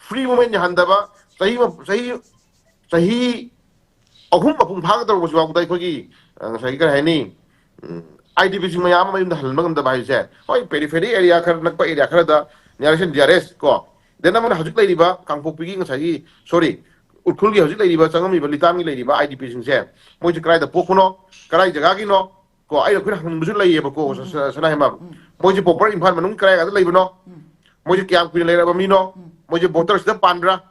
ꯐ꯭ꯔꯤ ꯃꯨꯚꯃꯦꯟ ꯌꯥꯍꯟꯗꯕ, ꯆꯍꯤ ꯃ-, ꯆꯍꯤ, ꯆꯍꯤ ꯑꯍꯨꯝ ꯃꯄꯨꯡ ꯐꯥꯒꯗꯧꯔꯕ ꯍꯧꯖꯤꯛꯐꯥꯎꯗ ꯑꯩꯈꯣꯏꯒꯤ, ꯑ, ꯉꯁꯥꯏꯒꯤ ꯀꯔꯤ ꯍꯥꯏꯅꯤ, ꯎꯝ, ꯑꯥꯏ ꯗꯤ ꯄꯤꯁꯤꯡ ꯃꯌꯥꯝ ꯑꯃ ꯃꯌꯨꯝꯗ ꯍꯜꯍꯟꯕ ꯉꯝꯗꯕ ꯍꯥꯏꯁꯦ, ꯍꯣꯏ, ꯄꯦꯔꯤꯐꯦꯔꯤ ꯑꯦꯔꯤꯌꯥ ꯈꯔ ꯅꯛꯄ ꯑꯦꯔꯤꯌꯥ ꯈꯔꯗ ꯅꯤꯌꯔꯦꯁ ꯑꯦꯟ ꯗꯤꯌꯥꯔꯦꯁ ꯀꯣ, ꯗꯦꯟ ꯑꯃꯅ ꯍꯧꯖꯤꯛ ꯂꯩꯔꯤꯕ ꯀꯥꯡꯄꯣꯛꯄꯤꯒꯤ ꯉꯁꯥꯏꯒꯤ, ꯁꯣꯔꯤ, ꯎꯈ꯭ꯔꯨꯜꯒꯤ ꯍꯧꯖꯤꯛ ꯂꯩꯔꯤꯕ, ꯆꯪꯉꯝꯃꯤꯕ ꯂꯤꯇꯥꯟꯒꯤ ꯂꯩꯔꯤꯕ ꯑꯥꯏ ꯗꯤ ꯄꯤꯁꯤꯡꯁꯦ, ꯃꯣꯏꯁꯦ ꯀꯗꯥꯏꯗ ꯄꯣꯛꯄꯅꯣ, ꯀꯗꯥꯏ ꯖꯒꯥꯒꯤꯅꯣ ꯀꯣ, ꯑꯩꯅ ꯑꯩꯈꯣꯏꯅ ꯍꯪꯅꯤꯡꯕꯁꯨ ꯂꯩꯌꯦꯕꯀꯣ꯫ ꯁ-, ꯁ-, ꯁꯅꯥ ꯍꯦꯝꯕꯝ, ꯃꯣꯏꯁꯦ ꯄ꯭ꯔꯣꯄꯔ ꯏꯝꯐꯥꯜ ꯃꯅꯨꯡ ꯀꯗꯥꯏ ꯖꯒꯥꯗ ꯂꯩꯕꯅꯣ, ꯃꯣꯏꯁꯦ ꯀꯌꯥꯝ ꯀꯨꯏꯅ ꯂꯩꯔꯕ ꯃꯤꯅꯣ, ꯃꯣꯏꯁꯦ ꯕꯣꯇꯔꯁꯤꯗ ꯄꯥꯟꯕ꯭ꯔꯥ?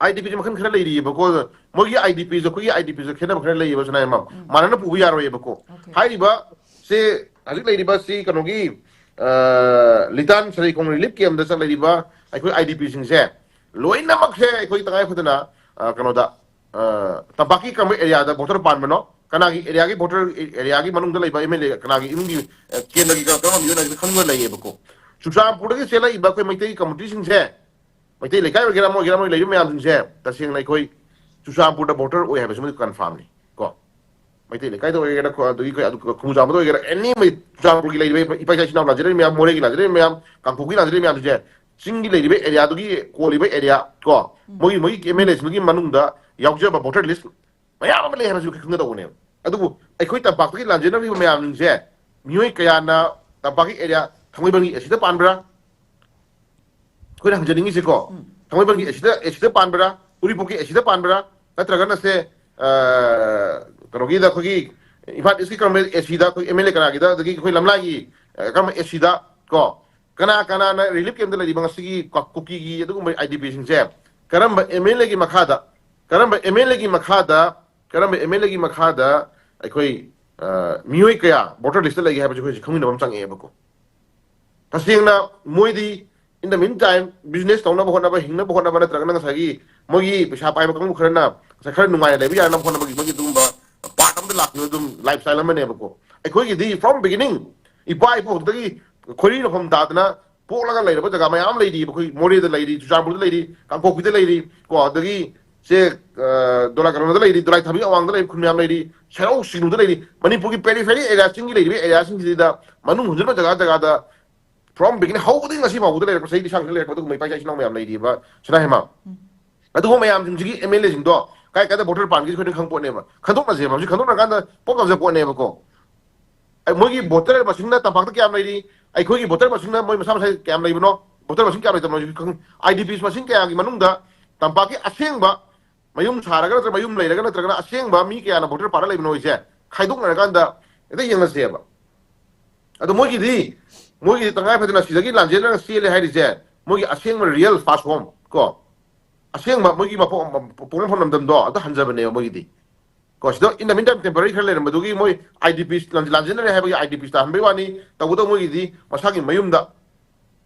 ꯑꯥꯏ ꯗꯤ ꯄꯤꯁꯦ ꯃꯈꯜ ꯈꯔ ꯂꯩꯔꯤꯑꯕꯀꯣ꯫ ꯃꯣꯏꯒꯤ ꯑꯥꯏ ꯗꯤ ꯄꯤꯁꯦ ꯑꯩꯈꯣꯏꯒꯤ ꯑꯥꯏ ꯗꯤ ꯄꯤꯁꯦ ꯈꯦꯠꯅꯕ ꯈꯔ ꯂꯩꯌꯦꯕ ꯁꯅꯥ ꯍꯦꯝꯕꯝ꯫ ꯃꯥꯟꯅꯅ ꯄꯨꯕ ꯌꯥꯔꯣꯏꯌꯦꯕꯀꯣ꯫ ꯍꯥꯏꯔꯤꯕ ꯁꯦ ꯍꯧꯖꯤꯛ ꯂꯩꯔꯤꯕ ꯁꯤ ꯀꯩꯅꯣꯒꯤ, ꯑ, ꯂꯤꯇꯥꯟ ꯁꯔꯩꯈꯣꯡ ꯔꯤꯂꯤꯐ ꯀꯦꯝꯗ ꯆꯠꯂꯛꯏꯕ ꯑꯩꯈꯣꯏ ꯑꯥꯏ ꯗꯤ ꯄꯤꯁꯤꯡꯁꯦ ꯂꯣꯏꯅꯃꯛꯁꯦ ꯑꯩꯈꯣꯏ ꯇꯉꯥꯏ ꯐꯗꯅ, ꯑ, ꯀꯩꯅꯣꯗ, ꯑ, ꯇꯝꯄꯥꯛꯀꯤ ꯀꯔꯝꯕ ꯑꯦꯔꯤꯌꯥꯗ ꯕꯣꯇꯔ ꯄꯥꯟꯕꯅꯣ, ꯀꯅꯥꯒꯤ ꯑꯦꯔꯤꯌꯥꯒꯤ ꯕꯣꯇꯔ ꯑꯦꯔꯤꯌꯥꯒꯤ ꯃꯅꯨꯡꯗ ꯂꯩꯕ ꯑꯦꯝ ꯑꯦꯜ ꯑꯦ, ꯀꯅꯥꯒꯤ ꯏꯃꯨꯡꯒꯤ, ꯑ, ꯀꯦꯟꯗ꯭ꯔꯒꯤ ꯀꯔꯝꯕ ꯃꯤꯑꯣꯏꯅꯣ ꯍꯥꯏꯕꯁꯦ ꯈꯪꯕ ꯂꯩꯌꯦꯕꯀꯣ꯫ ꯆꯨꯔꯆꯥꯟꯄꯨꯔꯗꯒꯤ ꯆꯦꯜꯂꯛꯏꯕ ꯑꯩꯈꯣꯏ ꯃꯩꯇꯩ ꯀꯝꯃꯨꯅꯤꯇꯤꯁꯤꯡꯁꯦ, ꯃꯩꯇꯩ ꯂꯩꯀꯥꯏ ꯑꯣꯏꯒꯦꯔꯥ ꯑꯃ ꯑꯣꯏꯒꯦꯔꯥ ꯑꯃ ꯂꯩꯔꯤꯕ ꯃꯌꯥꯝꯁꯤꯡꯁꯦ ꯇꯁꯦꯡꯅ ꯑꯩꯈꯣꯏ ꯆꯨꯔꯆꯥꯟꯄꯨꯔꯗ ꯕꯣꯇꯔ ꯑꯣꯏ ꯍꯥꯏꯕꯁꯤꯃꯗꯤ ꯀꯟꯐꯥꯔꯝꯅꯤ ꯀꯣ꯫ ꯃꯩꯇꯩ ꯂꯩꯀꯥꯏꯗ ꯑꯣꯏꯒꯦꯔꯥ ꯀꯣ, ꯑꯗꯒꯤ ꯑꯩꯈꯣꯏ ꯑꯗꯨ ꯈꯣꯡꯖꯥꯝꯕꯗ ꯑꯣꯏꯒꯦꯔꯥ, ꯑꯦꯅꯤ ꯃꯩ-, ꯆꯨꯔꯆꯥꯟꯄꯨꯔꯒꯤ ꯂꯩꯔꯤꯕ ꯏꯄꯥ ꯏꯆꯥ ꯏꯆꯤꯟ ꯏꯅꯥꯎ ꯂꯥꯟꯖꯔꯤꯕ ꯃꯌꯥꯝ, ꯃꯣꯔꯦꯒꯤ ꯂꯥꯟꯖꯔꯤꯕ ꯃꯌꯥꯝ, ꯀꯥꯡꯄꯣꯛꯄꯤ ꯂꯥꯟꯖꯔꯤꯕ ꯃꯌꯥꯝꯁꯦ, ꯆꯤꯡꯒꯤ ꯂꯩꯔꯤꯕ ꯑꯦꯔꯤꯌꯥꯗꯨꯒꯤ ꯀꯣꯜꯂꯤꯕ ꯑꯦꯔꯤꯌꯥ ꯀꯣ, ꯃꯣꯏꯒꯤ, ꯃꯣꯏꯒꯤ ꯑꯦꯝ ꯑꯦꯜ ꯑꯦꯁꯤꯡꯗꯨꯒꯤ ꯃꯅꯨꯡꯗ ꯌꯥꯎꯖꯕ ꯚꯣꯇꯔ ꯂꯤꯁ ꯃꯌꯥꯝ ꯑꯃ ꯂꯩ ꯍꯥꯏꯕꯁꯤ ꯈꯪꯒꯗꯧꯕꯅꯦꯕ꯫ ꯑꯗꯨꯕꯨ ꯑꯩꯈꯣꯏ ꯇꯝꯄꯥꯛꯇꯒꯤ ꯂꯥꯟꯖꯦꯟꯅꯔꯤꯕ ꯃꯌꯥꯝꯁꯦ ꯃꯤꯑꯣꯏ ꯀꯌꯥꯅ ꯇꯝꯄꯥꯛꯀꯤ ꯑꯦꯔꯤꯌꯥ ꯊꯥꯡꯃꯩꯕꯟꯒꯤ ꯑꯦꯁꯤꯗ ꯄꯥꯟꯕ꯭ꯔꯥ? ꯑꯩꯈꯣꯏꯅ ꯍꯪꯖꯅꯤꯡꯉꯤꯁꯦꯀꯣ, ꯎꯝ꯫ ꯊꯥꯡꯃꯩꯕꯟꯒꯤ ꯑꯦꯁꯤꯗ, ꯑꯦꯁꯤꯗ ꯄꯥꯟꯕ꯭ꯔꯥ, ꯎꯔꯤꯄꯣꯛꯀꯤ ꯑꯦꯁꯤꯗ ꯄꯥꯟꯕ꯭ꯔꯥ, ꯅꯠꯇ꯭ꯔꯒꯅ ꯁꯦ, ꯑ, ꯀꯩꯅꯣꯒꯤꯗ ꯑꯩꯈꯣꯏꯒꯤ ꯏꯝꯐꯥꯜ ꯏꯁꯀꯤ ꯀꯔꯝꯕ ꯑꯦꯁꯤꯗ, ꯑꯩꯈꯣꯏ ꯑꯦꯝ ꯑꯦꯜ ꯑꯦ ꯀꯅꯥꯒꯤꯗ, ꯑꯗꯒꯤ ꯑꯩꯈꯣꯏ ꯂꯝꯂꯥꯏꯒꯤ, ꯑ, ꯀꯔꯝꯕ ꯑꯦꯁꯤꯗ ꯀꯣ, ꯀꯅꯥ ꯀꯅꯥꯅ ꯔꯤꯂꯤꯐ ꯀꯦꯝꯞꯇ ꯂꯩꯔꯤꯕ ꯉꯁꯤꯒꯤ ꯀ-, ꯀꯨꯀꯤꯒꯤ ꯑꯗꯨꯒꯨꯝꯕ ꯑꯥꯏ ꯗꯤ ꯄꯤꯁꯤꯡꯁꯦ ꯀꯔꯝꯕ ꯑꯦꯝ ꯑꯦꯜ ꯑꯦꯒꯤ ꯃꯈꯥꯗ, ꯀꯔꯝꯕ ꯑꯦꯝ ꯑꯦꯜ ꯑꯦꯒꯤ ꯃꯈꯥꯗ, ꯀꯔꯝꯕ ꯑꯦꯝ ꯑꯦꯜ ꯑꯦꯒꯤ ꯃꯈꯥꯗ ꯑꯩꯈꯣꯏ, ꯑ, ꯃꯤꯑꯣꯏ ꯀꯌꯥ ꯚꯣꯇꯔ ꯂꯤꯁꯇ ꯂꯩꯒꯦ ꯍꯥꯏꯕꯁꯤ ꯑꯩꯈꯣꯏ ꯍꯧꯖꯤꯛ ꯈꯪꯃꯤꯟꯅꯕ ꯑꯃ ꯆꯪꯉꯛꯑꯦꯕꯀꯣ꯫ ꯇꯁꯦꯡꯅ ꯃꯣꯏꯗꯤ in the meantime business ꯇꯧꯅꯕ ꯍꯣꯠꯅꯕ, ꯍꯤꯡꯅꯕ ꯍꯣꯠꯅꯕ, ꯅꯠꯇ꯭ꯔꯒꯅ ꯉꯁꯥꯏꯒꯤ ꯃꯣꯏꯒꯤ ꯄꯩꯁꯥ ꯄꯥꯏꯕ ꯀꯥꯡꯕꯨ ꯈꯔꯅ ꯉꯁꯥꯏ ꯈꯔ ꯅꯨꯡꯉꯥꯏꯅ ꯂꯩꯕ ꯌꯥꯅꯕ ꯍꯣꯠꯅꯕꯒꯤ ꯃꯣꯏꯒꯤ ꯑꯗꯨꯒꯨꯝꯕ ꯄꯥꯔꯠ ꯑꯃꯗ ꯂꯥꯛꯈꯤꯕ ꯑꯗꯨꯝ ꯂꯥꯏꯐ ꯁ꯭ꯇꯥꯏꯜ ꯑꯃꯅꯦꯕꯀꯣ꯫ ꯑꯩꯈꯣꯏꯒꯤꯗꯤ from beginning ꯏꯄꯥ ꯏꯄꯨ ꯍꯥꯛꯇꯒꯤ ꯈꯣꯏꯔꯤ ꯅꯣꯡꯐꯝ ꯇꯥꯗꯅ ꯄꯣꯛꯂꯒ ꯂꯩꯔꯕ ꯖꯒꯥ ꯃꯌꯥꯝ ꯂꯩꯔꯤꯕ꯫ ꯑꯩꯈꯣꯏ ꯃꯣꯔꯦꯗ ꯂꯩꯔꯤ, ꯆꯨꯔꯆꯥꯟꯄꯨꯔꯗ ꯂꯩꯔꯤ, ꯀꯥꯡꯄꯣꯛꯄꯤꯗ ꯂꯩꯔꯤ ꯀꯣ, ꯑꯗꯒꯤ ꯁꯦ, ꯑ, ꯗꯣꯂꯥꯏ ꯀꯩꯅꯣꯗ ꯂꯩꯔꯤ, ꯗꯣꯂꯥꯏ ꯊꯥꯕꯤ ꯑꯋꯥꯡꯗ ꯂꯩꯔꯤ, ꯈꯨꯟ ꯃꯌꯥꯝ ꯂꯩꯔꯤ, ꯁꯦꯔꯧ ꯁꯤꯡꯅꯨꯗ ꯂꯩꯔꯤ꯫ ꯃꯅꯤꯄꯨꯔꯒꯤ ꯄꯦꯔꯤꯐꯦꯔꯤ ꯑꯦꯔꯤꯌꯥꯁꯤꯡꯒꯤ ꯂꯩꯔꯤꯕ ꯑꯦꯔꯤꯌꯥꯁꯤꯡꯁꯤꯗ ꯃꯅꯨꯡ ꯍꯨꯟꯖꯤꯟꯕ ꯖꯒꯥ ꯖꯒꯥꯗ from beginning ꯍꯧꯕꯗꯒꯤ ꯉꯁꯤ ꯐꯥꯎꯕꯗ ꯂꯩꯔꯛꯄ, ꯆꯍꯤ ꯂꯤꯁꯥꯡꯁꯤꯗ ꯂꯩꯔꯛꯄ ꯑꯗꯨꯒꯨꯝꯕ ꯏꯄꯥ ꯏꯆꯥ ꯏꯆꯤꯟ ꯏꯅꯥꯎ ꯃꯌꯥꯝ ꯂꯩꯔꯤꯕ ꯁꯅꯥ ꯍꯦꯃꯥ꯫ ꯎꯝ꯫ ꯑꯗꯨꯒꯨꯝꯕ ꯃꯌꯥꯝꯁꯤꯡꯁꯤꯒꯤ ꯑꯦꯝ ꯑꯦꯜ ꯑꯦꯁꯤꯡꯗꯣ ꯀꯥꯏ ꯀꯥꯏꯗ ꯚꯣꯇꯔ ꯄꯥꯟꯒꯦꯁꯤ ꯑꯩꯈꯣꯏꯅ ꯈꯪ ꯄꯣꯠꯅꯦꯕ꯫ ꯈꯟꯗꯣꯛꯅꯁꯦꯕ꯫ ꯍꯧꯖꯤꯛ ꯈꯟꯗꯣꯛꯅꯔꯀꯥꯟꯗ ꯄꯣꯞ ꯇꯧꯖ ꯄꯣꯠꯅꯦꯕꯀꯣ꯫ ꯑꯩ, ꯃꯣꯏꯒꯤ ꯚꯣꯇꯔ ꯃꯁꯤꯡꯅ ꯇꯝꯄꯥꯛꯇ ꯀꯌꯥꯝ ꯂꯩꯔꯤ, ꯑꯩꯈꯣꯏꯒꯤ ꯚꯣꯇꯔ ꯃꯁꯤꯡꯅ ꯃꯣꯏ ꯃꯁꯥ ꯃꯁꯥꯒꯤ ꯀꯌꯥꯝ ꯂꯩꯕꯅꯣ, ꯚꯣꯇꯔ ꯃꯁꯤꯡ ꯀꯌꯥꯝ ꯂꯩꯇꯕꯅꯣ ꯍꯧꯖꯤꯛ ꯈꯪ-, ꯑꯥꯏ ꯗꯤ ꯄꯤꯁ ꯃꯁꯤꯡ ꯀꯌꯥꯒꯤ ꯃꯅꯨꯡꯗ ꯇꯝꯄꯥꯛꯀꯤ ꯑꯁꯦꯡꯕ ꯃꯌꯨꯝ ꯁꯥꯔꯒ ꯅꯠꯇ꯭ꯔꯒ ꯃꯌꯨꯝ ꯂꯩꯔꯒ ꯅꯠꯇ꯭ꯔꯒꯅ ꯑꯁꯦꯡꯕ ꯃꯤ ꯀꯌꯥꯅ ꯚꯣꯇꯔ ꯄꯥꯔꯠ ꯂꯩꯕꯅꯣ ꯍꯥꯏꯁꯦ ꯈꯥꯏꯗꯣꯛꯅꯔꯀꯥꯟꯗ ꯍꯦꯛꯇ ꯌꯦꯡꯅꯁꯦꯕ꯫ ꯑꯗꯣ ꯃꯣꯏꯒꯤꯗꯤ, ꯃꯣꯏꯒꯤꯗꯤ ꯇꯉꯥꯏ ꯐꯗꯅ ꯁꯤꯗꯒꯤ ꯂꯥꯟꯖꯦꯟꯅꯔꯒ ꯆꯦꯜꯂꯦ ꯍꯥꯏꯔꯤꯁꯦ, ꯃꯣꯏꯒꯤ ꯑꯁꯦꯡꯕ real first home ꯀꯣ, ꯑꯁꯦꯡꯕ ꯃꯣꯏꯒꯤ ꯃꯄꯣ-, ꯄꯣꯛꯅꯐꯝ ꯂꯝꯗꯝꯗꯣ ꯑꯗꯨ ꯍꯟꯖꯕꯅꯦꯕ ꯃꯣꯏꯒꯤꯗꯤ꯫ ꯀꯣ, ꯁꯤꯗ in the meantime temporary ꯈꯔ ꯂꯩꯔꯝꯕꯗꯨꯒꯤ ꯃꯣꯏ ꯑꯥꯏ ꯗꯤ ꯄꯤꯁ ꯂꯥꯟ-, ꯂꯥꯟꯖꯦꯟꯅꯔꯦ ꯍꯥꯏꯕꯒꯤ ꯑꯥꯏ ꯗꯤ ꯄꯤꯁ ꯇꯥꯍꯟꯕꯩ ꯋꯥꯅꯤ꯫ ꯇꯧꯕꯇꯕꯨ ꯃꯣꯏꯒꯤꯗꯤ ꯃꯁꯥꯒꯤ ꯃꯌꯨꯝꯗ,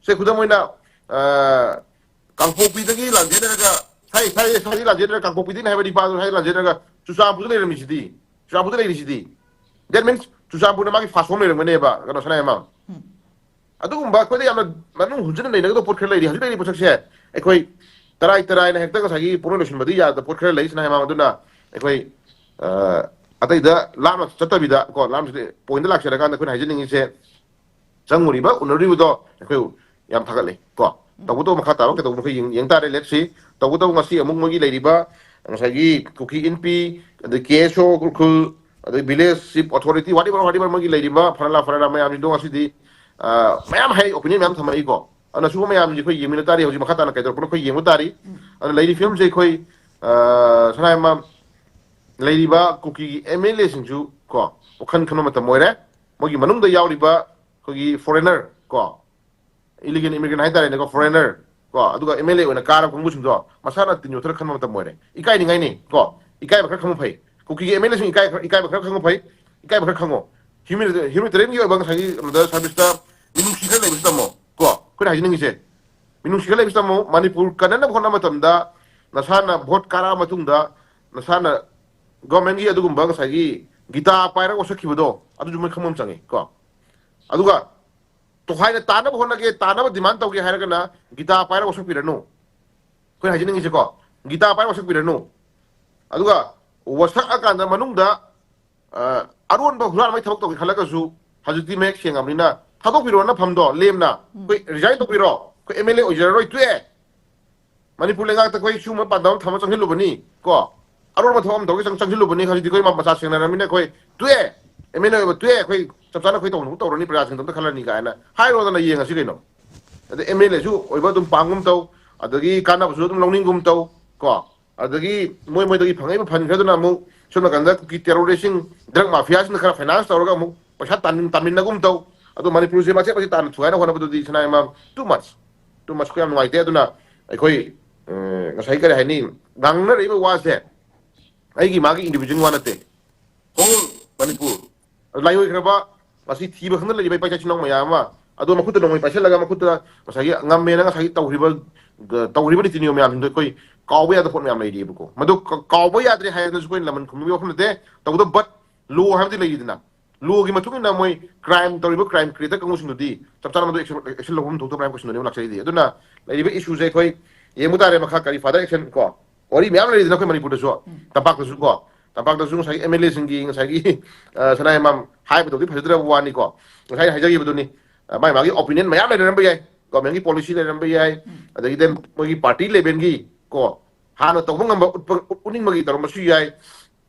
ꯁꯦ ꯈꯨꯗꯝ ꯑꯣꯏꯅ, ꯑ, ꯀꯥꯡꯄꯣꯛꯄꯤꯗꯒꯤ ꯂꯥꯟꯖꯦꯟꯅꯔꯒ, ꯁꯥꯏ, ꯁꯥꯏ, ꯁꯥꯏꯗꯒꯤ ꯂꯥꯟꯖꯦꯟꯅꯔꯒ, ꯀꯥꯡꯄꯣꯛꯄꯤꯗꯒꯤꯅꯦ ꯍꯥꯏꯕ ꯅꯤꯄꯥꯗꯨ ꯁꯥꯏꯗ ꯂꯥꯟꯖꯦꯟꯅꯔꯒ ꯆꯨꯔꯆꯥꯟꯄꯨꯔꯗ ꯂꯩꯔꯝꯃꯤꯁꯤꯗꯤ, ꯆꯨꯔꯆꯥꯟꯄꯨꯔꯗ ꯂꯩꯔꯤꯁꯤꯗꯤ꯫ That means ꯆꯨꯔꯆꯥꯟꯄꯨꯔꯅ ꯃꯥꯒꯤ first home ꯂꯩꯔꯝꯒꯅꯦꯕ, ꯀꯩꯅꯣ, ꯁꯅꯥꯌꯥꯝꯕꯝ꯫ ꯎꯝ꯫ ꯑꯗꯨꯒꯨꯝꯕ ꯑꯩꯈꯣꯏꯗ ꯌꯥꯝꯅ ꯃꯅꯨꯡ ꯍꯨꯠꯆꯤꯟꯅ ꯅꯩꯅꯒꯗꯕ ꯄꯣꯠ ꯈꯔ ꯂꯩꯔꯤ꯫ ꯍꯧꯖꯤꯛ ꯂꯩꯔꯤꯕ ꯄꯣꯠꯁꯛꯁꯦ ꯑꯩꯈꯣꯏ ꯇꯔꯥꯏ ꯇꯔꯥꯏꯅ ꯍꯦꯛꯇ ꯉꯁꯥꯏꯒꯤ ꯄꯨꯡꯂꯣꯏ ꯂꯣꯏꯁꯤꯟꯕꯗꯤ ꯌꯥꯗꯕ ꯄꯣꯠ ꯈꯔ ꯂꯩ, ꯁꯅꯥꯌꯥꯝꯕꯝ꯫ ꯑꯗꯨꯅ ꯑꯩꯈꯣꯏ, ꯑ, ꯑꯇꯩꯗ ꯂꯥꯞꯅ ꯆꯠꯇꯕꯤꯗ ꯀꯣ, ꯂꯥꯞꯅ ꯆꯠꯇꯦ, ꯄꯣꯏꯟꯗ ꯂꯥꯛꯆꯔꯀꯥꯟꯗ ꯑꯩꯈꯣꯏꯅ ꯍꯥꯏꯖꯅꯤꯡꯉꯤꯁꯦ, ꯆꯪꯉꯨꯔꯤꯕ, ꯎꯅꯔꯨꯔꯤꯕꯗꯣ ꯑꯩꯈꯣꯏ ꯌꯥꯝ ꯊꯥꯒꯠꯂꯤ ꯀꯣ꯫ ꯎꯝ꯫ ꯇꯧꯕꯇꯕꯨ ꯃꯈꯥ ꯇꯥꯕ ꯀꯩꯗꯧꯕ ꯃꯈꯩ ꯌꯦꯡ-, ꯌꯦꯡ ꯇꯥꯔꯦ, let's see꯫ ꯇꯧꯕꯇꯕꯨ ꯉꯁꯤ ꯑꯃꯨꯛ ꯃꯣꯏꯒꯤ ꯂꯩꯔꯤꯕ ꯉꯁꯥꯏꯒꯤ ꯀꯨꯀꯤ ꯏꯟꯄꯤ, ꯑꯗꯩ ꯀꯦ ꯑꯦꯁ ꯑꯣ ꯎꯈ꯭ꯔꯨꯜ, ꯑꯗꯩ village chief authority, whatever, whatever, ꯃꯣꯏꯒꯤ ꯂꯩꯔꯤꯕ ꯐꯔꯂꯥ ꯐꯔꯂꯥ ꯃꯌꯥꯝꯁꯤꯡꯗꯣ ꯉꯁꯤꯗꯤ, ꯑ, ꯃꯌꯥꯝ ꯍꯥꯏ, opinion ꯃꯌꯥꯝ ꯊꯝꯃꯛꯏꯀꯣ꯫ ꯑꯗꯨꯅ ꯁꯤꯒꯨꯝꯕ ꯃꯌꯥꯝꯁꯤ ꯑꯩꯈꯣꯏ ꯌꯦꯡꯃꯤꯟꯅ ꯇꯥꯔꯤ, ꯍꯧꯖꯤꯛ ꯃꯈꯥ ꯇꯥꯅ ꯀꯩꯗꯧꯔꯛꯄꯅꯣ ꯑꯩꯈꯣꯏ ꯌꯦꯡꯕ ꯇꯥꯔꯤ꯫ ꯑꯗꯨꯅ ꯂꯩꯔꯤ ꯐꯤꯕꯝꯁꯦ ꯑꯩꯈꯣꯏ, ꯑ, ꯁꯅꯥ ꯂꯩꯔꯤꯕ ꯀꯨꯀꯤꯒꯤ M L A ꯁꯤꯡꯁꯨ ꯀꯣ, ꯋꯥꯈꯜ ꯈꯟꯕ ꯃꯇꯝ ꯑꯣꯏꯔꯦ꯫ ꯃꯣꯏꯒꯤ ꯃꯅꯨꯡꯗ ꯌꯥꯎꯔꯤꯕ ꯑꯩꯈꯣꯏꯒꯤ foreigner ꯀꯣ, illegal immigrant ꯍꯥꯏꯇꯥꯔꯦꯅꯦꯀꯣ, foreigner ꯀꯣ, ꯑꯗꯨꯒ M L A ꯑꯣꯏꯅ ꯀꯥꯔꯕ ꯀꯥꯡꯕꯨꯁꯤꯡꯗꯣ ꯃꯁꯥꯅ ꯇꯤꯟ ꯌꯣꯠꯊꯔ ꯈꯟꯕ ꯃꯇꯝ ꯑꯣꯏꯔꯦ꯫ ꯏꯀꯥꯏꯅꯤꯡꯉꯥꯏꯅꯤ ꯀꯣ, ꯏꯀꯥꯏꯕ ꯈꯔ ꯈꯪꯕ ꯐꯩ꯫ ꯀꯨꯀꯤꯒꯤ M L A ꯁꯤꯡ ꯏꯀꯥꯏ ꯈꯔ, ꯏꯀꯥꯏꯕ ꯈꯔ ꯈꯪꯕ ꯐꯩ꯫ ꯏꯀꯥꯏꯕ ꯈꯔ ꯈꯪꯉꯣ꯫ Humanitarian ꯒꯤ ꯑꯣꯏꯕ ꯉꯁꯥꯏꯒꯤ ꯀꯩꯅꯣꯗ service ꯇ ꯃꯤꯅꯨꯡꯁꯤ ꯈꯔ ꯂꯩꯕꯁꯨ ꯇꯝꯃꯣ ꯀꯣ꯫ ꯑꯩꯈꯣꯏꯅ ꯍꯥꯏꯖꯅꯤꯡꯉꯤꯁꯦ, ꯃꯤꯅꯨꯡꯁꯤ ꯈꯔ ꯂꯩꯕꯁꯨ ꯇꯝꯃꯣ꯫ ꯃꯅꯤꯄꯨꯔ ꯀꯟꯅꯅꯕ ꯍꯣꯠꯅꯕ ꯃꯇꯝꯗ ꯅꯁꯥꯅ vote ꯀꯥꯔꯛꯑ ꯃꯇꯨꯡꯗ ꯅꯁꯥꯅ government ꯀꯤ ꯑꯗꯨꯒꯨꯝꯕ ꯉꯁꯥꯏꯒꯤ ꯒꯤꯇꯥ ꯄꯥꯏꯔꯒ ꯋꯥꯁꯛꯈꯤꯕꯗꯣ ꯑꯗꯨꯁꯨ ꯃꯣꯏ ꯈꯪꯕ ꯑꯃ ꯆꯪꯉꯤ ꯀꯣ꯫ ꯑꯗꯨꯒ ꯇꯣꯈꯥꯏꯅ ꯇꯥꯅꯕ ꯍꯣꯠꯅꯒꯦ, ꯇꯥꯅꯕ demand ꯇꯧꯒꯦ ꯍꯥꯏꯔꯒꯅ ꯒꯤꯇꯥ ꯄꯥꯏꯔꯒ ꯋꯥꯁꯛꯄꯤꯔꯅꯨ꯫ ꯑꯩꯈꯣꯏꯅ ꯍꯥꯏꯖꯅꯤꯡꯉꯤꯁꯦꯀꯣ, ꯒꯤꯇꯥ ꯄꯥꯏꯔꯒ ꯋꯥꯁꯛꯄꯤꯔꯅꯨ꯫ ꯑꯗꯨꯒ ꯋꯥꯁꯛꯑꯀꯥꯟꯗ ꯃꯅꯨꯡꯗ, ꯑ, ꯑꯔꯣꯟꯕ ꯍꯨꯔꯥꯟꯕꯒꯤ ꯊꯕꯛ ꯇꯧꯒꯦ ꯈꯜꯂꯒꯁꯨ ꯍꯧꯖꯤꯛꯇꯤ ꯃꯌꯦꯛ ꯁꯦꯡꯉꯕꯅꯤꯅ ꯊꯥꯗꯣꯛꯄꯤꯔꯣ ꯅꯐꯝꯗꯣ ꯂꯦꯝꯅ꯫ ꯑꯩꯈꯣꯏ resign ꯇꯧꯕꯤꯔꯣ, ꯑꯩꯈꯣꯏ M L A ꯑꯣꯏꯖꯔꯔꯣꯏ, ꯇꯣꯛꯑꯦ꯫ ꯃꯅꯤꯄꯨꯔ ꯂꯩꯉꯥꯛꯇ ꯑꯩꯈꯣꯏ ꯁꯤꯒꯨꯝꯕ ꯄꯥꯟꯗꯝ ꯑꯃ ꯊꯝꯃ ꯆꯪꯁꯤꯜꯂꯨꯕꯅꯤ ꯀꯣ, ꯑꯔꯣꯟꯕ ꯊꯕꯛ ꯑꯃ ꯇꯧꯒꯦ ꯆꯪ-, ꯆꯪꯁꯤꯜꯂꯨꯕꯅꯤ, ꯍꯧꯖꯤꯛꯇꯤ ꯑꯩꯈꯣꯏ ꯃ-, ꯃꯆꯥ ꯁꯦꯡꯅꯔꯕꯅꯤꯅ ꯑꯩꯈꯣꯏ ꯇꯣꯛꯑꯦ, M L A ꯑꯣꯏꯕ ꯇꯣꯛꯑꯦ, ꯑꯩꯈꯣꯏ ꯆꯞ ꯆꯥꯅ ꯑꯩꯈꯣꯏ ꯇꯧꯅꯕ ꯇꯧꯔꯅꯤ, ꯄ꯭ꯔꯖꯥꯁꯤꯡꯗꯣ ꯑꯝꯇ ꯈꯜꯂꯅꯤ ꯀꯥꯏꯅ ꯍꯥꯏꯔꯣꯗꯅ ꯌꯦꯡꯉꯁꯤ ꯀꯩꯅꯣ꯫ ꯑꯗꯩ M L A ꯁꯨ ꯑꯣꯏꯕ ꯑꯗꯨꯝ ꯄꯥꯝꯒꯨꯝ ꯇꯧ, ꯑꯗꯒꯤ ꯀꯥꯟꯅꯕꯁꯨ ꯑꯗꯨꯝ ꯂꯧꯅꯤꯡꯒꯨꯝ ꯇꯧ ꯀꯣ, ꯑꯗꯒꯤ ꯃꯣꯏ ꯃꯣꯏꯗꯒꯤ ꯐꯪꯉꯛꯏꯕ fund ꯈꯔꯗꯨꯅ ꯑꯃꯨꯛ ꯁꯣꯝ ꯅꯥꯀꯟꯗ ꯀꯨꯀꯤ terrorist ꯁꯤꯡ, drug mafia ꯁꯤꯡꯅ ꯈꯔ finance ꯇꯧꯔꯒ ꯑꯃꯨꯛ ꯄꯩꯁꯥ ꯇꯥꯟ-, ꯇꯥꯟꯃꯤꯟꯅꯒꯨꯝ ꯇꯧ꯫ ꯑꯗꯣ ꯃꯅꯤꯄꯨꯔꯁꯦ ꯃꯆꯦꯠ ꯃꯆꯦꯠ ꯇꯥꯟꯅ ꯊꯨꯒꯥꯏꯅ ꯍꯣꯠꯅꯕꯗꯨꯗꯤ ꯁꯅꯥ ꯏꯃꯥ too much, too much, ꯑꯩꯈꯣꯏ ꯌꯥꯝ ꯅꯨꯡꯉꯥꯏꯇꯦ꯫ ꯑꯗꯨꯅ ꯑꯩꯈꯣꯏ, ꯑ, ꯉꯁꯥꯏ ꯀꯔꯤ ꯍꯥꯏꯅꯤ, ꯉꯥꯡꯅꯔꯛꯏꯕ ꯋꯥꯁꯦ ꯑꯩꯒꯤ ꯃꯥꯒꯤ individual ꯋꯥ ꯅꯠꯇꯦ, whole ꯃꯅꯤꯄꯨꯔ꯫ ꯂꯥꯏꯑꯣꯏꯈ꯭ꯔꯕ, ꯉꯁꯤ ꯊꯤꯕ ꯈꯪꯗꯅ ꯂꯩꯔꯤꯕ ꯏꯄꯥ ꯏꯆꯥ ꯏꯆꯤꯟ ꯏꯅꯥꯎ ꯃꯌꯥꯝ ꯑꯃ, ꯑꯗꯣ ꯃꯈꯨꯠꯇ ꯅꯣꯡꯃꯩ ꯄꯥꯏꯁꯤꯜꯂꯒ ꯃꯈꯨꯠꯇ ꯉꯁꯥꯏꯒꯤ ꯉꯝꯃꯦꯅ ꯉꯁꯥꯏꯒꯤ ꯇꯧꯈ꯭ꯔꯤꯕ, ꯇꯧꯔꯤꯕ ꯅꯤꯇꯤ ꯅꯤꯌꯣꯝ ꯃꯌꯥꯝꯁꯤꯡꯗꯣ ꯑꯩꯈꯣꯏ ꯀꯥꯎꯕ ꯌꯥꯗꯕ ꯄꯣꯠ ꯃꯌꯥꯝ ꯂꯩꯔꯤꯕꯀꯣ꯫ ꯃꯗꯨ ꯀ-, ꯀꯥꯎꯕ ꯌꯥꯗ꯭ꯔꯦ ꯍꯥꯏꯔꯒꯁꯨ ꯑꯩꯈꯣꯏꯅ ꯂꯃꯟ ꯈꯨꯝꯕꯒꯤ ꯋꯥꯐꯝ ꯅꯠꯇꯦ꯫ ꯇꯧꯕꯇꯕꯨ but law ꯍꯥꯏꯕꯗꯤ ꯂꯩꯔꯤꯗꯅ, law ꯒꯤ ꯃꯇꯨꯡ ꯏꯟꯅ ꯃꯣꯏ crime ꯇꯧꯔꯤꯕ crime creator ꯀꯥꯡꯕꯨꯁꯤꯡꯗꯨꯗꯤ ꯆꯞ ꯆꯥꯅ ꯃꯗꯨ action, action ꯂꯧꯐꯝ ꯊꯣꯛꯇꯕ꯭ꯔꯥ ꯍꯥꯏꯕ question ꯗꯨꯅꯦꯕ ꯂꯥꯛꯆꯔꯤꯗꯤ꯫ ꯑꯗꯨꯅ ꯂꯩꯔꯤꯕ issue ꯁꯦ ꯑꯩꯈꯣꯏ ꯌꯦꯡꯕ ꯇꯥꯔꯦ, ꯃꯈꯥ ꯀꯔꯤ further action ꯀꯣ꯫ ꯋꯥꯔꯤ ꯃꯌꯥꯝ ꯂꯩꯔꯤꯗꯅ ꯑꯩꯈꯣꯏ ꯃꯅꯤꯄꯨꯔꯗꯁꯨ, ꯎꯝ, ꯇꯝꯄꯥꯛꯇꯁꯨ ꯀꯣ, ꯇꯝꯄꯥꯛꯇꯁꯨ ꯉꯁꯥꯏꯒꯤ M L A ꯁꯤꯡꯒꯤ ꯉꯁꯥꯏꯒꯤ, ꯑ, ꯁꯅꯥ ꯏꯃꯥꯝ ꯍꯥꯏꯕꯗꯨꯗꯤ ꯐꯖꯗ꯭ꯔꯕ ꯋꯥꯅꯤꯀꯣ꯫ ꯉꯁꯥꯏ ꯍꯥꯏꯖꯈꯤꯕꯗꯨꯅꯤ, ꯑ, ꯃꯥꯏ ꯃꯥꯒꯤ opinion ꯃꯌꯥꯝ ꯂꯩꯅꯔꯝꯕ ꯌꯥꯏ, government ꯀꯤ policy ꯂꯩꯅꯔꯝꯕ ꯌꯥꯏ, ꯎꯝ, ꯑꯗꯒꯤ then ꯃꯣꯏꯒꯤ party level ꯒꯤ ꯀꯣ, ꯍꯥꯟꯅ ꯇꯧꯕ ꯉꯝꯕ ꯎꯠꯄ, ꯎꯠꯅꯤꯡꯕꯒꯤ ꯇꯧꯔꯝꯕꯁꯨ ꯌꯥꯏ꯫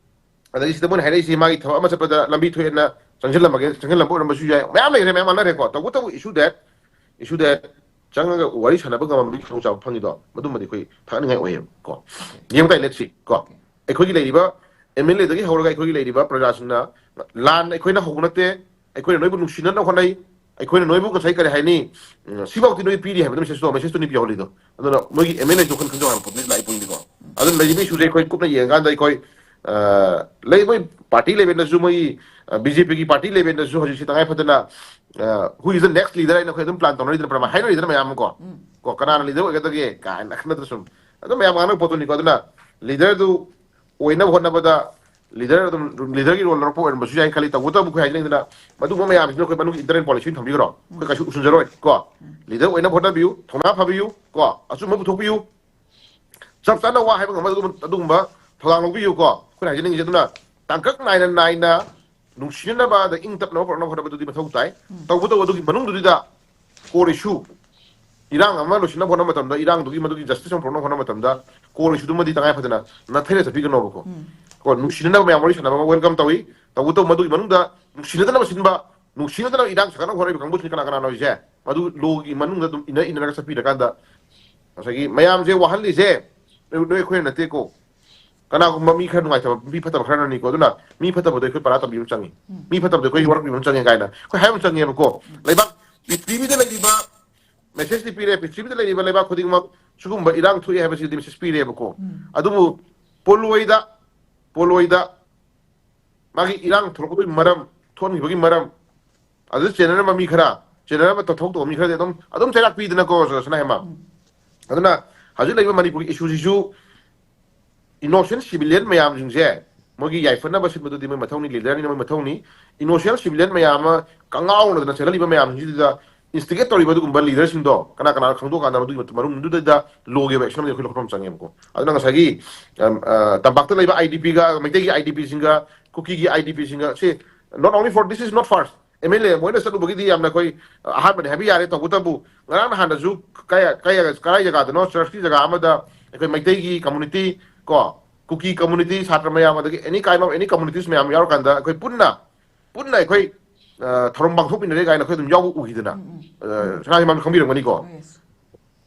ꯑꯗꯩ ꯁꯤꯗ ꯃꯣꯏꯅ ꯍꯥꯏꯔꯛꯏꯁꯤ ꯃꯥꯒꯤ ꯊꯕꯛ ꯑꯃ ꯆꯠꯄꯗ ꯂꯝꯕꯤ ꯊꯣꯛꯑꯦꯅ ꯆꯪꯁꯤꯜꯂꯝꯃꯒꯦ, ꯆꯪꯁꯤꯜꯂꯝꯕ ꯑꯣꯏꯔꯝꯕꯁꯨ ꯌꯥꯏ, ꯃꯌꯥꯝ ꯂꯩꯈ꯭ꯔꯦ, ꯃꯌꯥꯝ ꯃꯥꯟꯅꯔꯦꯀꯣ꯫ ꯇꯧꯕꯇꯕꯨ issue that, issue that ꯆꯪꯉꯒ ꯋꯥꯔꯤ ꯁꯥꯟꯅꯕ ꯉꯝꯕꯒꯤ ꯈꯨꯗꯣꯡꯆꯥꯕ ꯐꯪꯉꯤꯗꯣ, ꯃꯗꯨꯃꯗꯤ ꯑꯩꯈꯣꯏ ꯊꯥꯒꯠꯅꯤꯡꯉꯥꯏ ꯑꯣꯏꯌꯦꯕ ꯀꯣ꯫ ꯌꯦꯡꯕ ꯇꯥꯏ, let's see ꯀꯣ꯫ ꯑꯩꯈꯣꯏꯒꯤ ꯂꯩꯔꯤꯕ MLA ꯗꯒꯤ ꯍꯧꯔꯒ ꯑꯩꯈꯣꯏꯒꯤ ꯂꯩꯔꯤꯕ ꯄ꯭ꯔꯖꯥꯁꯤꯡꯅ, ꯂꯥꯟ ꯑꯩꯈꯣꯏꯅ ꯍꯧꯕ ꯅꯠꯇꯦ, ꯑꯩꯈꯣꯏꯅ ꯅꯣꯏꯕꯨ ꯅꯨꯡꯁꯤꯅꯅꯕ ꯍꯣꯠꯅꯩ, ꯑꯩꯈꯣꯏꯅ ꯅꯣꯏꯕꯨ ꯉꯁꯥꯏ ꯀꯔꯤ ꯍꯥꯏꯅꯤ, ꯎꯝ, ꯁꯤꯐꯥꯎꯗꯤ ꯅꯣꯏ ꯄꯤꯔꯤ ꯍꯥꯏꯕꯗꯣ message ꯇꯣ, message ꯇꯨꯅꯤ ꯄꯤꯍꯧꯔꯤꯗꯣ꯫ ꯑꯗꯨꯅ ꯃꯣꯏꯒꯤ MLA ꯗꯣ ꯈꯟ-, ꯈꯟꯖꯧ ꯍꯥꯏꯕ ꯄꯣꯠꯇꯨ ꯂꯥꯛꯏ ꯄꯣꯠꯅꯤꯀꯣ꯫ ꯑꯗꯨꯅ ꯂꯩꯔꯤꯕ issue ꯁꯦ ꯑꯩꯈꯣꯏ ꯀꯨꯞꯅ ꯌꯦꯡꯉꯀꯥꯟꯗ ꯑꯩꯈꯣꯏ, ꯑ, ꯂꯩ, ꯃꯣꯏ party level ꯗꯁꯨ, ꯃꯣꯏ, ꯑ, BJP ꯒꯤ party level ꯗꯁꯨ ꯍꯧꯖꯤꯛꯁꯤ ꯇꯉꯥꯏ ꯐꯗꯅ, ꯑ, who is the next leader ꯍꯥꯏꯅ ꯑꯩꯈꯣꯏ ꯑꯗꯨꯝ plan ꯇꯧꯅꯔꯤꯗꯅ, ꯄ꯭ꯔꯃꯥ-, ꯍꯥꯏꯅꯔꯤꯗꯅ ꯃꯌꯥꯝ ꯑꯃ ꯀꯣ꯫ ꯎꯝ꯫ ꯀꯣ, ꯀꯅꯥꯅ leader ꯑꯣꯏꯒꯗꯒꯦ ꯀꯥꯏꯅ ꯅꯠꯇ꯭ꯔ ꯁꯨꯝ ꯑꯗꯨꯝ ꯃꯌꯥꯝ ꯉꯥꯡꯅꯕ ꯄꯣꯠꯇꯨꯅꯤꯀꯣ꯫ ꯑꯗꯨꯅ leader ꯗꯨ ꯑꯣꯏꯅꯕ ꯍꯣꯠꯅꯕꯗ leader ꯑꯗꯨꯝ, leader ꯒꯤ role ꯂꯧꯔꯛꯄ ꯑꯣꯏꯔꯝꯕꯁꯨ ꯌꯥꯏ ꯈꯜꯂꯤ꯫ ꯇꯧꯕꯇꯕꯨ ꯑꯩꯈꯣꯏ ꯍꯥꯏꯖꯅꯤꯡꯗꯅ ꯃꯗꯨꯒꯨꯝꯕ ꯃꯌꯥꯝꯁꯤꯅ ꯑꯩꯈꯣꯏ ꯃꯅꯨꯡꯒꯤ internal politics ꯑꯣꯏꯅ ꯊꯝꯕꯤꯈ꯭ꯔꯣ꯫ ꯑꯩꯈꯣꯏ ꯀꯩꯁꯨ ꯎꯁꯤꯟꯖꯔꯣꯏ ꯀꯣ꯫ Leader ꯑꯣꯏꯅꯕ ꯍꯣꯠꯅꯕꯤꯌꯨ, ꯊꯧꯅꯥ ꯐꯕꯤꯌꯨ ꯀꯣ, ꯑꯆꯨꯝꯕ ꯄꯨꯊꯣꯛꯄꯤꯌꯨ꯫ ꯆꯞ ꯆꯥꯅ ꯋꯥ ꯍꯥꯏꯕ ꯉꯝꯕ ꯑꯗꯨꯒꯨꯝꯕ, ꯑꯗꯨꯒꯨꯝꯕ ꯊꯧꯗꯥꯡ ꯂꯧꯕꯤꯌꯨ ꯀꯣ꯫ ꯑꯩꯈꯣꯏꯅ ꯍꯥꯏꯖꯅꯤꯡꯉꯤꯁꯦ ꯑꯗꯨꯅ ꯇꯥꯡꯀꯛ ꯅꯥꯏꯅ ꯅꯥꯏꯅ ꯅꯨꯡꯁꯤꯅꯅꯕ ꯑꯗ ꯏꯪ ꯇꯞꯅꯕ ꯄꯨꯔꯛꯅꯕ ꯍꯣꯠꯅꯕꯗꯨꯗꯤ ꯃꯊꯧ ꯇꯥꯏ꯫ ꯇꯧꯕꯇꯕꯨ ꯑꯗꯨꯒꯤ ꯃꯅꯨꯡꯗꯨꯗ core issue, ꯏꯔꯥꯡ ꯑꯃ ꯂꯣꯏꯁꯤꯟꯅꯕ ꯍꯣꯠꯅꯕ ꯃꯇꯝꯗ, ꯏꯔꯥꯡꯗꯨꯒꯤ ꯃꯗꯨꯒꯤ justice ꯑꯃ ꯄꯨꯔꯛꯅꯕ ꯍꯣꯠꯅꯕ ꯃꯇꯝꯗ core issue ꯗꯨꯃꯗꯤ ꯇꯉꯥꯏ ꯐꯗꯅ ꯅꯥꯊꯩꯔ ꯆꯠꯄꯤꯒꯅꯣꯕꯀꯣ꯫ ꯀꯣ, ꯅꯨꯡꯁꯤꯅꯅꯕ ꯃꯌꯥꯝ ꯋꯥꯔꯤ ꯁꯥꯟꯅꯕ ꯑꯃ welcome ꯇꯧꯏ꯫ ꯇꯧꯕꯇꯕꯨ ꯃꯗꯨꯒꯤ ꯃꯅꯨꯡꯗ ꯅꯨꯡꯁꯤꯅꯗꯅꯕ ꯁꯤꯟꯕ, ꯅꯨꯡꯁꯤꯅꯗꯅꯕ ꯏꯔꯥꯡ ꯁꯥꯒꯠꯅꯕ ꯍꯣꯠꯅꯔꯤꯕ ꯀꯥꯡꯕꯨꯁꯤꯅ ꯀꯅꯥ ꯀꯅꯥꯅꯣ ꯍꯥꯏꯁꯦ? ꯃꯗꯨ law ꯒꯤ ꯃꯅꯨꯡꯗ ꯑꯗꯨꯝ ꯏꯟꯅ ꯏꯟꯅꯔꯒ ꯆꯠꯄꯤꯔꯀꯥꯟꯗ ꯉꯁꯥꯏꯒꯤ ꯃꯌꯥꯝꯁꯦ ꯋꯥꯍꯜꯂꯤꯁꯦ ꯅꯣꯏ, ꯅꯣꯏ ꯑꯩꯈꯣꯏꯅ ꯅꯠꯇꯦꯀꯣ꯫ ꯀꯅꯥꯒꯨꯝꯕ ꯃꯤ ꯈꯔ ꯅꯨꯡꯉꯥꯏꯇꯕ, ꯃꯤ ꯐꯠꯇꯕ ꯈꯔꯅꯅꯤꯀꯣ꯫ ꯑꯗꯨꯅ ꯃꯤ ꯐꯠꯇꯕꯗꯣ ꯑꯩꯈꯣꯏ ꯄꯔꯥ ꯇꯝꯕꯤꯕ ꯑꯃ ꯆꯪꯉꯤ, ꯃꯤ ꯐꯠꯇꯕꯗꯣ ꯑꯩꯈꯣꯏ ꯋꯥꯔꯛꯄꯤꯕ ꯑꯃ ꯆꯪꯉꯤ ꯀꯥꯏꯅ ꯑꯩꯈꯣꯏ ꯍꯥꯏꯕ ꯑꯃ ꯆꯪꯉꯦꯕꯀꯣ꯫ ꯂꯩꯕꯥꯛ, ꯄ꯭ꯔꯤꯊꯤꯕꯤꯗ ꯂꯩꯔꯤꯕ, message ꯇꯤ ꯄꯤꯔꯦ, ꯄ꯭ꯔꯤꯊꯤꯕꯤꯗ ꯂꯩꯔꯤꯕ ꯂꯩꯕꯥꯛ ꯈꯨꯗꯤꯡꯃꯛ ꯁꯤꯒꯨꯝꯕ ꯏꯔꯥꯡ ꯊꯣꯛꯑꯦ ꯍꯥꯏꯕꯁꯤꯗꯤ message ꯄꯤꯔꯦꯕꯀꯣ꯫ ꯑꯗꯨꯕꯨ ꯄꯣꯂꯣꯏꯗ, ꯄꯣꯂꯣꯏꯗ ꯃꯥꯒꯤ ꯏꯔꯥꯡ ꯊꯣꯛꯂꯛꯄꯒꯤ ꯃꯔꯝ, ꯊꯣꯛꯍꯟꯈꯤꯕꯒꯤ ꯃꯔꯝ, ꯑꯗꯨꯗ ꯆꯦꯟꯅꯔꯝꯕ ꯃꯤ ꯈꯔ, ꯆꯦꯟꯅꯔꯝꯕ ꯊꯧ ꯇꯧꯕ ꯃꯤ ꯈꯔꯗꯤ ꯑꯗꯨꯝ, ꯑꯗꯨꯝ ꯆꯩꯔꯥꯛ ꯄꯤꯗꯅꯀꯣ, ꯁꯅꯥ ꯍꯦꯃ꯫ ꯑꯗꯨꯅ ꯍꯧꯖꯤꯛ ꯂꯩꯔꯤꯕ ꯃꯅꯤꯄꯨꯔꯒꯤ issue ꯁꯤꯁꯨ innocent civilian ꯃꯌꯥꯝꯁꯤꯡꯁꯦ ꯃꯣꯏꯒꯤ ꯌꯥꯏꯐꯅꯕ ꯁꯤꯟꯕꯗꯨꯗꯤ ꯃꯣꯏ ꯃꯊꯧꯅꯤ, leader ꯅꯤꯅ ꯃꯣꯏ ꯃꯊꯧꯅꯤ꯫ Innocent civilian ꯃꯌꯥꯝ ꯑꯃ ꯀꯉꯥꯎꯅꯗꯅ ꯆꯦꯜꯍꯜꯂꯤꯕ ꯃꯌꯥꯝꯁꯤꯡꯁꯤꯗ instigate ꯇꯧꯔꯤꯕ ꯑꯗꯨꯒꯨꯝꯕ leader ꯁꯤꯡꯗꯣ ꯀꯅꯥ ꯀꯅꯥꯅꯣ ꯈꯪꯗꯣꯛꯑꯀꯥꯟꯗ ꯃꯗꯨꯒꯤ ꯃꯔꯨꯝꯗꯨꯗ law ꯒꯤ ꯑꯣꯏꯕ action ꯑꯃꯗꯤ ꯑꯩꯈꯣꯏ ꯂꯧꯈꯠꯄ ꯑꯃ ꯆꯪꯉꯦꯕꯀꯣ꯫ ꯑꯗꯨꯅ ꯉꯁꯥꯏꯒꯤ, ꯑꯝ, ꯑ, ꯇꯝꯄꯥꯛꯇ ꯂꯩꯕ IDP ꯒ, ꯃꯩꯇꯩꯒꯤ IDP ꯁꯤꯡꯒ, ꯀꯨꯀꯤꯒꯤ IDP ꯁꯤꯡꯒ, ꯁꯤ not only for, this is not first. MLA ꯃꯣꯏꯅ ꯆꯠꯂꯨꯕꯒꯤꯗꯤ ꯌꯥꯝꯅ ꯑꯩꯈꯣꯏ, ꯑ, ꯑꯍꯥꯟꯕꯅꯤ ꯍꯥꯏꯕ ꯌꯥꯔꯦ꯫ ꯇꯧꯕꯇꯕꯨ ꯉꯔꯥꯡ ꯅꯍꯥꯟꯗꯁꯨ ꯀꯥꯏ, ꯀꯥꯏ, ꯀꯔꯥꯏ ꯖꯒꯥꯗꯅꯣ, church ꯀꯤ ꯖꯒꯥ ꯑꯃꯗ ꯑꯩꯈꯣꯏ ꯃꯩꯇꯩꯒꯤ community ꯀꯣ, ꯀꯨꯀꯤ ꯀꯝꯃꯨꯅꯤꯇꯤ ꯁꯥꯇ꯭ꯔ ꯃꯌꯥꯝ, ꯑꯗꯒꯤ any kind of any communities ꯃꯌꯥꯝ ꯌꯥꯎꯔꯀꯥꯟꯗ ꯑꯩꯈꯣꯏ ꯄꯨꯟꯅ ꯄꯨꯟꯅ ꯑꯩꯈꯣꯏ ꯑ, ꯊꯧꯔꯝ ꯄꯥꯡꯊꯣꯛꯃꯤꯟꯅꯔꯦ ꯀꯥꯏꯅ ꯑꯩꯈꯣꯏ ꯑꯗꯨꯝ ꯌꯥꯎꯕ ꯎꯈꯤꯗꯅ꯫ ꯑ, ꯁꯅꯥ ꯍꯤꯃꯥꯟ ꯈꯪꯕꯤꯔꯝꯒꯅꯤꯀꯣ꯫ Yes.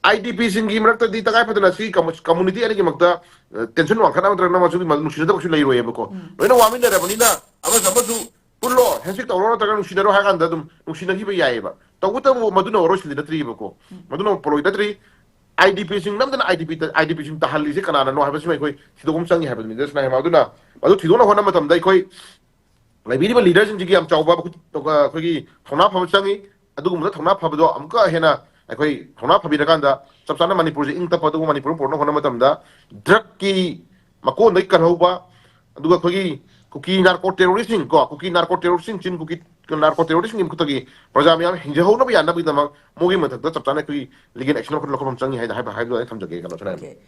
ꯑꯥꯏ ꯗꯤ ꯄꯤꯁꯤꯡꯒꯤ ꯃꯔꯛꯇꯗꯤ ꯇꯉꯥꯏ ꯐꯗꯅ ꯁꯤ ꯀꯝꯃꯨ- ꯀꯝꯃꯨꯅꯤꯇꯤ ꯑꯅꯤꯒꯤꯃꯛꯇ ꯑ, ꯇꯦꯟꯁꯟ ꯋꯥꯡꯈꯠꯅꯕ ꯅꯠꯇ꯭ꯔꯒ ꯑꯃꯁꯨ ꯅꯨꯡꯁꯤꯅꯗꯕꯁꯨ ꯂꯩꯔꯣꯏꯌꯦꯕꯀꯣ꯫ ꯂꯣꯏꯅ ꯋꯥꯃꯤꯟꯅꯔꯕꯅꯤꯅ ꯑꯃꯁꯨ ꯑꯃꯁꯨ ꯄꯨꯜꯂꯣ, ꯍꯦꯟꯁꯦꯛ ꯇꯧꯔꯣ ꯅꯠꯇ꯭ꯔꯒ ꯅꯨꯡꯁꯤꯅꯔꯣ ꯍꯥꯏ ꯀꯥꯟꯗ ꯑꯗꯨꯝ ꯅꯨꯡꯁꯤꯅꯈꯤꯕ ꯌꯥꯏꯑꯕ꯫ ꯇꯧꯕꯇꯕꯨ ꯃꯗꯨꯅ ꯋꯥꯔꯣꯏꯁꯤꯟꯗꯤ ꯅꯠꯇ꯭ꯔꯤꯕꯀꯣ꯫ ꯃꯗꯨꯅ ꯄꯣꯠꯂꯣꯏ ꯅꯠꯇ꯭ꯔꯤ꯫ ꯑꯥꯏ ꯗꯤ ꯄꯤꯁꯤꯡ ꯅꯝꯗꯅ I D P I D ꯄꯤꯁꯤꯡ ꯇꯥꯍꯜꯂꯤꯁꯦ ꯀꯅꯥꯅꯅꯣ ꯍꯥꯏꯕꯁꯤꯃ ꯑꯩꯈꯣꯏ ꯊꯤꯗꯣꯛꯄ ꯑꯃ ꯆꯪꯉꯤ ꯍꯥꯏꯕꯗꯨꯅꯤ꯫ ꯁꯅꯥ ꯍꯤꯃꯥꯟ ꯑꯗꯨꯅ ꯃꯗꯨ ꯊꯤꯗꯣꯛꯅꯕ ꯍꯣꯠꯅꯕ ꯃꯇꯝꯗ ꯑꯩꯈꯣꯏ ꯂꯩꯕꯤꯔꯤꯕ ꯂꯤꯗꯔꯁꯤꯡꯁꯤꯒꯤ ꯌꯥꯝ ꯆꯥꯎꯕ ꯑꯩꯈꯣꯏꯒꯤ ꯊꯧꯅꯥ ꯐꯕ ꯆꯪꯉꯤ꯫ ꯑꯗꯨꯒꯨꯝꯕꯗ ꯊꯧꯅꯥ ꯐꯕꯗꯣ ꯑꯃꯨꯛꯀ ꯍꯦꯟꯅ ꯑꯩꯈꯣꯏ ꯊꯧꯅꯥ ꯐꯕꯤꯔꯀꯥꯟꯗ ꯆꯞ ꯆꯥꯅ ꯃꯅꯤꯄꯨꯔꯁꯦ ꯏꯪ ꯇꯞꯄ ꯑꯗꯨꯒ ꯃꯅꯤꯄꯨꯔ ꯄꯨꯔꯛꯅꯕ ꯍꯣꯠꯅꯕ ꯃꯇꯝꯗ ꯗ꯭ꯔꯛꯀꯤ ꯃꯀꯣꯟꯗꯒꯤ ꯀꯜꯍꯧꯕ, ꯑꯗꯨꯒ ꯑꯩꯈꯣꯏꯒꯤ ꯀꯨꯀꯤ ꯅꯥꯔꯀꯣ ꯇꯦꯔꯣꯔꯤꯁꯁꯤꯡ ꯀꯣ, ꯀꯨꯀꯤ ꯅꯥꯔꯀꯣ ꯇꯦꯔꯣꯔꯤꯁꯁꯤꯡ, ꯆꯤꯟ ꯀꯨꯀꯤ ꯅꯥꯔꯀꯣ ꯇꯦꯔꯣꯔꯤꯁꯁꯤꯡꯒꯤ ꯃꯈꯨꯠꯇꯒꯤ ꯄ꯭ꯔꯖꯥ ꯃꯌꯥꯝ ꯍꯤꯡꯖꯍꯧꯅꯕ ꯌꯥꯅꯕꯒꯤꯗꯃꯛ ꯃꯣꯏꯒꯤ ꯃꯊꯛꯇ ꯆꯞ ꯆꯥꯅ ꯑꯩꯈꯣꯏꯒꯤ ꯂꯤꯒꯦꯜ ꯑꯦꯛꯁꯟ ꯂꯧꯈꯠ- ꯂꯧꯈꯠꯐꯝ ꯆꯪꯉꯤ ꯍꯥꯏꯅ ꯍꯥꯏꯕ ꯍꯥꯏꯕꯗꯣ ꯑꯩ ꯊꯝꯖꯒꯦ꯫ ꯀꯩꯅꯣ ꯁꯅꯥ ꯍꯤꯃꯥꯟ꯫ Okay.